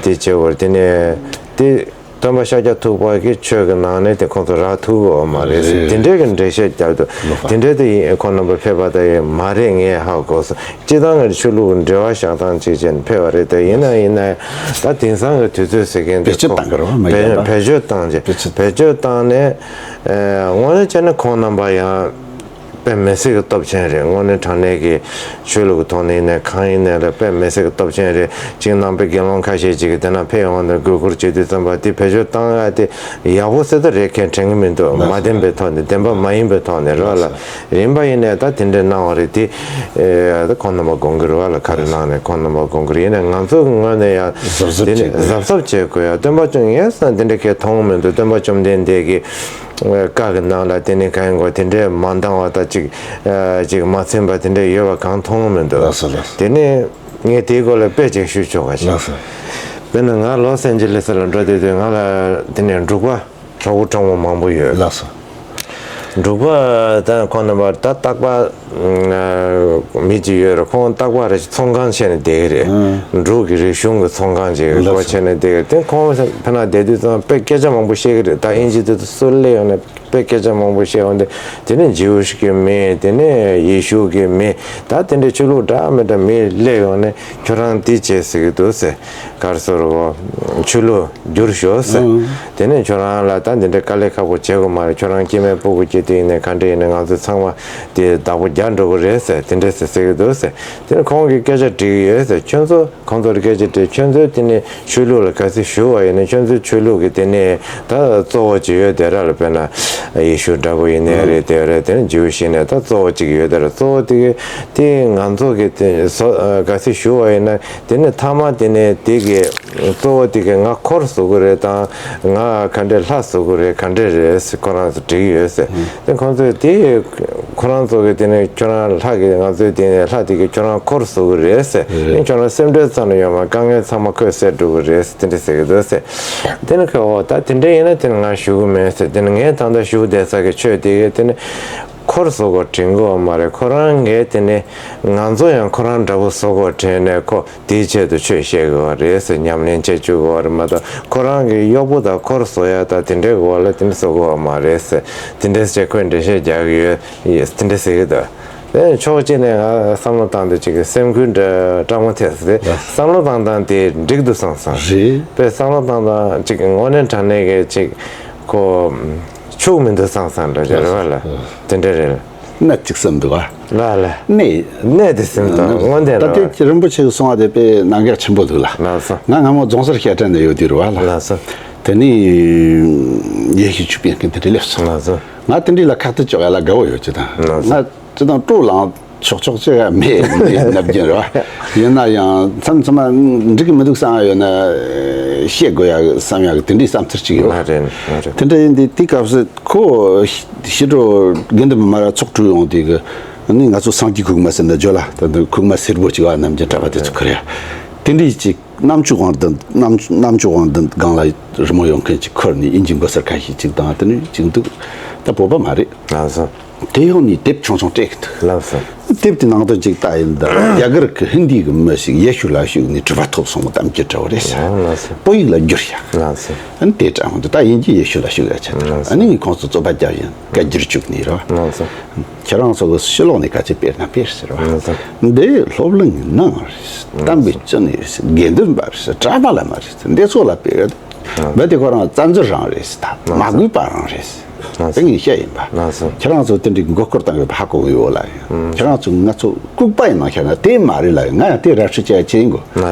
བྱེད་དགོས་རེད། དེ་ནས་དེ། སྟོན་པ་ཤཱཀྱ་ཐུབ་པ་གི་ཆོས་ཀྱི་ནང་ནས་དེ་ཁོང་ཚོ་རག་ཐུབ་ཀྱི་ཡོད་མ་རེད་ཟེར། རེད། དེ་འདྲའི་གི་འགྲེལ་བཤད་རྒྱབ་འདུག་ལོ་པ། དེ་འདྲའི་དེ་ཡིན་ཁོང་རྣམ་པ་ཕེབས་པ་དེ་ཡིན་མ་རེད། ངས་ཧ་གོ་སོང་། སྤྱིར་བཏང་གི་ཆོས་ལུགས་འབྲེལ་བ་བཞག་སྟངས་གཅིག་བྱས་ནས་ཕེབས་པ་རེད། དེ་ཡིན་ན་ཡིན་ན་ད་དེང་སང་གི་དུས་ཚོད་ཟེར་མཁན་དེ་བེད་སྤྱོད་ཁོ་བཏང་གི་རེད་བ། མ་ཡིན་པ། བེད་སྤྱོད་བཏང་རྗེས་བེད་སྤྱོད། བེད་སྤྱོད་བཏང་ནས་དངོས་གནས་བྱས་ན་ཁོང་རྣམ་པ་ཡང་། དཔེ་མི་སྲིད་ཀྱི་སྟོབས་ཆེན་རེད། དངོས་གནས་དྲང་གནས་ཀྱི་ཆོས་ལུགས་ཀྱི་ཐོག་ནས་ཡིན་ནའི་གང་ཡིན་ནའི་ལ་དཔེ་མི་སྲིད་ཀྱི་སྟོབས་ཆེན་རེད། གཅིག་ནང་པའི་དགེ་སློང་ཁ་ཤས་ཅིག་གིས་དེ་ན་ཕེབས་ཡོང་ནས་དགོས་མཁོར་བྱེད་དུས་ཙམ་པ་དེ་བེད་སྤྱོད་བཏང་ཡ་དེ་ཡག་པོ་ཟེར་ད་རེད་མཁན་དྲན་གྱི་མི་འདུག་མ་བདེན་པའི་ཐོག་ནས་བདེན་པ་མ་ཡིན་པའི་ཐོག་ནས་རོགས་ལ་ཡིན་པ་ཡིན་ནའི་ད་དེ་འདྲའི་གནང་བ་རེད། དེ་ཨེ་ད་ཁོང་རྣམ་པ་དགོངས་ཀྱི་རེད་བ་ལ། ག་རེ་གནང་ནས་ཁོང་རྣམ་པ་དགོངས་ཀྱི་རེད། ཡིན་ནའི་ང་ཚོ་གི་ངོས་ནས་ཡང་གཟབ་གཟབ་དེ་ནས་བྱེད་དགོས། གཟབ་གཟབ་བྱེད་དགོས་ཡ། སྟོན་པ་བཅོམ་ངས་ས་འདི་འདྲ་གས་མཐོང་མི་འདུག་སྟོན་པ་བཅོམ་ལྡན་འདས་ཀྱི་བཀའ་གི་ནང་ལ་དེ་ནས་གང་ཡིན་གོ་དེ་འདྲས་མ་འདང་བ་དང་ཅིག་ཅིག་མ་ཚིམ་པ་དེ་འདྲས་ཡོད་པ་གང་མཐོང་མི་འདུག་ལགས་སོ་ལགས་སོ། དེ་ནས་ངས་དེའི་སྐོར་ལ་དཔེ་ཅིག་ཞུ་ཆོག་ག་ཞིག་ལགས་སོ། དཔེར་ན་ང་ལོས་ཨན་ཇེ་ལི་སི་ལ་འགྲོ་དུས་དུས་ང་ལ་དེ་ནས་འབྲུག་པ་གྲོགས་པོ་གྲོགས་མོ་མང་པོ་ཡོད། ལགས་སོ། འབྲུག་པ་དང་ཁོང་རྣམ་པ་ད་རྟག་པར་མི་གཅིག་ཡོད་རེད། ཁོང་རྟག་པར་རེ་ཚོང་ཁང་བྱས་ནས་བསྡད་ཀྱི་རེད། ཨང་། འབྲུག་གི་རིག་གཞུང་གི་ཚོང་ཁང་ཅིག་ལགས་སོ། སྒོ་ཕྱེ་ནས་བསྡད་ཀྱི་རེད། དེ་ཁོང་ཕ་ན་བསྡད་དུས་ཙང་དཔེ་སྐད་ཆ་མང་པོ་བཤད་ཀྱི་རེད། ད་ཨིན་ཇི་དེ་ཚོ་སུ་སླེབས་ཡོང་ནས་དཔེ་སྐད་ཆ་མང་པོ་བཤད་ཡོང་དུས་དེ་ནས་ཇིའུ་ཤི་གི་མི། དེ་ནས་ཡེ་ཤུ་གི་མི། ད་དེ་འདྲའི་ཆོས་ལུགས་འདྲ་མི་འདྲ་མི་སླེབས་ཡོང་ནས་ཁྱོད་རང་འདི་བྱེད་ཟེར་གྱི་འདུག་ཟེར། ག་རེ་ཟེར་དགོས། ཆོས་ལུགས་བསྒྱུར་ཤོག་ཟེར། ཨང་། དེ་ནས་ཁྱོད་རང་ལ་ད་འདི་འདྲའི་དཀའ་ལས་ཁག་པོ་བྱེད་དགོས་མ་རེད། ཁྱོད་རང་སྐྱེ་དམན་སྤུ་གུ་སྐྱེ་དུས་ཡིན་ནའི་ག་འདྲ་ཡིན་ནའི་ང་ཚོ་ཚང་མ་དེ་བདག་པོ་རྒྱག་འགྲོ་གི་རེད་ཟེར། དེ་འདྲ་ཟེར་ཟེར་གྱི་འདུག་ཟེར། དེ་ནས་ཁོང་གིས་སྐད་ཆ་དྲིས་ཀྱི་ཡོད་ཟེར། ཁྱོད་ཚོ་ཁོང་ཚོར་སྐད་ཆ་དྲིས། ཁྱོད་ཚོས་དེ་ནས་ཆོས་ལུགས་ལ་ག་ཚོད་ཞུགས་པ་ཡིན་ནའི་ཁྱོད་ཚོའི་ཆོས་ལུགས་ཀྱི་དེ་ནས་ད་གཙོ་བོ་ཅིག་ཡོད་དེ་ར་ལ། དཔེར་ན་ཡེ་ཤུ་འདྲ་པོ་ཡིན་ནའི་རེད། དེ་རེད། དེ་ནས་ཇིའུ་ཤི་ནས་ད་གཙོ་བོ་ཅིག་ཡོད་དེ་ར། གཙོ་བོ་དེ་གི་དེ་ང་ཚོ་གི་དེ་བཟོ་ག་ཚོད་ཞུགས་པ་ཡིན་ན་དེ་ནས་མཐའ་མ་དེ་ནས་དེ་གི་གཙོ་བོ་དེ་གི་ང་འཁོར་བཟོ་གི་རེད་དང་ང་ག་འདྲས་ལྷ་བཟོ་གི་རེད། ག་འདྲས་རེད་ཟེར་ཁོ་རང་ཚོ་དྲི་གི་ཡོད་ཟེར། དེ་ཁོང་ཚོས་དེ་ཁོ་རང་ཚོ་གི་དེ་ནས་ཁྱོད་རང་ལྷ་གི་ང་ཚོའི་དེ་ནས་ལྷ་དེ་གི་ཁྱོད་རང་འཁོར་བཟོ་གི་རེད་ཟེར། རེད། དེ་ཁྱོད་རང་སེམས་ཁྲལ་ཙམ་ལ་ཡོད་མ། དཀའ་ངལ་ཚང་མ་ཁོས་སེལ་འགྲོ་གི་རེད་ཟེར། དེ་འདྲས་ཟེར་གི་འདུག་ཟེར། དེ་ནས་ཁོས་འོ་ད་དེ་འདྲས་ཡིན་ན་དེ་ནས་ང་ཞུ་གི་མེད་ཟེར། དེ་ནས་ངས་ད་ལྟ་ཞུ་བསྡད་ས་གི་ཆོས་དེ་གི་དེ་ནས་འཁོར་བཟོ་དགོས་དྲན་གི་ཡོད་མ་རེད། ཁོ་རང་གིས་དེ་ནས་ང་ཚོ་ཡང་ཁོ་རང་འདྲ་པོ་བཟོ་དགོས་དྲན་ནས་ཁོ་དེའི་ཆེད་དུ་ཆོས་བཤད་དགོས་པ་རེད་ཟེར། ཉམས་ལེན་བྱེད་བཅུག་དགོས་པ་རེད་མ་གཏོགས་ཁོ་རང་གི་གཡོག་པོ་དང་འཁོར་བཟོ་ཡ་དང་དེ་འདྲའི་གི་འོག་ལ་དེ་འདྲ་བཟོ་དགོས་པ་མ་རེད་ཟེར། དེ་འདྲ་ཟེར་ཁོས་འགྲེལ་བཤད་རྒྱག་གི་ཡོད། དེ་འདྲ་ཟེར་གི་འདུག་དེ་ཕྱོགས་གཅིག་ནས་ང་བསམ་བློ་བཏང་དུས་ཅིག་གི་སེམས་འགུལ་འདྲ་སྤྲང་མོ་ཐེབས་ཟེར། བསམ་བློ་བཏང་སྟངས་དེ་འགྲིག་འདུག་བསམ་བསམ། རེད། དཔེ་བསམ་བློ་བཏང་སྟངས་ཅིག་དངོས་གནས་དྲང་གནས་གི་ཅིག་ཁོ་ཕྱུག་མི་འདུག་བསམ་བསམ་འདྲ་ཅིག་རེད་བ་ལ། དེ་འདྲ་རེད། གནད་ཅིག་བསམ་འདུག་བ། ལ་ལ། གནད། གནད་དེ་བསམ་དང་དངོས་བདེན་ད་ལ། ལྟའི་རིན་པོ་ཆེ་གིས་གསུང་བ་དེ་དཔེ་གནད་འགག་ཆེན་པོ་འདུག་ལ། ལགས་སོ། ང་སྔ་མོ་རྫོང་སར་བཤད་གྲྭ་ནས་ཡོད་དུས་རེད་བ་ལ། ལགས་སོ། དེ་ནས་ཡེ་ཤུ་ཆོས་པའི་མཁན་དེ་འདྲ་སླེབས་སོང་། ལགས་སོ། ང་དེ་འདྲ་ལ་ཁ་གཏད་གཅོག་ཡ་ལ་དགའ་བོ་ཡོད་ཅི་དང་། ལགས་སོ། ང་ཅི་དང་སྤྲོ་ལངས། ཆོག་ཆོག་ཅིག་ཡང་མེད། མེད་ནབ་ཀྱིན་རེད་བ། ཡིན་ན་ཡང་མཚམས་མཚམས་མ་འགྲིག་གི་མི་འདུག་བསམ་ཡ་ཡོད་ན་བཤད་དགོས་ཡ་བསམ་ཡ་གི་དེ་འདྲའི་བསམ་ཚུལ་ཅིག་ཡོད། ང་རེད། ང་རེད། དེ་འདྲ་ཡིན་དུས་དེའི་སྐབས་སུ་ཁོ་ཕྱི་དྲོ་དགེ་འདུན་པ་མར་ཚོགས་གྲོལ་ཡོང་དུས་གི་ནི་ང་ཚོ་སངས་རྒྱས་ཁུག་མ་ཟེར་ན་བརྗོད་ལ་ད་དུང་ཁུག་མ་སེར་པོ་ཅིག་བ་ནམ་རྒྱུན་གྲྭ་པ་དེ་ཚོ་ཁུར་ཡ། དེ་འདྲའི་ཅིག་རྣམ་བཅུ་དབང་ལྡན་རྣམ་རྣམ་བཅུ་དབང་ལྡན་སྒང་ལ་རི་མོ་ཡོང་མཁན་ཅིག་ཁུར་ནས་དབྱིན་ཇི་མགོ་སེར་ཁ་ཤས་ཅིག་དང་དེ་ནས་ཅིག་འདུག་ད་བོད་པ་མ་རེད། ལགས་སོ། དེ་ཡང་ནི་དེབ་ཆུང་ཆུང་སྤྲད་གི་འདུག་ལགས་སོ། དེབ་དེ་ནང་དོན་ཅིག་ལྟ་ཡིན་ད་རྒྱ་གར་གི་ཧིན་དི་གི་མི་ཞིག་ཡེ་ཤུ་ལ་ཞུགས་ནས་གྲུབ་པ་ཐོབ་སོང་གཏམ་རྒྱུད་འདྲ་བོ་རེད་ཟེར། ལགས་སོ། བོད་ཡིག་ལ་བསྒྱུར་ཡ། ལགས་སོ། ཨ་ནི་དེ་དྲངས་འདུག་ད་དབྱིན་ཇི་ཡེ་ཤུ་ལ་ཞུགས་ཡ་ཆ་ད་ཨ་ནི་ངས་ཁོང་ཚོ་རྩོད་པ་རྒྱབ་ཡིན་བཀའ་བསྒྱུར་བཅུག་ནས་རོ། ལགས་སོ། ཁྱེད་རང་ཚོ་གི་ཕྱི་ལོགས་ནས་ག་ཚོད་སྤེལ་ན་སྤེལ་ཟེར་བ། ལགས་སོ། འདི་སློབ་གླིང་གི་ནང་རེད། དམ་པའི་སྤྱི་ནས་རེད། དགེ་འདུན་པ་རེད། གྲྭ་པ་བླ་མ་རེད། འདི་ཚོ་ལ་སྤེལ་ཡོད། རྦད་དེ་ཁོ་རང་བཙན་འཛུལ་རང་རེད་ཟེར། ད་མ་དགོས་པ་རང་རེད་ཟེར། དེ་ངས་བཤད་ཡིན་པ། ཁྱེད་རང་ཚོ་དེ་འདྲའི་མགོ་སྐོར་བཏང་ཡོད་པ་ཧ་གོ་གི་ཡོད་ལ་ཡིན། ཁྱེད་རང་ཚོ་ང་ཚོ་ལྐུགས་པ་ཡིན་ན་ཁྱེད་རང་དེ་མ་རེད་ལ་ཡིན། ང་ཡང་དེ་ར་འཕྲོད་བྱས་བྱས་ཡིན་གོ།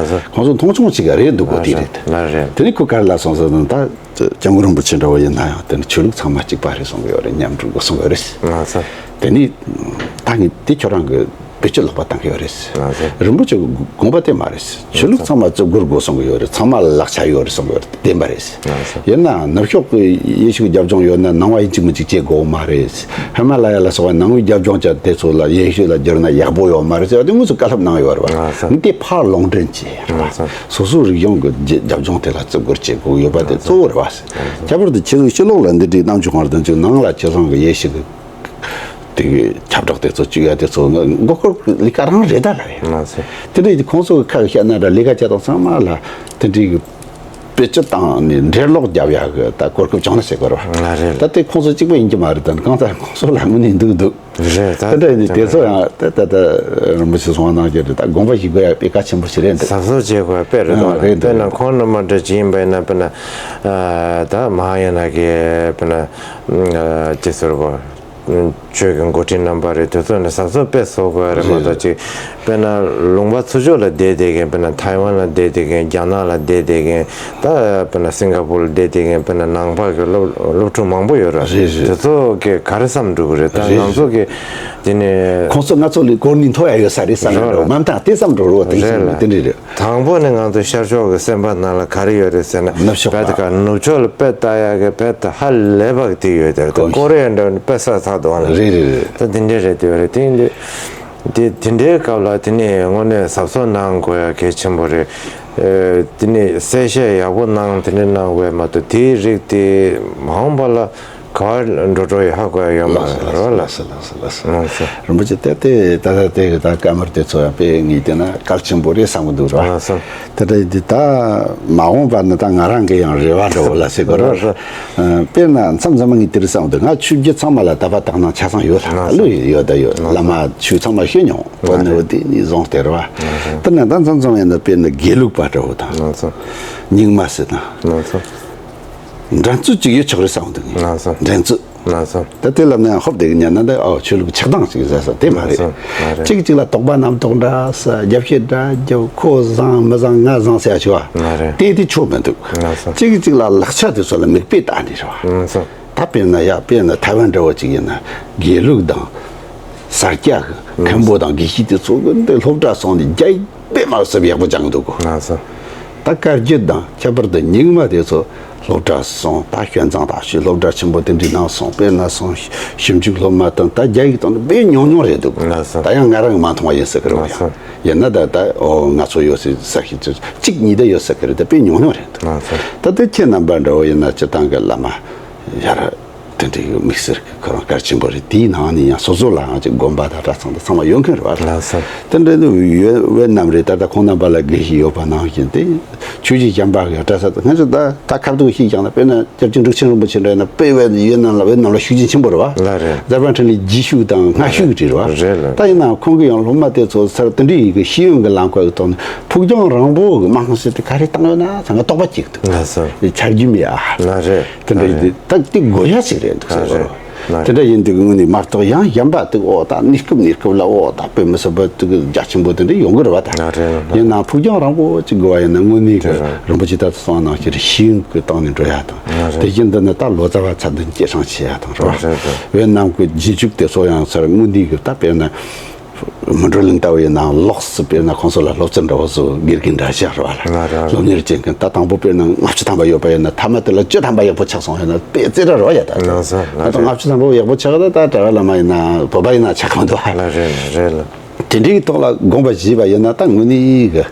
ཁོང་ཚོ་མཐོང་ཆུང་བྱེད་ག་རེད་འདུག་གོ། དེ་རེད། དེ་ནི་ཁོ་ག་རེ་ལབ་སོང་ཟེར་ན་ད་སྐྱབས་མགོན་རིན་པོ་ཆེ་འདྲ་བོ་ཡིན་ན་ཡང་དེ་ནི་ཆོས་ལུགས་ཚང་མ་གཅིག་པ་རེད་གསུང་གི་ཡོད་རེད། མཉམ་འགྲོ་དགོས་གསུང་གི་ཡོད་རེད། དེ་ནི་ད་ངས་དེ་ཁྱོད་རང་གི་བེད་སྤྱོད་ལོག་པ་བཏང་གི་ཡོད་རེད། རིན་པོ་ཆེ་དགོངས་པ་དེ་མ་རེད། ཆོས་ལུགས་ཚང་མ་བརྩི་བཀུར་དགོས་གསུང་གི་ཡོད་རེད། ཚང་མ་ལ་ལག་ཆ་ཡོད་རེད་གསུང་གི་ཡོད་རེད། བདེན་པ་རེད། ཡིན་ནའང་ནུབ་ཕྱོགས་ཀྱི་ཡེ་ཤུ་རྒྱབ་ལྗོངས་ཡོད་ན་ནང་པ་ཡིན་གཅིག་མིན་གཅིག་བྱེད་དགོས་མ་རེད། ཧི་མ་ལ་ཡ་ལ་སོགས་པ་ནང་པའི་རྒྱབ་ལྗོངས་ཅན་དེ་ཚོ་ལ་ཡེ་ཤུ་ལ་བསྒྱུར་ན་ཡག་པོ་ཡོད་མ་རེད་ཟེར་བ་དེ་དངོས་སུ་བཀའ་སློབ་གནང་ཡོད་རེད་བ། ངས་དེ་ཕར་ལུང་འདྲེན་བྱས་རེད་བ། སོ་སོའི་རིག་གཞུང་གི་རྒྱབ་ལྗོངས་དེ་ལ་བརྩི་བཀུར་བྱེད་དགོས་ཡོད་པ་དེ་གཙོ་བོ་རེད་བ། ཁྱད་པར་དུ་ཁྱེད་ཚོ་ཕྱི་ལོགས་ལ་འདི་འདྲའི་རྣམ་བཅུ་སྒང་རེ་དང་བཅུ་ནང་ལ་ཁྱེད་ཚང་གི་ཡེ་ཤུ་གི་དེ་གི་ཁྱབ་བསྒྲགས་དེ་ཚོ་བཅུག་ཡ་དེ་ཚོ་མགོ་སྐོར་ལས་ཀ་རང་རེད་ད་ལ་རེད། དེ་འདྲ་ཡིན་དུས་ཁོང་ཚོ་གི་ཁ་གི་བཤད་ན་འདྲ་ལས་ཀ་བྱེད་སྟངས་ཚང་མ་ལ་དེ་འདྲའི་གི་བེད་སྤྱོད་བཏང་ནས་འགྲེལ་ལོག་རྒྱབ་ཡ་གི་ད་གོ་སྐབས་བྱུང་ན་ཟེར་དགོས་རེད་བ། ད་དེ་ཁོང་ཚོ་གཅིག་པ་ཡིན་གྱི་མ་རེད། ད་གང་ལྟར་ཁོང་ཚོ་ལ་དངོས་གནས་འདུག་འདུག་རེད་ད། དེ་འདྲ་ཡིན་དུས་དེ་ཚོ་ཡང་ད་ད་ད་རིན་པོ་ཆེ་གསུང་བ་ནང་བཞིན་རེད། ད་དགོངས་པ་ཞིག་དགོས་ཡ་དཔེ་གལ་ཆེན་པོ་ཞིག་རེད་འདུག་གཟབ་གཟབ་བྱེད་དགོས་དཔེ་རེད་དོ། རེད་དཔེར་ན་ཁོང་རྣམ་པ་འདྲ་ཅིག་ཡིན་པ་ཡིན་ན་དཔེར་ན་ད་མ་ཧཱ་ཡ་ན་གི་དཔེར་ན་ཅི་ཟེར་དགོས། ཆོས་ཀྱི་འགོ་ཁྲིད་རྣམ་པ་རེད། དེ་ཚོ་ནི་གཟབ་གཟབ་དཔེ་བཟོ་དགོས་རེད་མ་གཏོགས་ཅིག་དཔེར་ན་ལུང་པ་ཚུར་ཕྱོགས་ལ་བསྡད་བསྡད་མཁན་དཔེར་ན་ཐའེ་ཝན་ལ་བསྡད་བསྡད་མཁན། རྒྱ་ནག་ལ་བསྡད་བསྡད་མཁན། ད་དཔེར་ན་སིང་ག་པུར་ལ་བསྡད་བསྡད་མཁན། དཔེར་ན་ནང་པ་གི་སློབ་སློབ་ཕྲུག་མང་པོ་ཡོད་རེད། དེ་ཚོ་གིས་ག་རེ་བསམ་འགྲོ་གི་རེད། ད་ང་ཚོ་གི་དེ་ནི་ཁོང་ཚོ་ང་ཚོ་ལས་གོ་གནས་མཐོ་ཡ་ཡོད་ས་རེད་བསམ་ཡ་འགྲོ་མ་མཐའ་དེ་བསམ་འགྲོ་རོགས་དེ་རེད་ལ། དེ་འདྲ་རེད། དང་པོ་ནི་ང་ཚོ་ཤར་ཕྱོགས་ཀྱི་སེམས་པ་ནང་ལ་ག་རེ་ཡོད་རེད་ཟེར་ན། ནུབ་ཕྱོགས་རྦད་དེ་ག་ནུབ་ཕྱོགས་ལ་དཔེ་ལྟ་ཡག་གི་རྦད་དེ་ཧ་ལས་པ་གི་དེ་ཡོད་དེ་རེད། ཀོ་རེ་ཡ་འདྲ་བོ་ནི་དཔེ་ས་ཚགས་འདུག་ཨ་ལ། རེད་རེད་རེད། ད་དེ་འདྲས་རེད་དེ་རེད། དེ་འདྲས་དེ་དེ་འདྲའི་སྐབས་ལ་དེ་ནས་དངོས་གནས་གཟབ་གཟབ་གནང་དགོས་ཡ་གལ་ཆེན་པོ་རེད། ཨེ་དེ་ནས་གསལ་བཤད་ཡག་པོ་གནང་དེ་འདྲས་གནང་དགོས་མ་གཏོགས་དེའི་རིགས་དེ་མ་འོངས་པ་ལ། ག་བར་འགྲོ་འགྲོ་ཡི་ཧ་གོ་ཡ་ཡོད་མ་རེད་ལ། ལགས་སོ་ལགས་སོ་ལགས་སོ། རིན་པོ་ཆེ་ལྟ་དེ་ད་ལྟ་དེ་གི་ད་བཀའ་མོལ་དེ་ཚོ་ཡང་དཔེ་ངས་བལྟས་ན་གལ་ཆེན་པོ་རེད་བསམ་གི་འདུག་ར། ལགས་སོ། དེ་འདྲ་ཡིན་དུས་ད་མ་འོངས་པ་ནི་ད་ང་རང་གི་ཡང་རེ་བ་འདྲ་བོ་ལ་ཟེར་དགོས་ར། ལགས་སོ། དཔེར་ན་མཚམས་མཚམས་ངས་དེ་རེད་བསམ་འདུག་ང་ཆོས་བརྒྱུད་ཚང་མ་ལ་དད་པ་དག་སྣང་ཆ་ཚང་ཡོད་ལ། ལགས་སོ། བློ་ཡོད་ད་ཡོད། ལགས་སོ། བླ་མ་ཆོས་ཚང་མ་ཤེས་མྱོང་། ལགས་སོ། འོ་ནི་འོ་དེ་ནས་བཟུང་སྟེ་ར་བ། ལགས་སོ། དེ་ནས་ད་མཚམས་མཚམས་ཡིན་ན་དཔེར་ན་དགེ་ལུགས་པ་འདྲ་བོ་དང་། ལགས་སོ། རྙིང་མ་ཟེར་ན། ལགས་སོ། འགྲན་རྩོད་ཅིག་ཡོད་ཆོག་རེད་བསམ་འདུག་ལགས་སོ། འགྲན་རྩོད། ལགས་སོ། ད་དེ་ལབ་ན་ཡང་ཧོབ་དེ་གི་ཉན་ན་འདི་ཨོ་ཆོས་ལུགས་ཆགས་སྡང་ཅིག་ཟེར་ས་དེ་མ་རེད། ལགས་སོ། མ་རེད། གཅིག་གིས་གཅིག་ལ་དོགས་པ་རྣམ་རྟོག་འདྲ་ས་རྒྱབ་བཤད་འདྲ་རྒྱབ། ཁོ་བཟང་མི་བཟང་ང་བཟང་ཟེར་ཡ་ཆོག་བ། མ་རེད། དེ་དེ་ཆོག་མི་འདུག་ལགས་སོ། གཅིག་གིས་གཅིག་ལ་ལག་ཆ་དེ་ཚོ་ལ་མིག་དཔེ་ལྟ་ནི་རེད་བ། ལགས་སོ། ད་དཔེར་ན་ཡ་དཔེར་ན་ཐའེ་ཝན་འདྲ་བོ་ཅིག་ཡིན་ན་དགེ་ལུགས་དང་། ས་སྐྱ་གི་མཁན་པོ་དང་དགེ་བཤེས་དེ་ཚོ་གི་འདི་སློབ་གྲྭ་སོང་ནས་རྒྱ་ཡིག་དཔེ་མ་སྲིད་ཡག་པོ་སྦྱང་འདུག་གོ། ལགས་སོ། ད་བཀའ་བརྒྱུད་དང་ཁྱད་པར་དུ་རྙིང་མ་དེ་ཚོ་སློབ་གྲྭ་སོང་། ད་ཞོན་ཙང་ད་ཞུ་སློབ་གྲྭ་ཆེན་པོ་དེ་འདྲའི་ནང་སོང་། དཔེར་ན་སོང་ཞིབ་འཇུག་སློབ་མ་དང་ད་རྒྱ་ཡིག་དང་དཔེ་ཉུང་ཉུང་རེད་འདུག་ལགས་སོ། ད་ཡང་ང་རང་གི་མ་མཐོང་བ་ཡིན་ཟེར་གི་རེད། ལགས་སོ། ཡང་ཡིན་ན་ད་ད་ཨོ་ང་ཚོ་ཡོད་སྲིད་ས་ཞིག་གཅིག་གཉིས་ད་ཡོད་ཟེར་གི་རེད། ད་དཔེ་ཉུང་ཉུང་རེད་འདུག་ལགས་སོ། ད་དེ་ཁྱེད་རྣམ་པ་འདྲ་བོ་ཡིན་ན་སྤྱིར་བཏང་གི་བླ་མ་ཡ་ར། དེ་འདྲའི་དམིགས་བསལ་གྱི་ཁོ་རང་གལ་ཆེན་པོ་རེད། དེའི་ནང་ནས་ཡང་སོ་སོ་ལའང་ཅིག་དགོན་པ་དང་གྲྭ་ཚང་དང་ཚང་མ་ཡོད་མཁན་རེད་བ། ལགས་སོ། དེ་འདྲ་ནི་ཡོད་བས་རྣམས་རེད། ད་ལྟ་ཁོང་རྣམ་པ་ལ་དགེ་བཤེས་ཡོད་པ་ནང་བཞིན་དེ་ཆོས་བརྒྱུད་གཞན་པ་གི་གྲྭ་ས་དང་ང་ཚོ་ད་ད་ཁ་ཐུག་ཤིག་ཀྱང་ན་དཔེར་ན་སྐྱབས་རྗེ་འབྲུག་ཆེན་རིན་པོ་ཆེ་འདྲ་ཡིན་ན་དཔེ་བས་ཡོད་རྣམས་ལ་བས་རྣམས་ལ་ཤུགས་རྐྱེན་ཆེན་པོ་རེད་བ། ལགས་རེད། གཟར་པ་འཕྲིན་ལས་རྗེས་ཤུལ་དང་སྔ་ཤུལ་གྱི་རེད་བ། རེད་ལ། ད་ཡིན་ནའང་ཁོང་གི་ཡང་སློབ་མ་དེ་ཚོ་སར་དེ་འདྲའི་ཡི་གེ་ཤེས་ཡོན་གྱི་ལམ་ཁ་གི་ཐོག་ནས་ཕུགས་རྒྱང་རིང་པོ་གི་རྨང་གཞི་དེ་ག་རེ་བཏང་ཡོད་ན་ཚང་གི་རྟོག་པ་སྐྱེ་གི་འདུག་ལགས་སོ། ཆ་རྒྱུས་མེད་ཨ། ལགས་རེད། དེ་འདྲ་ཡིན་དུས་ད་དེ་དགོས་ཡ་ཞིག་རེད་འདུག་ཟེར་བ། དེ་འདྲ་ཡིན་དུས་དངོས་གནས་མ་གཏོགས་ཡང་གཞན་པ་དེ་ཨོ་ད་གནས་སྐབས་གནས་སྐབས་ལ་ཨོ་ད་དཔེ་མི་སྲིད་པ་དེ་གི་རྒྱ་ཆེན་པོ་དེ་འདྲ་ཡོང་གི་རེད་བ་ད། ཡིན་ནའང་ཕུགས་རྒྱང་རིང་པོ་ཅིག་དགོས་བ་ཡིན་ན་དངོས་གནས་གི་རིན་པོ་ཆེ་ད་གསུངས་ནང་བཞིན་ཤེས་ཡོན་གི་སྟེང་ནས་འགྲོ་ཡ་དང་། དེ་བཞིན་དུ་ནི་ད་ལོ་ཙཱ་བ་ཚད་ལྡན་སྐྱེད་སྲིང་བྱེད་ཡ་དང་རེད་བ། བོད་ནང་གི་རྗེས་འཇུག་དེ་ཚོ་ཡང་ཚར་དངོས་གནས་གི་ད་དཔེར་ན། མི་འགྲོ་གླིང་ལྟ་བུ་ཡིན་ན་ལོགས་སུ་དཔེར་ན་ཁོང་ཚོ་ལ་སློབ་ཚན་འདྲ་བོ་བཟོ་དགེ་རྒན་འདྲ་བཞག་ར་བ་ལ། ལ་ར་སློབ་གཉེར་བྱེད་མཁན་ད་དང་པོ་དཔེར་ན་ལྔ་བཅུ་ཐམ་པ་ཡོད་པ་ཡིན་ན་ཐ་མ་དེ་ལ་བཅུ་ཐམ་པ་ཡག་པོ་ཆགས་སོང་ཡོད་ན་དཔེ་རྩེ་ར་རོ་ཡ་ད། ལགས་སོ་ལགས་ད་རེད། ལྔ་བཅུ་ཐམ་པ་ཡག་པོ་ཆགས་ད་ད་གྲྭ་བ་བླ་མ་ཡིན་ན་བོད་པ་ཡིན་ན་ཆགས་གང་འདུག་ཨ། ལ་རེད་ལ་རེད་ལ། དེ་འདྲའི་ཐོག་ལ་དགོངས་པ་བཞེས་པ་ཡིན་ན་ད་དངོས་གནས་གི་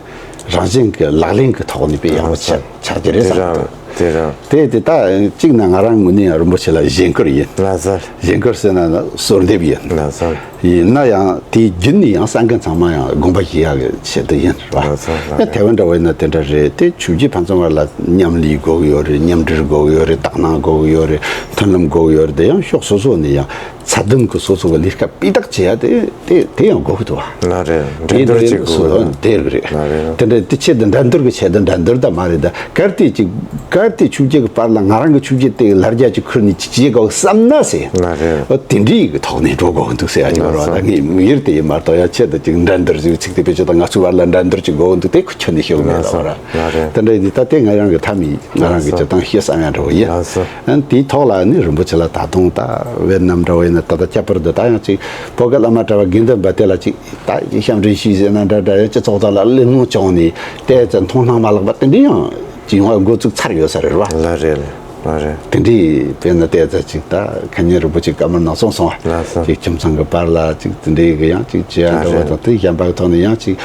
རང་བཞིན་གི་ལག་ལེན་གི་ཐོག་ནས་དཔེ་ཡག་པོ་ཆགས་ཆགས་ཀྱི་རེད་བསམ་འདུག་དེ་རང་དེ་རང་དེ་དེ་ད་གཅིག་ན་ང་རང་དངོས་གནས་རིན་པོ་ཆེ་ལ་གཞེན་སྐུལ་ཡིན། ལགས་སོ། གཞེན་སྐུལ་ཟེར་ན་གསོལ་འདེབས་ཡིན། ལགས་སོ། ཡིན་ན་ཡང་དེའི་རྒྱུན་ནས་ཡང་གསན་མཁན་ཚང་མ་ཡང་དགོངས་པ་བཞེས་ཡག་གི་ཆེད་དུ་ཡིན་རེད་བ། ལགས་སོ་ལགས་སོ། ཡང་ཐེ་ཝན་འདྲ་བོ་ཡིན་ན་དེ་འདྲ་རེད་དེ་ཆོས་བརྒྱུད་ཕན་ཚུན་བར་ལ་མཉམ་ལས་དགོས་ཀྱི་ཡོད་རེད། མཉམ་འབྲེལ་དགོས་ཀྱི་ཡོད་རེད། དག་སྣང་དགོས་ཀྱི་ཡོད་རེད། མཐུན་ལམ་དགོས་ཀྱི་ཡོད་རེད། དེ་ཡང་ཕྱོགས་སོ་སོ་ནས་ཡང་ཚད་ལྡན་གྱི་སོ་སོ་གི་ལས་ཀ་སྤུས་དག་བྱེད་ཡ་དེ་དེ་དེ་ཡང་དགོས་ཀྱི་འདུག་བ། ལགས་རེད། འགྲན་བསྡུར་བྱེད་དགོས་ཀྱི་འདུག་དེ་རེད། ལགས་རེད། དེ་འདྲ་དེ་ཆེད་དུ་འགྲན་བསྡུར་གྱི་ཆེད་དུ་འགྲན་བསྡུར་ད་མ་རེད་ད། གལ་ཏེ་ཅིག་གལ་ཏེ་ཆོས་བརྒྱུད་ཀྱི་བར་ལ་ང་རང་གི་ཆོས་བརྒྱུད་དེ་ལ་རྒྱ་ཅིག་ཁུར་ནས་ཅིག་བྱེད་དགོས་བསམ་ན་ཟེར། ལགས་རེད། ཨོ་དེ་འདྲའི་གི་ཐོག་ནས་འགྲོ་དགོས་འདུག་ཟེར་ཡ་ཅིག་ཡོད་རེད་བ། ད་ངས་མི་ཡུལ་དེ་ཡིན་མ་གཏོགས་ཡ་ཆེད་དུ་ཅིག་འགྲན་བསྡུར་ཟེར་ཚིག་དེ་བེད་སྤྱོད་དང་ང་ཚོའི་བར་ལ་འགྲན་བསྡུར་ཅིག་དགོས་འདུག་དེ་ཁུ་ཁྱོན་ནས་ཤོད་མེད་ལ་བ་ར། ལགས་རེད། དེ་འདྲ་ཡིན་ད་དེ་ང་རང་གི་ཐ་མི་ང་རང་གི་ལགས་སོ། སྤྱིར་བཏང་ཤེས་བསམ་ཡ་འདྲ་བོ་ཡིན། ལགས་སོ། ཨན་དེའི་ཐོག་ལ་ནི་རིན་པོ་ཆེ་ལ་ད་དུང་ད་ཝེ་ནམ་འདྲ་བོ་ཡིན་ན་ད་ད་ཁྱད་པར་དུ་ད་ཡང་ཅིག་བོད་ཀྱི་བླ་མ་གྲྭ་བ་དགེ་འདུན་པ་དེ་ལ་ཅིག་ད་ཞབས་འདྲེན་ཞུས་ཟེར་ན་འདྲ་འདྲ་ཡང་སྤྱི་ཚོགས་ཐོག་ལ་གླེང་སློང་བྱུང་ནས་དེ་ཚོ་མཐོང་སྣང་མ་ལག་པ་དེ་འདྲ་ཡང་ཅིག་ཡོང་བ་འགོ་བཙུགས་ཚར་ཡོད་ས་རེད་བ། ལགས་རེད། ལགས་རེད། དེ་འདྲའི་དཔེར་ན་དེ་ཚོ་ཅིག་ད་ཁ་ཉིན་རིན་པོ་ཆེ་བཀའ་མོལ་གནང་སོང་སོང་བ། ལགས་སོ། ཅིག་ཁྱིམ་ཚང་གི་བར་ལ་ཅིག་དེ་འདྲའི་གི་ཡང་ཅིག་བྱེད་ཡ་འདྲ་བ་དང་དེ་གཞན་པ་གི་ཐོག་ནས་ཡང་ཅིག་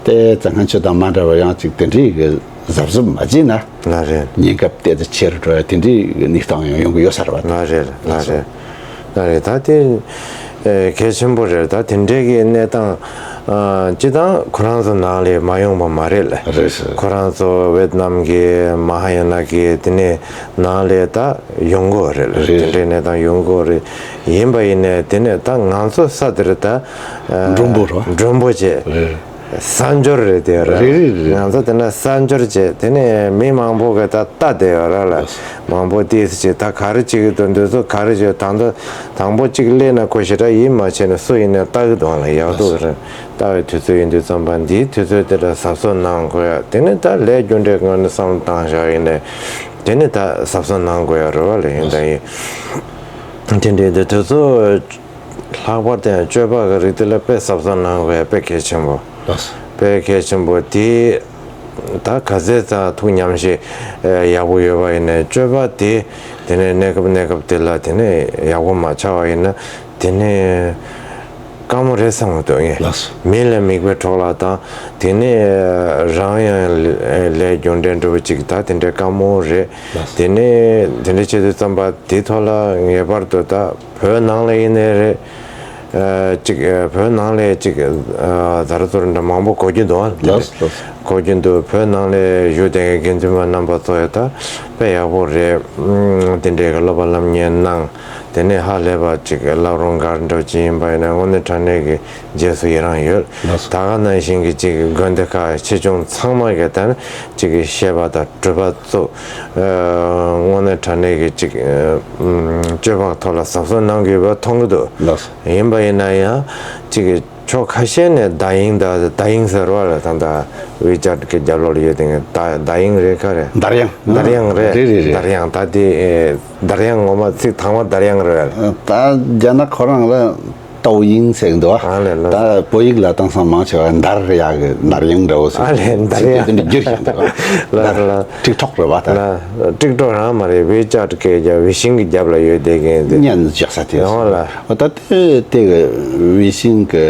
དེ་ཚོ་སྔོན་ཆད་དང་མ་འདྲ་བ་ཡང་ཅིག་དེ་འདྲའི་གི་གཟབ་གཟབ་མ་བྱས་ན། ལགས་རེད། ཉེན་ཁ་དེ་ཚོ་ཆེ་རུ་འགྲོ་ཡ་དེ་འདྲའི་གནས་སྟངས་ཡང་ཡོང་གི་ཡོད་ས་རེད་བ། ལགས་རེད། ལགས་རེད། ལགས་རེད། ད་དེ་ཨེ་གལ་ཆེན་པོ་རེད། ད་དེ་འདྲའི་གི་གནས་སྟངས་ཨ་སྤྱི་བཏང་ཁོ་རང་ཚོ་ནང་ལ་མ་ཡོང་པ་མ་རེད་ལ། རེད་རེད། ཁོ་རང་ཚོ་ཝེད་ནམ་གི་མ་ཧ་ཡ་ན་གི་དེ་ནས་ནང་ལ་ད་ཡོང་གི་རེད་ལ། རེད། དེ་འདྲའི་གནས་སྟངས་ཡོང་གི་རེད། ཡིན་པ་ཡིན་ནའི་དེ་ནས་ད་ང་ཚོ་ས་དེར་ད་ཨ་མགྲོན་པོ་རེད་བ། མགྲོན་པོ་བྱས། རེད། གསར་འབྱོར་རེད་དེ་ར། རེད་རེད་རེད། ང་ཚོ་དེ་ན་གསར་འབྱོར་བྱས་དེ་ནས་མི་མང་པོ་གི་ད་ལྟ་དེ་ཡོད་ར་ལ། ལགས། མང་པོ་ཏིས་ཅིག་ད་ག་རེ་ཅིག་དོན་དུ་ཚོ་ག་རེ་ཅིག་དང་དུ་དང་པོ་ཅིག་སླེབས་ན་ཁོ་ཞེ་དྲག་ཡིད་མ་ཆེས་ན་སུ་ཡིན་ན་ལྟ་གི་འདུག་ལ་ཡག་འདུག་ར། ལྟ་བའི་དུས་ཚོད་ཡིན་དུས་ཙམ་པ་འདིའི་དུས་ཚོད་དེ་ལ་གཟབ་གཟབ་གནང་དགོས་ཡ། དེ་ནས་ད་ལས་རྒྱུ་འབྲས་ངོས་ནས་བསམ་བློ་བཏང་བཞག་ཡིན་ནས་དེ་ནས་ད་གཟབ་གཟབ་གནང་དགོས་ཡ་རེད་བ་ལ་ཡིན་ད་ཡིན། དེ་འདྲའི་དུས་ཚོད། ལྷག་པར་དུ་ཡང་སྤྱོད་པ་གི་རིགས་དེ་ལ་དཔེ་གཟབ་གཟབ་གནང་དགོས་ཡ་དཔེ་གལ་ཆེན་པོ། ལགས་སོ། དཔེ་གལ་ཆེན་པོ་དེ་ད་ག་ཚད་ཙམ་ཐུགས་ཉམས་བཞེས་ཡག་པོ་ཡོད་པ་ཡིན་ནའི་སྤྱོད་པ་དེ་དེ་ནས་གནས་སྐབས་གནས་སྐབས་དེ་ལ་དེ་ནས་ཡག་པོ་མ་ཆགས་པ་ཡིན་ན་དེ་ནས་དཀའ་མོ་རེད་བསམ་གི་འདུག་ངས། ལགས་སོ། མི་ལ་མིག་དཔེ་འཕྲོག་ལ་དང་དེ་ནས་རང་ཡང་ལས་རྒྱུ་འབྲས་འགྲོ་བ་ཅིག་ད་དེ་འདྲའི་དཀའ་མོ་རེད། ལགས་སོ། དེ་ནས་དེ་འདྲ་བྱེད་དུས་ཙམ་པ་དེ་ཐོག་ལ་ངེས་པར་དུ་ད། བོད་ནང་ལ་ཡིན་ནའི་རེད། ཨ་ཅིག་ཨ་བོད་ནང་ལ་ཅིག་ཨ་ད་ར་ཚོར་འདྲ་མང་པོ་གོ་རྒྱུ་འདུག་ཨ། ལགས་ལགས། གོ་རྒྱུ་འདུག་བོད་ནང་ལ་བཞུགས་བསྡད་མཁན་དགེ་འདུན་པ་རྣམ་པ་ཚོ་ཡ་ད་དཔེ་ཡག་པོ་རེད། ཨུམ་དེ་འདྲའི་གི་སློབ་པ་ལམ་གཉེར་གནང་། དེ་ནས་ཧ་ལས་པ་ཅིག་བསླབ་རུང་གར་འགྲོ་ཅིག་ཡིན་པ་ཡིན་ན་དངོས་གནས་དྲང་གནས་ཀྱི་རྗེས་སུ་ཡི་རང་ཡོད། ལགས། ད་ག་ནང་བཞིན་གྱི་ཅིག་དགོན་སྡེ་ཁག་ཆེ་ཆུང་ཚང་མ་གི་ད་ནི་ཅིག་གི་བཤད་པ་དང་སྒྲུབ་པ་ཚོ་ཨ་དངོས་གནས་དྲང་གནས་ཀྱི་ཅིག་ཨ་ཨུམ་སྤྱོད་པ་ཐོག་ལ་གཟབ་གཟབ་གནང་དགོས་པ་མཐོང་གི་འདུག་ལགས། ཡིན་པ་ཡིན་ན་ཡང་ཅིག་གི་ཕྱོགས་ཁ་ཤས་ནས་བརྡ་དབྱངས་དང་བརྡ་དབྱངས་ཟེར་བ་ལ་ད་ལྟ་ཝི་ཅེཊ་གི་རྒྱབ་ལོགས་ལ་ཡོད་དེ་ངས་བརྡ་བརྡ་དབྱངས་རེད་ཁ་རེད། འདར་དབྱངས། འདར་དབྱངས་རེད། རེད་རེད་རེད། འདར་དབྱངས་ད་དེ་ཨེ་འདར་དབྱངས་ངོ་མ་ཚིག་དང་པོ་འདར་དབྱངས་རེད། ད་རྒྱ་ནག་ཁོ་རང་ལ་ཏའོ་དབྱིང་ཟེར་གི་འདུག་ཨ། ཨ་ལས་ལོ། ད་བོད་ཡིག་ལ་དེང་སང་མང་ཆེ་བ་འདར་ཡག་གི་འདར་དབྱངས་འདྲ་བོ་ཟེར། ཨ་ལས་འདར་ཚིག་དེ་དེ་འདྲ་བསྒྱུར་བཞག་འདུག་ཨ། ལ་འདར་ལ། ཊིག་ཊོག་རེད་བ་ད། ལ་ཊིག་ཊོག་རང་མ་རེད། ཝི་ཅེཊ་གི་རྒྱབ་ཝི་ཤིང་གི་རྒྱབ་ལ་ཡོད་བསྡད་མཁན་དེ། བརྙན་བཞག་ས་དེ། ཡོང་ལ། ཨོ་ད་དེ་དེ་གི་ཝི་ཤིང་གི་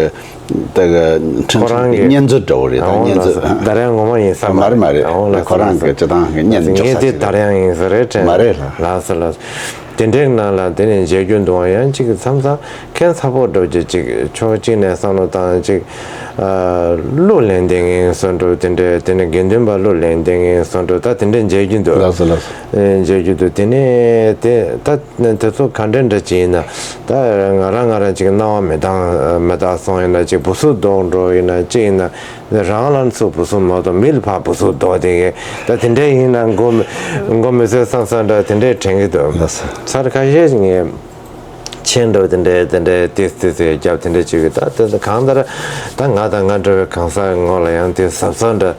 དེ་གི་ཁོ་རང་གི་བརྙན་བཟོ་འདྲ་བོ་རེད་ད། ཨོ་བརྙན་བཟོ། ལ་འདར་དབྱངས་ངོ་མ་ཡིན་ས་མ་རེད། མ་རེད་མ་རེད། ཨོ་ལ་ཁོ་རང་གི་སྤྱིར་བཏང་གི་བརྙན་འཇོག་ས་ངས་དེ་ཅིག་འདར་དབྱངས་ཡིན་ས་རེད་དྲན། མ་རེད་ལ། ལགས་སོ་ལགས་སོ། དེ་འདྲའི་ནང་ལ་དེ་ནས་མཇལ་རྒྱུ་འདུག་ཡང་ཅིག་མཚམས་མཚམས་ཁྱད་མཚར་པོ་འགྲོ་རྒྱུ་ཅིག་ཕྱོགས་གཅིག་ནས་བསམ་བློ་བཏང་ཅིག་ཨ་གླུ་ལེན་བསྡད་མཁན་བཟོ་འདྲ་དེ་འདྲའི་དེ་ནས་དགེ་འདུན་པ་གླུ་ལེན་བསྡད་མཁན་བཟོ་འདྲ་ད་དེ་འདྲའི་མཇལ་རྒྱུ་འདུག་ལགས་སོ་ལགས་སོ། ཨེ་མཇལ་རྒྱུ་འདུག་དེ་ནས་དེ་ད་དེ་ཚོ་ག་འདྲ་འདྲ་ཅིག་ཡིན་ན་ད་ང་རང་ང་རང་ཅིག་སྣང་བ་མི་དག་མི་དག་སོང་ཡིན་ན་ཅིག་བུ་སུ་ལྡོག་འགྲོ་ཡིན་ན་ཅིག་ཡིན་ན། རང་ལ་ཚུར་བུ་སུ་མ་གཏོགས་མི་ལ་ཕར་བུ་སུ་ལྡོག་དེ་གས་ད་དེ་འདྲ་ཡིན་ན་མགོ་མི་མགོ་མི་ཚོས་བསམ་བསམ་འདྲ་དེ་འདྲ་དྲན་གི་འདུག་ལགས་སོ། ཚར་ཁ་ཤས་ངས་མཆན་འདྲ་དེ་འདྲ་དེ་འདྲ་ཏིས་ཏིས་ཏིས་རྒྱབ་དེ་འདྲ་བྱེད་གི་ད་དེ་གང་ལྟར་ད་ང་དང་ང་འདྲ་བའི་གང་ཟག་ངོ་ལ་ཡང་དེ་གཟབ་གཟབ་འདྲ་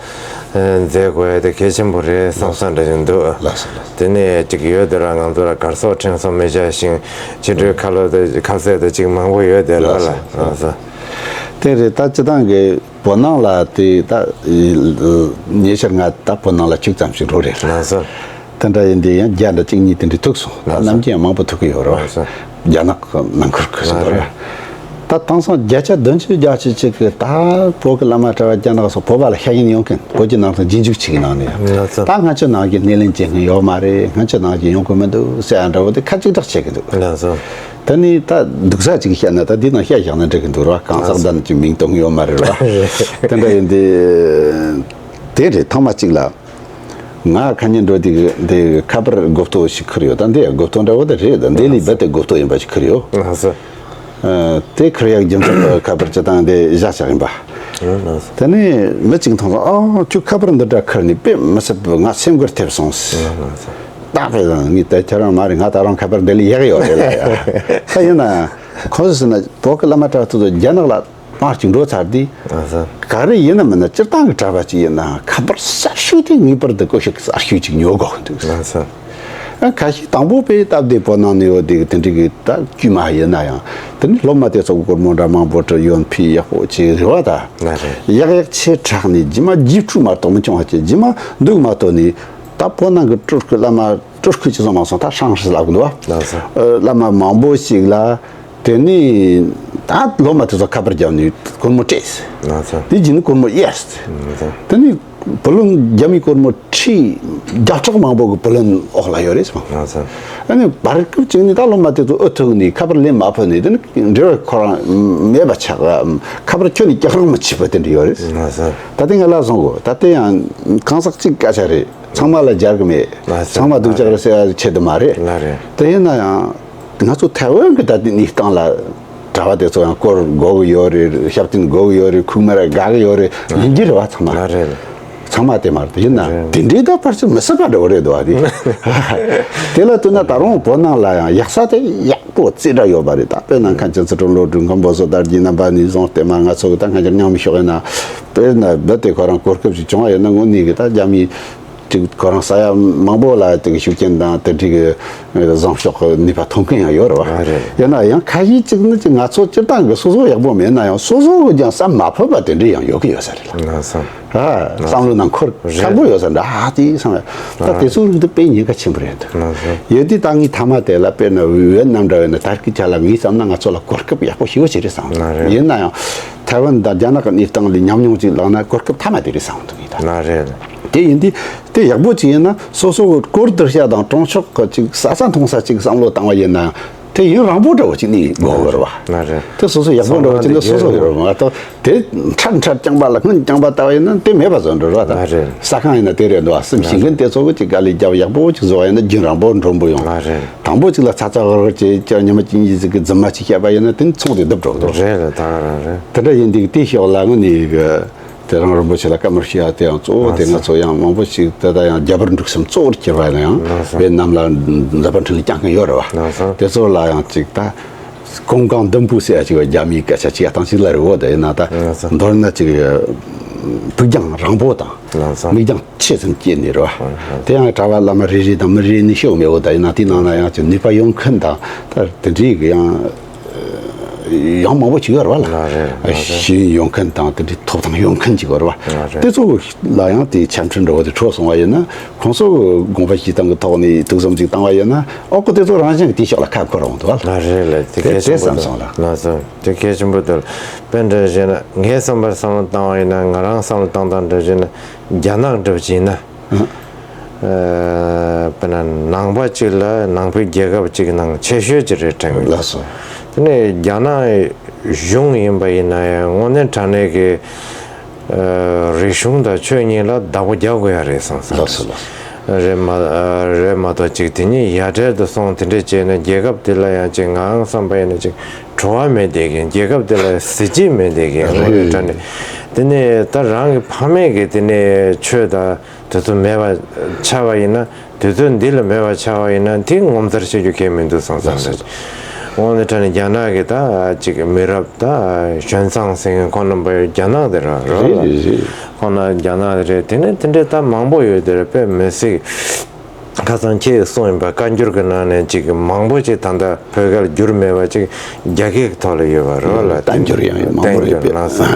མཛད་དགོས་ཡ་དེ་གལ་ཆེན་པོ་རེད་བསམ་བསམ་འདྲ་ཞིག་འདུག་ལགས་སོ་ལགས་སོ། དེ་ནས་ཅིག་ཡོད་དེ་ར་ང་ཚོ་ལ་གར་སོགས་ཕྲེང་སོགས་མི་བྱ་ཞིང་ཕྱི་དྲོའི་ཁ་ལོ་དེ་ཁ་ཟས་དེ་ཅིག་མང་པོ་ཡོད་དེ་ལ་ལ་ལགས་སོ། དེ་རེད། ད་སྤྱི་བཏང་གི་བོད་ནང་ལ་དེ་ད་ཉེ་ཆར་ང་ད་བོད་ནང་ལ་ཅིག་ཙམ་ཞིག་འགྲོ་རེད། ལགས་སོ། དེ་འདྲ་ཡིན་དུས་ཡང་རྒྱ་འདྲ་གཅིག་གཉིས་དེ་འདྲ་ཐུག་སོང་། ལགས་སོ། ནམ་རྒྱུན་མང་པོ་ཐུག་གི་ཡོད་རེད། ལགས་སོ། རྒྱ་ནག་གི་ནང་ཁུལ་གི་ཟིན་པ་རེད། ད་དེང་སང་བརྒྱ་ཆ་བདུན་ཅུ་གྱ་གཅིག་ཅིག་གི་ད་བོད་ཀྱི་བླ་མ་གྲྭ་བ་རྒྱ་ནག་སོགས་བོད་པ་ལ་ཤ་ཡིན་ཡོང་མཁན། བོད་ཀྱི་ནང་དུ་རྗེས་འཇུག་ཅིག་གི་ནང་ནས་ཡང་། ལགས་སོ། ད་ང་ཚོའི་ནང་གི་སྣེ་ལེན་བྱེད་མཁན་ཡོད་མ་རེད། ང་ཚོའི་ནང་གི་ཡོང་གི་མི་འདུག་ཟེར་ཡ་འདྲ་བོ་དེ་ཁ་གཅིག་གྲགས་བྱེད་ཀྱི་འདུག། ལགས་སོ། ད་ནི་ད་སྡུག་ས་ཅིག་བཤད་ན་ད་འདི་ནང་བཤད་བཞག་ན་འགྲིག་གི་འདུག་ར། གང་ཟག་འདྲ་ཅིག་མིང་གཏོང་གི་ཡོད་མ་རེད་ར། དེ་འདྲ་ཡིན་དུས་དེ་རེད། ཐེངས་མ་གཅིག་ལ་ང་ཁ་ཉིན་འགྲོ་དུས་འདི་ཁ་པར་མགོ་ཐོག་ཞིག་ཁུར་ཡོད། ད་འདི་མགོ་ཐོག་འདྲ་བོ་དེ་རེད། ད་འདི་ལས་རྦད་དེ་མགོ་ཐོག་ཡིན་པ་ཞིག་ཁུར་ཡོད། ལགས་སོ། ཨ། དེ་ཁུར་ཡག་རྒྱུ་མཚན་ཁ་པར་སྤྱི་བཏང་དེ་བཞག་བཞག་ཡིན་པ། ལགས་སོ། དེ་ནས་མི་གཅིག་མཐོང་སོང་། ཨ། ཁྱོད་ཁ་པར་འདི་འདྲ་ཁུར་ནས་དཔེ་མི་སྲིད་པ་ང་སེམས་འགུལ་ཐེབས་སོང་། ལགས་སོ། ད་དཔེ་ང་ད་ཁྱེད་རང་མ་རེད། ང་ད་རུང་ཁ་པར་འདི་ལས་ཡག་ཡོད་རེད་ལ་ཡ། ད་ཡིན་ན་ཁོ་ཚོ་ཟེར་ན་བོད་ཀྱི་བླ་མ་གྲྭ་ཐུག་ཚོ་རྒྱ་ནག་ལ་མར་ཅིག་འགྲོ་ཚར་དུས། ལགས་སོ། ག་རེ་ཡིན་ན་མིན་ན་སྤྱིར་བཏང་གི་གྲྭ་པ་ཅིག་ཡིན་ན་ཁ་པར་གསར་ཤོས་དེ་ངེས་པར་དུ་ཀོ་ཤུ་གསར་ཤོས་ཅིག་ཉོ་དགོས་འདུག། ལགས་སོ། ཨ། ཁ་ཤས་དང་པོ་དཔེ་སྟབས་བདེ་བོད་ནང་ནས་ཡོད་དེ་དེ་འདྲའི་གི་ད་དཀྱུས་མ་ཡིན་ན་ཡང་དེ་ནི་སློབ་མ་དེ་ཚོ་གི་སྒོར་མོ་འདྲ་མང་པོ་སྤྲད་ཡོད་ཕི་ཡག་པོ་ཅིག་རེད་བ་ད། ལགས་རེད། ཡག་ཡག་ཆེ་དྲགས་ནས་རྗེས་མ་རྗེས་འཕྲུལ་མ་གཏོགས་མི་བྱུང་བ་བྱས། རྗེས་མ་འདུག་མ་གཏོགས་ནས་ད་བོད་ནང་གི་སྤྲུལ་སྐུ་བླ་མ་སྤྲུལ་སྐུ་ཅི་ཙམ་མང་སོང་ད་ཧྲང་ཧྲི་ལབ་གི་འདུག་བ། ལགས་སོ། ཨ། བླ་མ་མང་པོ་ཞིག་ལ། དེ་ནས་ད་སློབ་མ་དེ་ཚོ་ཁ་པར་བརྒྱབ་ནས་སྒོར་མོ་སྤྲད། ལགས་སོ། དེ་རྗེས་ནས་སྒོར་མོ་གཡར། ལགས་སོ། དེ་ནས་བུ་ལོན་རྒྱ་མིའི་སྒོར་མོ་ཁྲི་བརྒྱ་ཕྲག་མང་པོ་གི་བུ་ལོན་འོག་ལ་ཡོད་རེད་ཟེར། ལགས་སོ། ཨ་ནི་བར་སྐབས་ཅིག་ནས་ད་སློབ་མ་དེ་ཚོ་ཨུ་ཐུག་ནས་ཁ་པར་ལན་མ་ཕུལ་ནས་དེ་ནི་འབྲེལ་བ་ཁོ་རང་མེད་པ་ཆགས། ཁ་པར་ཁྱོན་ནས་བཀྱག་རང་མ་བྱེད་པ་དེ་འདྲ་ཡོད་རེད། ལགས་སོ། ད་ལྟ་ང་ལ་སོང་གོ། ད་ལྟ་ཡང་གང་ཟག་གཅིག་སྐད་ཆ་རེད། ཚང་མ་ལ་སྦྱར་གི་མེད། ལགས་སོ། ཚང་མ་སྡུག་ཅག་རེད་ཟེར་ཡ་ཆེད་དུ་མ་རེད། ལགས་རེད། དེ་ཡིན་ན་ཡང་ང་ཚོ་ཐའེ་ཝན་གྱི་ད་ལྟའི་གནས་སྟངས་ལ་གྲྭ་པ་དེ་ཚོ་ཡང་སྐོར་དགོས་ཀྱི་ཡོད་རེད། ཞབས་བརྟན་དགོས་ཀྱི་ཡོད་རེད། ཁུག་མ་ར་དགའ་གི་ཡོད་རེད། ཡིན་གྱི་རེད་བ་ཚང་མ། ལགས་རེད། ཚང་མ་དེ་མ་རེད། དེ་ཡིན་ན་རེད། དེ་འདྲའི་ད་ཕར་ཚུར་མི་སྲིད་པ་འདྲ་བོ་རེད་འདུག་བ་དེ། དེ་ལ་ལྟོས་ན་ད་རུང་བོད་ནང་ལ་ཡང་ཡག་ས་དེ་ཡག་པོ་རྩེ་གྲས་ཡོད་པ་རེད། ད་དཔེར་ན་མཁན་ཆེན་ཚུལ་ཁྲིམས་བློ་གྲོས་མཁན་པོ་བསོད་དར་རྒྱས་རྣམ་པ་ནས་བཟུང་སྟེ་མར་ང་ཚོ་གི་ད་སྔ་འགྱུར་རྙིང་མའི་ཕྱོགས་ཡིན་ན། དཔེར་ན་རྦད་དེ་ཁོ་རང་གོ་སྐབས་ཤིག་བྱུང་བ་ཡིན་ན་དངོས་གནས་གི་ད་རྒྱ་མིའི་ཅིག་ཁོ་རང་ས་ཡ་མང་པོ་ལ་དེ་གི་ཤུགས་རྐྱེན་དང་དེ་འདྲའི་གི་བཟང་ཕྱོགས་ཀྱི་ནུས་པ་ཐོན་མཁན་ཡང་ཡོད་རེད་བ། ཨ་རེད། ཡིན་ན་ཡང་ཁ་ཤས་ཅིག་ནི་ཅིག་ང་ཚོ་སྤྱིར་བཏང་གི་སོ་སོ་ཡག་པོ་མེད་ན་ཡང་སོ་སོ་གི་ཀྱང་བསམ་མ་ཕོད་པ་དེ་འདྲ་ཡང་ཡོད་ཀྱི་ཡོད་ས་རེད་ལ། ལགས་སོ། ཨ། བསམ་བློ་ནང་འཁོར། རེད། ཁག་པོ་ཡོད་ས་འདྲ། ཨ་དེ་བསམ་ཡ། ད་དེ་ཚོ་རིགས་དེ་དཔེ་ཉེན་ཁ་ཆེན་པོ་རེད་འདུག། ལགས་སོ། ཡོད་དུས་ད་ངས་མཐའ་མ་དེ་ལ་དཔེར་ན་ཝེ་ཏི་ནམ་འདྲ་བས་ན་ད་སྐད་ཆ་ལ་ངས་བསམ་ན་ང་ཚོ་ལ་གོ་སྐབས་ཡག་པོ་ཞེ་པོ་ཅིག་རེད་བསམ། ལགས་རེད། ཡིན་ན་ཡང་ཐའེ་ཝན་དང་རྒྱ་ནག་གི་གནས་སྟངས་ལ་ཉམས་མྱོང་ཅིག་བླངས་ན་གོ་སྐབས་མཐའ་མ་དེ་རེད་བསམ་འདུག་ངས་ད། ལགས་རེད། དེ་ཡིན་དུས་དེ་ཡག་པོ་ཅིག་ཡིན་ན་སོ་སོ་གི་སྐོར་བསྡུར་བྱ་དང་གྲོང་ཆོག་གི་ཅིག་ས་ས་མཐོང་ས་ཅིག་བསམ་བློ་བཏང་བ་ཡིན་ན་དེ་ཡུན་རིང་པོ་འདྲ་བོ་ཅིག་གནས་དགོས་གི་རེད་བ། ལགས་རེད། དེ་སོ་སོ་ཡག་པོ་འདྲ་བོ་ཅིག་ན་སོ་སོ་ཡོད་རེད་མ་གཏོགས་དེ་ཁྲ་ཁྲ་རྐྱང་པ་ལ་སྔོན་རྐྱང་པ་ལྟ་བ་ཡིན་ན་དེ་མེད་པ་བཟོ་འགྲོ་རེད་བ། ད་ལགས་རེད། ས་ཁང་ཡིན་ན་དེ་རེད་འདུག་བ། སེམས་ཤེས་མཁན་དེ་ཚོ་གི་ཅིག་དཀའ་ལས་རྒྱབ་ཡག་པོ་ཅིག་བཟོ་བ་ཡིན་ན་རྒྱུན་རིང་པོ་འགྲོ་འབུ་ཡོང་། ལགས་རེད། དང་པོ་ཅིག་ལ་ཚ་ཚ་འུར་འུར་བྱས་ཀྱང་ཉི་མ་གཅིག་གཉིས་ཅིག་གི་རྫུན་མ་ཅིག་བཤད་པ་ཡིན་ན་དེ་ཚོང་དེ་སྡུག་འགྲོ་འདུག། རེད་རེད། ད་ག་རང་རེད། དེ་འདྲ་ཡིན་དུས་དེའི་ཕྱོགས་ལ་དངོས་གནས་གི་དེ་རིང་རིན་པོ་ཆེ་ལ་བཀའ་མོལ་ཞུ་ཡ་དེ་ཡང་གཙོ་བོ་དེ་ང་ཚོ་ཡང་མང་པོ་ཞིག་དེ་ལྟ་ཡང་རྒྱ་བལ་འབྲུག་གསུམ་གཙོ་བོར་གྱུར་པ་ཡིན་ན་ཡང་ཝེ་ཏི་ནམ་ལ་མཛད་པ་འཕྲིན་ལས་བསྐྱངས་མཁན་ཡོད་རེད་བ། དེ་ཚོ་ལ་ཡང་ཅིག་ད་ཀོང་ཀང་ལྡུམ་པུ་ཟེར་ཡ་ཅིག་བ་རྒྱ་མིའི་སྐད་ཆ་ཅིག་ཡ་ཐང་ཅིག་ལ་རེད་འོ། དེ་ཡིན་ན་ད་མདོར་ན་ཅིག་ཕུགས་རྒྱང་རིང་པོ་དང་མིག་རྒྱང་ཆེ་ཙམ་སྐྱེས་ནས་རེད་བ། དེ་ཡང་གྲྭ་བ་བླ་མ་རེ་རེ་དང་མི་རེ་ནས་ཤོད་མེད་འོ། ད་ཡིན་ན་དེའི་ནང་ན་ཡང་ཅིག་ནུས་པ་ཡོད་མཁན་དང་ད་དེ་འདྲའི་གི་ཡང་ཡང་མང་པོ་ཅིག་ཡོད་རེད་བ་ལ། ལགས་རེད། ལགས་རེད། ཤེས་ཡོན་ཡོད་མཁན་དང་དེ་འདྲའི་ཐོབ་ཐང་ཡོད་མཁན་ཅིག་ཡོད་རེད་བ། ལགས་རེད། དེ་ཚོ་ལ་ཡང་དེའི་ཆ་འཕྲིན་འདྲ་བོ་དེ་འཕྲོད་སོང་བ་ཡིན་ན་ཁོང་ཚོ་དགོངས་པ་བཞེས་སྟངས་ཀྱི་ཐོག་ནས་དུག་གསུམ་ཅིག་བཏང་བ་ཡིན་ན་ཨོ་ཁོ་དེ་ཚོ་རང་བཞིན་གྱིས་དེའི་ཕྱོགས་ལ་ཁ་འཁོར་འོང་འདུག་བ། ལགས་རེད་ལགས། དེ་དེ་གལ་ཆེན་པོ་བསམ་འདུག་སོང་ལ། ལགས་སོ། དེ་གལ་ཆེན་པོ་འདུག། དཔེ་འདྲ་བྱས་ན་ངའི་བསམ་པར་བསམ་བློ་བཏང་བ་ཡིན་ན་ང་རང་བསམ་བློ་བཏང་སྟངས་འདྲ་བྱས་ན་རྒྱ་ནག་འདྲ་བྱས་ན། ཨ། དཔེར་ན་ནང་པ་གཅིག་ལ་ནང་པའི་རྒྱལ་ཁབ་གཅིག་གི་ནང་ཆེ་ཤོས་ཅིག་རེད་དྲན་གི་འདུག། ལགས་སོ། དེ་ནས་རྒྱ་ནག་གཞུང་ཡིན་པ་ཡིན་ན་ཡང་དངོས་གནས་དྲང་གནས་ཀྱི་ཨ། རིག་གཞུང་དང་ཆོས་གཉིས་ལ་བདག་པོ་རྒྱག་དགོས་ཡ་རེད་བསམ་བསམ། ལགས་སོ་ལགས། རེད་མ་རེད་མ་གཏོགས་ཅིག་དེ་གཉིས་ཡ་བྲལ་དུ་སོང་དེ་འདྲས་བྱས་ན་རྒྱལ་ཁབ་དེ་ལ་ཡང་ཅིག་ངའང་བསམ་པ་ཡིན་ན་ཅིག་བྲོ་བ་མེད་བསྡད་མཁན། རྒྱལ་ཁབ་དེ་ལ་གཟི་བརྗིད་མེད་བསྡད་མཁན། རེད། དངོས་གནས་དྲང་གནས་དེ་ནས་ད་རང་གི་ཕ་མེས་ཀྱི་དེ་ནས་ཆོས་དང་དེ་ཚོ་མེད་པ་ཆགས་པ་ཡིན་ན། དུས་ཚོད་འདི་ལ་མེད་པ་ཆགས་པ་ཡིན་ན་དེ་ངོ་མཚར་བྱེད་རྒྱུ་གང་ཡང་མི་འདུག་བསམ་བསམ་ཟེར། དངོས་གནས་དྲང་གནས་རྒྱ་ནག་གི་ད་ཅིག་མི་རབས་ད་ཞོན་ཙང་ཟེར་མཁན་ཁོང་རྣམ་པ་རྒྱ་ནག་དེ་རང་རེད་རེད་ལ། རེད་རེད། ཁོང་རྣམ་རྒྱ་ནག་དེ་རེད། དེ་ནས་དེ་འདྲའི་ད་མང་པོ་ཡོད་དེ་རེད། དཔེ་མི་སྲིད། ཁ་སང་ཁྱེད་གསུངས་ཡིན་པ། བཀའ་འགྱུར་གྱི་ནང་ནས་ཅིག་མང་པོ་ཅིག་ད་ལྟ་བོད་སྐད་བསྒྱུར་མེད་པ་ཅིག་རྒྱ་སྐད་ཀྱི་ཐོག་ལ་ཡོད་པ་རེད་ལ། བསྟན་འགྱུར་ཡང་ཡོད། མང་པོ་རེད་པས། ལགས་སོ།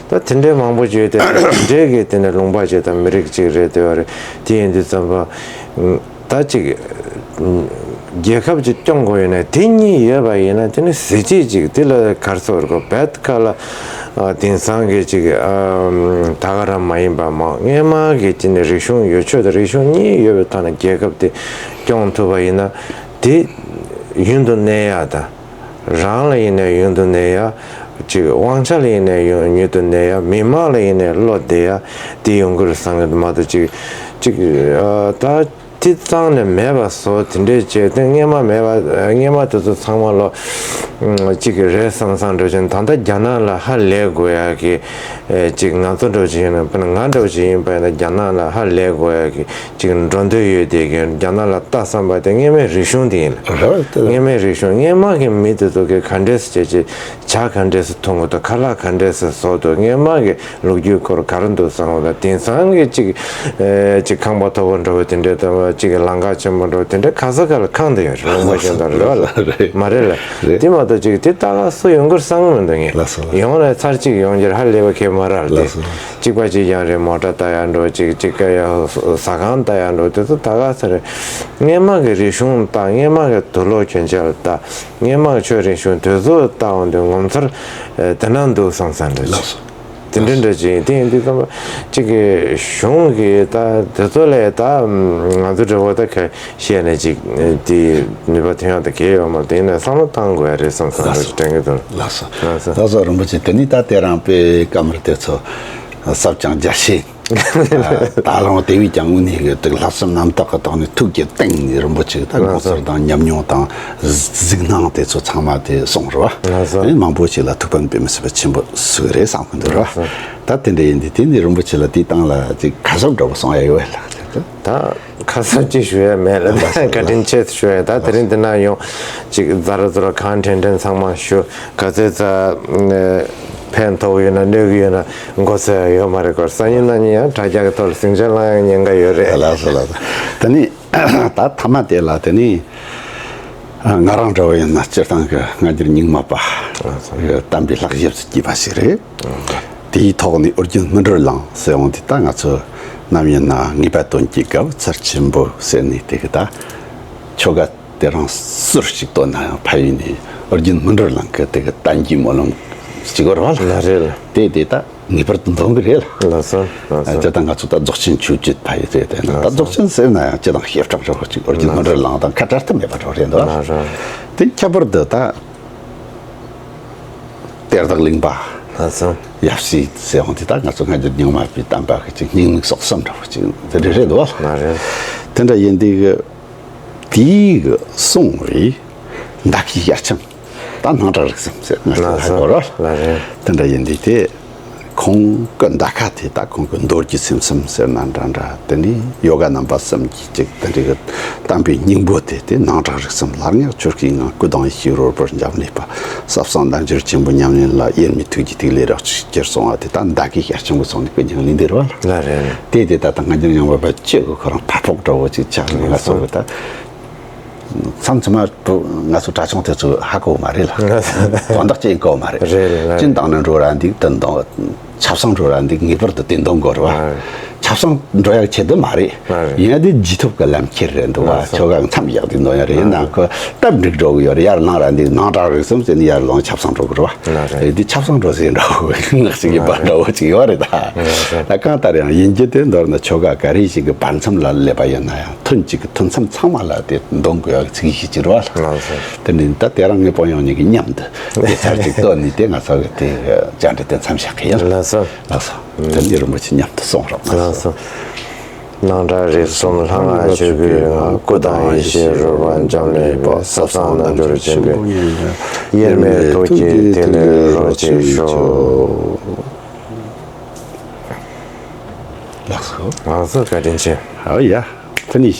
ད་དེ་འདྲའི་མང་པོ་ཅིག་ཡོད་དེ། དེ་འདྲའི་གི་དེ་ནས་ལུང་པ་ཅིག་དང་མི་རིགས་ཅིག་རེད་དེ་བ་རེད། དེ་ཡིན་དུས་ཙམ་པ། ད་ཅིག་རྒྱལ་ཁབ་ཅིག་སྐྱོང་དགོས་ཡོད་ན། དེ་གཉིས་ཡོད་པ་ཡིན་ན། དེ་ནི་གཟི་བརྗིད་ཅིག་དེ་ལ་ག་རེ་ཟེར་དགོས། རྦད་ཁ་ལ་ཨ་དེང་སང་གི་ཅིག་ཨ་ད་ག་རང་མ་ཡིན་པ་མ། སྔས་མ་གི་ཅིག་ནི་རིག་གཞུང་ཡོད་ཆོས་དང་རིག་གཞུང་གཉིས་ཡོད་པའི་ཐོག་ནས་རྒྱལ་ཁབ་དེ་སྐྱོང་ཐུབ་པ་ཡིན་ན། དེ་ཡུན་དུ་གནས་ཡག་དང་། རང་ལ་ཡིན་ནའི་ཡུན་དུ་གནས་ཡག་ཅིག་དབང་ཆ་ལ་ཡིན་ནའི་ཡུན་ཡུན་དུ་གནས་ཡག་མི་མང་ལ་ཡིན་ནའི་བློ་བདེ་ཡག་དེ་ཡོང་གི་རེད་བསམ་གི་འདུག་མ་གཏོགས་ཅིག་ཅིག་ཨ་ད་དེ་རྩ་ནས་མེད་པ་བཟོ། དེ་འདྲས་བྱས་ཏེ་སྔས་མ་མེད་པ། སྔས་མ་དེ་ཚོ་ཚང་མ་ལོ། ཨ་གཅིག་གི་རེད་བསམ་བསམ་འདྲ་བྱས། ད་ལྟ་རྒྱ་ནག་ལ་ཧ་ལས་དགོས་ཡག་གི། ཨེ་གཅིག་ང་ཚོ་འདྲ་བྱས་ཡིན་ན། དཔེར་ན་ང་འདྲ་བྱས་ཡིན་པ་ཡིན་ན། རྒྱ་ནག་ལ་ཧ་ལས་དགོས་ཡག་གི་གཅིག་འགྲོ་འདོད་ཡོད་དེ་གི། རྒྱ་ནག་ལ་ལྟ་བསམ་པ་དེ་སྔས་མའི་རིག་གཞུང་དེ་ཡིན་ལ། རེད་བ། དེ་སྔས་མའི་རིག་གཞུང་། སྔས་མ་གི་མི་དེ་ཚོ་གི་ག་འདྲས་སེ་བྱས་བྱས། ཇ་ག་འདྲས་སེ་འཐུང་གི་འདུག་ཁ་ལག་ག་འདྲས་སེ་བཟོ་འདུག་སྔས་མ་གི་ལོ་རྒྱུས་སྐོར་ག་རེ་འདུག་བསམ་གི་འདུག་དེང་སང་གི་ཅིག་ཨེ་ཅིག་ཁང་པ་མཐོ་པོ་འདྲ་བོ་དེ་འདྲའི་ལྟ་བ། ཅིག་གི་ལམ་ཁ་ཆེན་པོ་འདྲ་བོ་དེ་འདྲའི་ག་ས་ག་ལ་ཁང་དེ་ཡོད་རེད། ལུང་པ་གཞན་དང་རེད་བ་ལ། རེད། མ་རེད་ལ། རེད། དེ་མ་གཏོགས་ཅིག་དེ་ལྟ་ག་སུ་ཡོང་གི་རེད་བསམ་གི་མི་འདུག་ངས། ལགས་སོ། ལགས་སོ། ཡོང་ལ་ཚར་གཅིག་ཡོང་རྒྱུར་ཧ་ལས་པ་ཁེལ་མ་རེད་དེ། ལགས་སོ། གཅིག་པ་གཅིག་རྐྱང་རེད། མོ་ཊ་ལྟ་ཡག་འགྲོ། ཅིག་ཅིག་ག་ཡ་ཟ་ཁང་ལྟ་ཡག་འགྲོ། དེ་ཚོ་ད་ག་ས་རེད། སྔས་མ་གི་རིག་གཞུང་ལྟ། སྔས་མ་གི་དུག་ལོག་གྱོན་ཆས་ལ་ལྟ། སྔས་མ་གི་ཆོས་རིག་གཞུང་དེ་ཚོ་ལྟ་འོང་དུས་ངོ་མཚར་ཨེ་དེ་ན་འདུག་བསམ་བསམ་འདྲ་ཅིག་ལགས་སོ། དེ་འདྲ་འདྲ་ཅིག་ཡིན། དེ་ཡིན་དུས་ཙམ་པ་ཅིག་གི་གཞུང་གི་ད་དེ་ཚོ་ལས་ད་ང་ཚོ་འདྲ་བོ་ད་ག་བཤད་ནས་ཅིག་དེ་ནུས་པ་ཐོན་ཡག་དེ་གལ་ཡོད་མ་རེད། དེ་ཡིན་ན་བསམ་བློ་བཏང་དགོས་ཡ་རེད་བསམ་བསམ་འདྲ་ཅིག་དྲན་གྱི་འདུག་ལགས་སོ། ལགས་སོ། ལགས་སོ། རིན་པོ་ཆེ། དེ་ནས་ད་དེ་རིང་དཔེ་སྐར་མ་དེ་ཚོ་གཟབ་ཅིང་རྒྱ་ཆེ། ད་རུང་དེ་བས་ཀྱང་དངོས་གནས་ཀྱི་དེ་ལྷག་བསམ་རྣམ་དག་གི་ཐོག་ནས་ཐུགས་ཀྱི་གཏིང་ནས་རིན་པོ་ཆེ་གི་ད་ངོ་མཚར་དང་ཉམས་མྱོང་དང་གཟིགས་སྣང་དེ་ཚོ་ཚང་མ་དེ་གསུངས་རེད་བ། ལགས་སོ། ཨེ་མང་པོ་ཞིག་ལ་ཐུགས་ཕན་དཔེ་མི་སྲིད་པ་ཆེན་པོ་ཞིག་རེད་བསམ་གི་འདུག་རེད་བ། ལགས་སོ། ད་དེ་འདྲ་ཡིན་དུས་དེ་ནས་རིན་པོ་ཆེ་ལ་དེའི་སྟེང་ལ་ཅིག་ཁ་གསབ་འདྲ་བོ་གསུང་ཡ་ཡོད་བས་ལགས། ད་ཁ་གསབ་ཅིག་ཞུ་ཡ་མེད་ལ། ད་བཀའ་དྲིན་ཆེ་ཞུ་ཡ། ད་དེ་རིང་འདི་ན་ཡོང་ཅིག་ཛ་ར་ཛུ་ར་གང་དྲན་དྲན་ཚང་མ་ཞུ། ག་ཚོད་ཙམ་ཕན་ཐོགས་ཡོད་ན་གནོད་ཀྱི་ཡོད་ན་མགོ་ཚོས་ཡོད་མ་རེད་སྐོར། སང་ཉིན་གནངས་ཉིན་ཡང་དྲ་རྒྱ་གི་ཐོག་ལ་ཟིང་ཆ་སློང་ཡ་ཉེན་ཁ་ཡོད་རེད། ལགས་སོ་ལགས་སོ། ད་ནི་ད་མཐའ་མ་དེ་ལ་དེ་ནི་ང་རང་འདྲ་བོ་ཡིན་ན་སྤྱིར་བཏང་གི་སྔ་འགྱུར་རྙིང་མ་པ་གི་གཏམ་པའི་ལྷག་ཞིབ་སུ་སྐྱེས་པ་ཞིག་རེད། དེའི་ཐོག་ནས་ཨོ་རྒྱན་སྨིན་གྲོལ་གླིང་ཟེར་འོང་དུས། ད་ང་ཚོ་ནམ་ཡིན་ན་ངེས་པ་དོན་གྱི་དགའ་བོ་ཚར་ཆེན་པོ་ཟེར་ནས་དེ་གི་ད་ཆོ་ག་དེ་རིང་ཟུར་ཞིག་བཏོན་ན་ཡང་ཕ་ཡུལ་ནས་ཨོ་རྒྱན་སྨིན་གྲོལ་གླིང་གི་དེ་གི་བསྟན་རྒྱས་སྨོན་ལམ་ཞིག་བར་བ་ལ། ལགས་རེད་ལགས། དེ་དེ་ད་ངེས་པར་དུ་འདོན་གི་རེད་ལགས། ལགས་སོ། ལགས་སོ། དེ་ད་ང་ཚོ་ད་རྫོགས་ཆེན་མཆོད་བརྗོད་ཕ་ཡུལ་རེད། དེ་ན་ད་ལགས་སོ། རྫོགས་ཆེན་ཟེར་ན་ཡང་སྤྱི་དང་ཞེ་དྲག་འདྲ་བོ་ཅིག་ཨོ་རྒྱན་སྨིན་གྲོལ་གླིང་དང་ཁ་བྲལ་ཐབས་མེད་པ་འདྲ་བོ་རེད་འདུག་ལགས་རེད། དེ་ཁྱད་པར་དུ་ད་གཏེར་བདག་གླིང་པ། ལགས་སོ། ཡབ་སྲས་ཟེར་འོང་དུས་ད་ང་ཚོ་སྔ་འགྱུར་རྙིང་མ་པའི་བསྟན་པ་གི་ཅིག་སྙིང་མིག་སྲོག་གསུམ་འདྲ་བོ་ཅིག་དེ་འདྲ་རེད་འདུག་བ། ལགས་རེད། དེ་འདྲ་ཡིན་དུས་གི་དེའི་གི་གསུང་བའི་མདའ་ཁའི་ཞལ་ཆེམས་ད་སྣང་གྲགས་རིག་གསུམ་ཟེར་ང་ཚོ་ལགས་ཧ་སོ། གོ་ར། ལགས་རེད། དེ་འདྲ་ཡིན་དུས་དེ། ཁོང་གི་མདའ་ཁ་དེ་ད་ཁོང་གི་མདོ་རྒྱུད་སེམས་གསུམ་ཟེར་ན་འདྲ་འདྲ། དེ་ནས་ཡོ་ག་རྣམ་པ་གསུམ་གྱི་ཅིག་དེ་འདྲའི་གི་བསྟན་པའི་སྙིང་པོ་དེ། དེ་སྣང་གྲགས་རིག་གསུམ་སླར་ཡང་ཆོས་སྐུའི་ངང་། སྐུ་དང་ཡེ་ཤེས་རོལ་པར་འབྱམས་ཀླས་པ། ཟབ་གསང་རྣལ་འབྱོར་ཆེན་པོའི་ཉམས་ལེན་ལ། དབྱེར་མེད་ཐུགས་རྗེའི་ཐིག་ལེ་རབ་ཅིག་གྱུར། གསུང་བ་དེ་ད་མདའ་ཁའི་ཞལ་ཆེམས་གི་ཚོགས་ནས་ཀུན་ཀྱང་ལེན་དེ་རེད་བ། ལགས་རེད། དེ་དེ་ད་ལྟ་སྔ་འགྱུར་རྙིང་མ་པ་སྤྱི་གི་ཁོ་རང་ཕར་ཕོག་འདྲ་བོ་ཅིག་ཆགས་ནས་ང་ཚོ་གི་ད། མཚམས་མཚམས་མ་ང་ཚོ་གྲྭ་ཆུང་དེ་ཚོ་ཧ་གོ་མ་རེད་ལ། དོན་དག་ཅིག་གོ་མ་རེད། རེད་རེད། ཅི་འདང་ནས་འགྲོ་ར་འདུག་དེ་འདང་། ཆབ་གསང་འགྲོ་ར་འདུག་ངེས་པར་དུ་དེ་འདང་དགོས་རེད་བ། ཆབ་གསང་འགྲོ་ཡག་ཆེད་དུ་མ་རེད། ཡིན་ན་དེ་རྗེས་ཐོབ་ཀྱི་ལམ་ཁྱེར་རེད་འདུག་བ། ཆོ་ག་མཚམས་བཞག་དུས་འདང་ཡ་རེད། ཡིན་ན་ཁོ་སྟབས་འགྲིག་འགྲོ་གི་ཡོད་རེད། ཡར་ལངས་ར་འདུག་སྣང་གྲགས་རིག་གསུམ་ཟེར་ནས་ཡར་ལངས་ཆབ་གསང་འགྲོ་གི་རེད་བ། དེ་ཆབ་གསང་འགྲོ་ཟེར་འདྲ་བོ་ངག་ཅིག་གི་འབའ་འདྲ་བོ་ཅིག་ཡོད་རེད་ད། ད་གང་ལྟར་ཡང་ཡིན་གྱི་དེ་མདོར་ན་ཆོ་ག་ག་རེ་ཞིག་གི་བར་མཚམས་ལ་སླེབས་པ་ཡིན་ན་ཡང་ཐུན་གཅིག་གི་ཐུན་མཚམས་ཚང་མ་ལ་དེ་འདོན་དགོས་ཡག་ཚིག་གཞི་ཅིག་རེད་བ། དེ་ནི་ད་དེ་རང་ངེད་པོ་ཡོང་ཉིད་ཀྱི་མཉམ་དུ་དེ་ཚར་གཅིག་བཏོན་ནས་དེ་ང་ཚོ་གི་དེ་བཅར་འདྲི་དེ་མཚམས་བཞག་གི་ཡིན། ལགས་སོ། ལགས་སོ། དེ་ནི་རིན་པོ་ཆེ་མཉམ་དུ་གསུང་རོགས། ལགས་སོ། སྣང་གྲགས་རིག་གསུམ་ལྷ་སྔགས་ཆོས་སྐུའི་ངང་། སྐུ་དང་ཡེ་ཤེས་རོལ་པ་འབྱམས་ཀླས་པ། ཟབ་གསང་རྣལ་འབྱོར་ཆེན་པོའི་དབྱེར་མེད་ཐུགས་ཀྱི་ཐིག་ལེར་རོ་གཅིག་ཤོག་ལགས་སོ། ལགས་སོ། བཀའ་དྲིན་ཆེ། ཨོ་ཡ། ཕུ་ནི།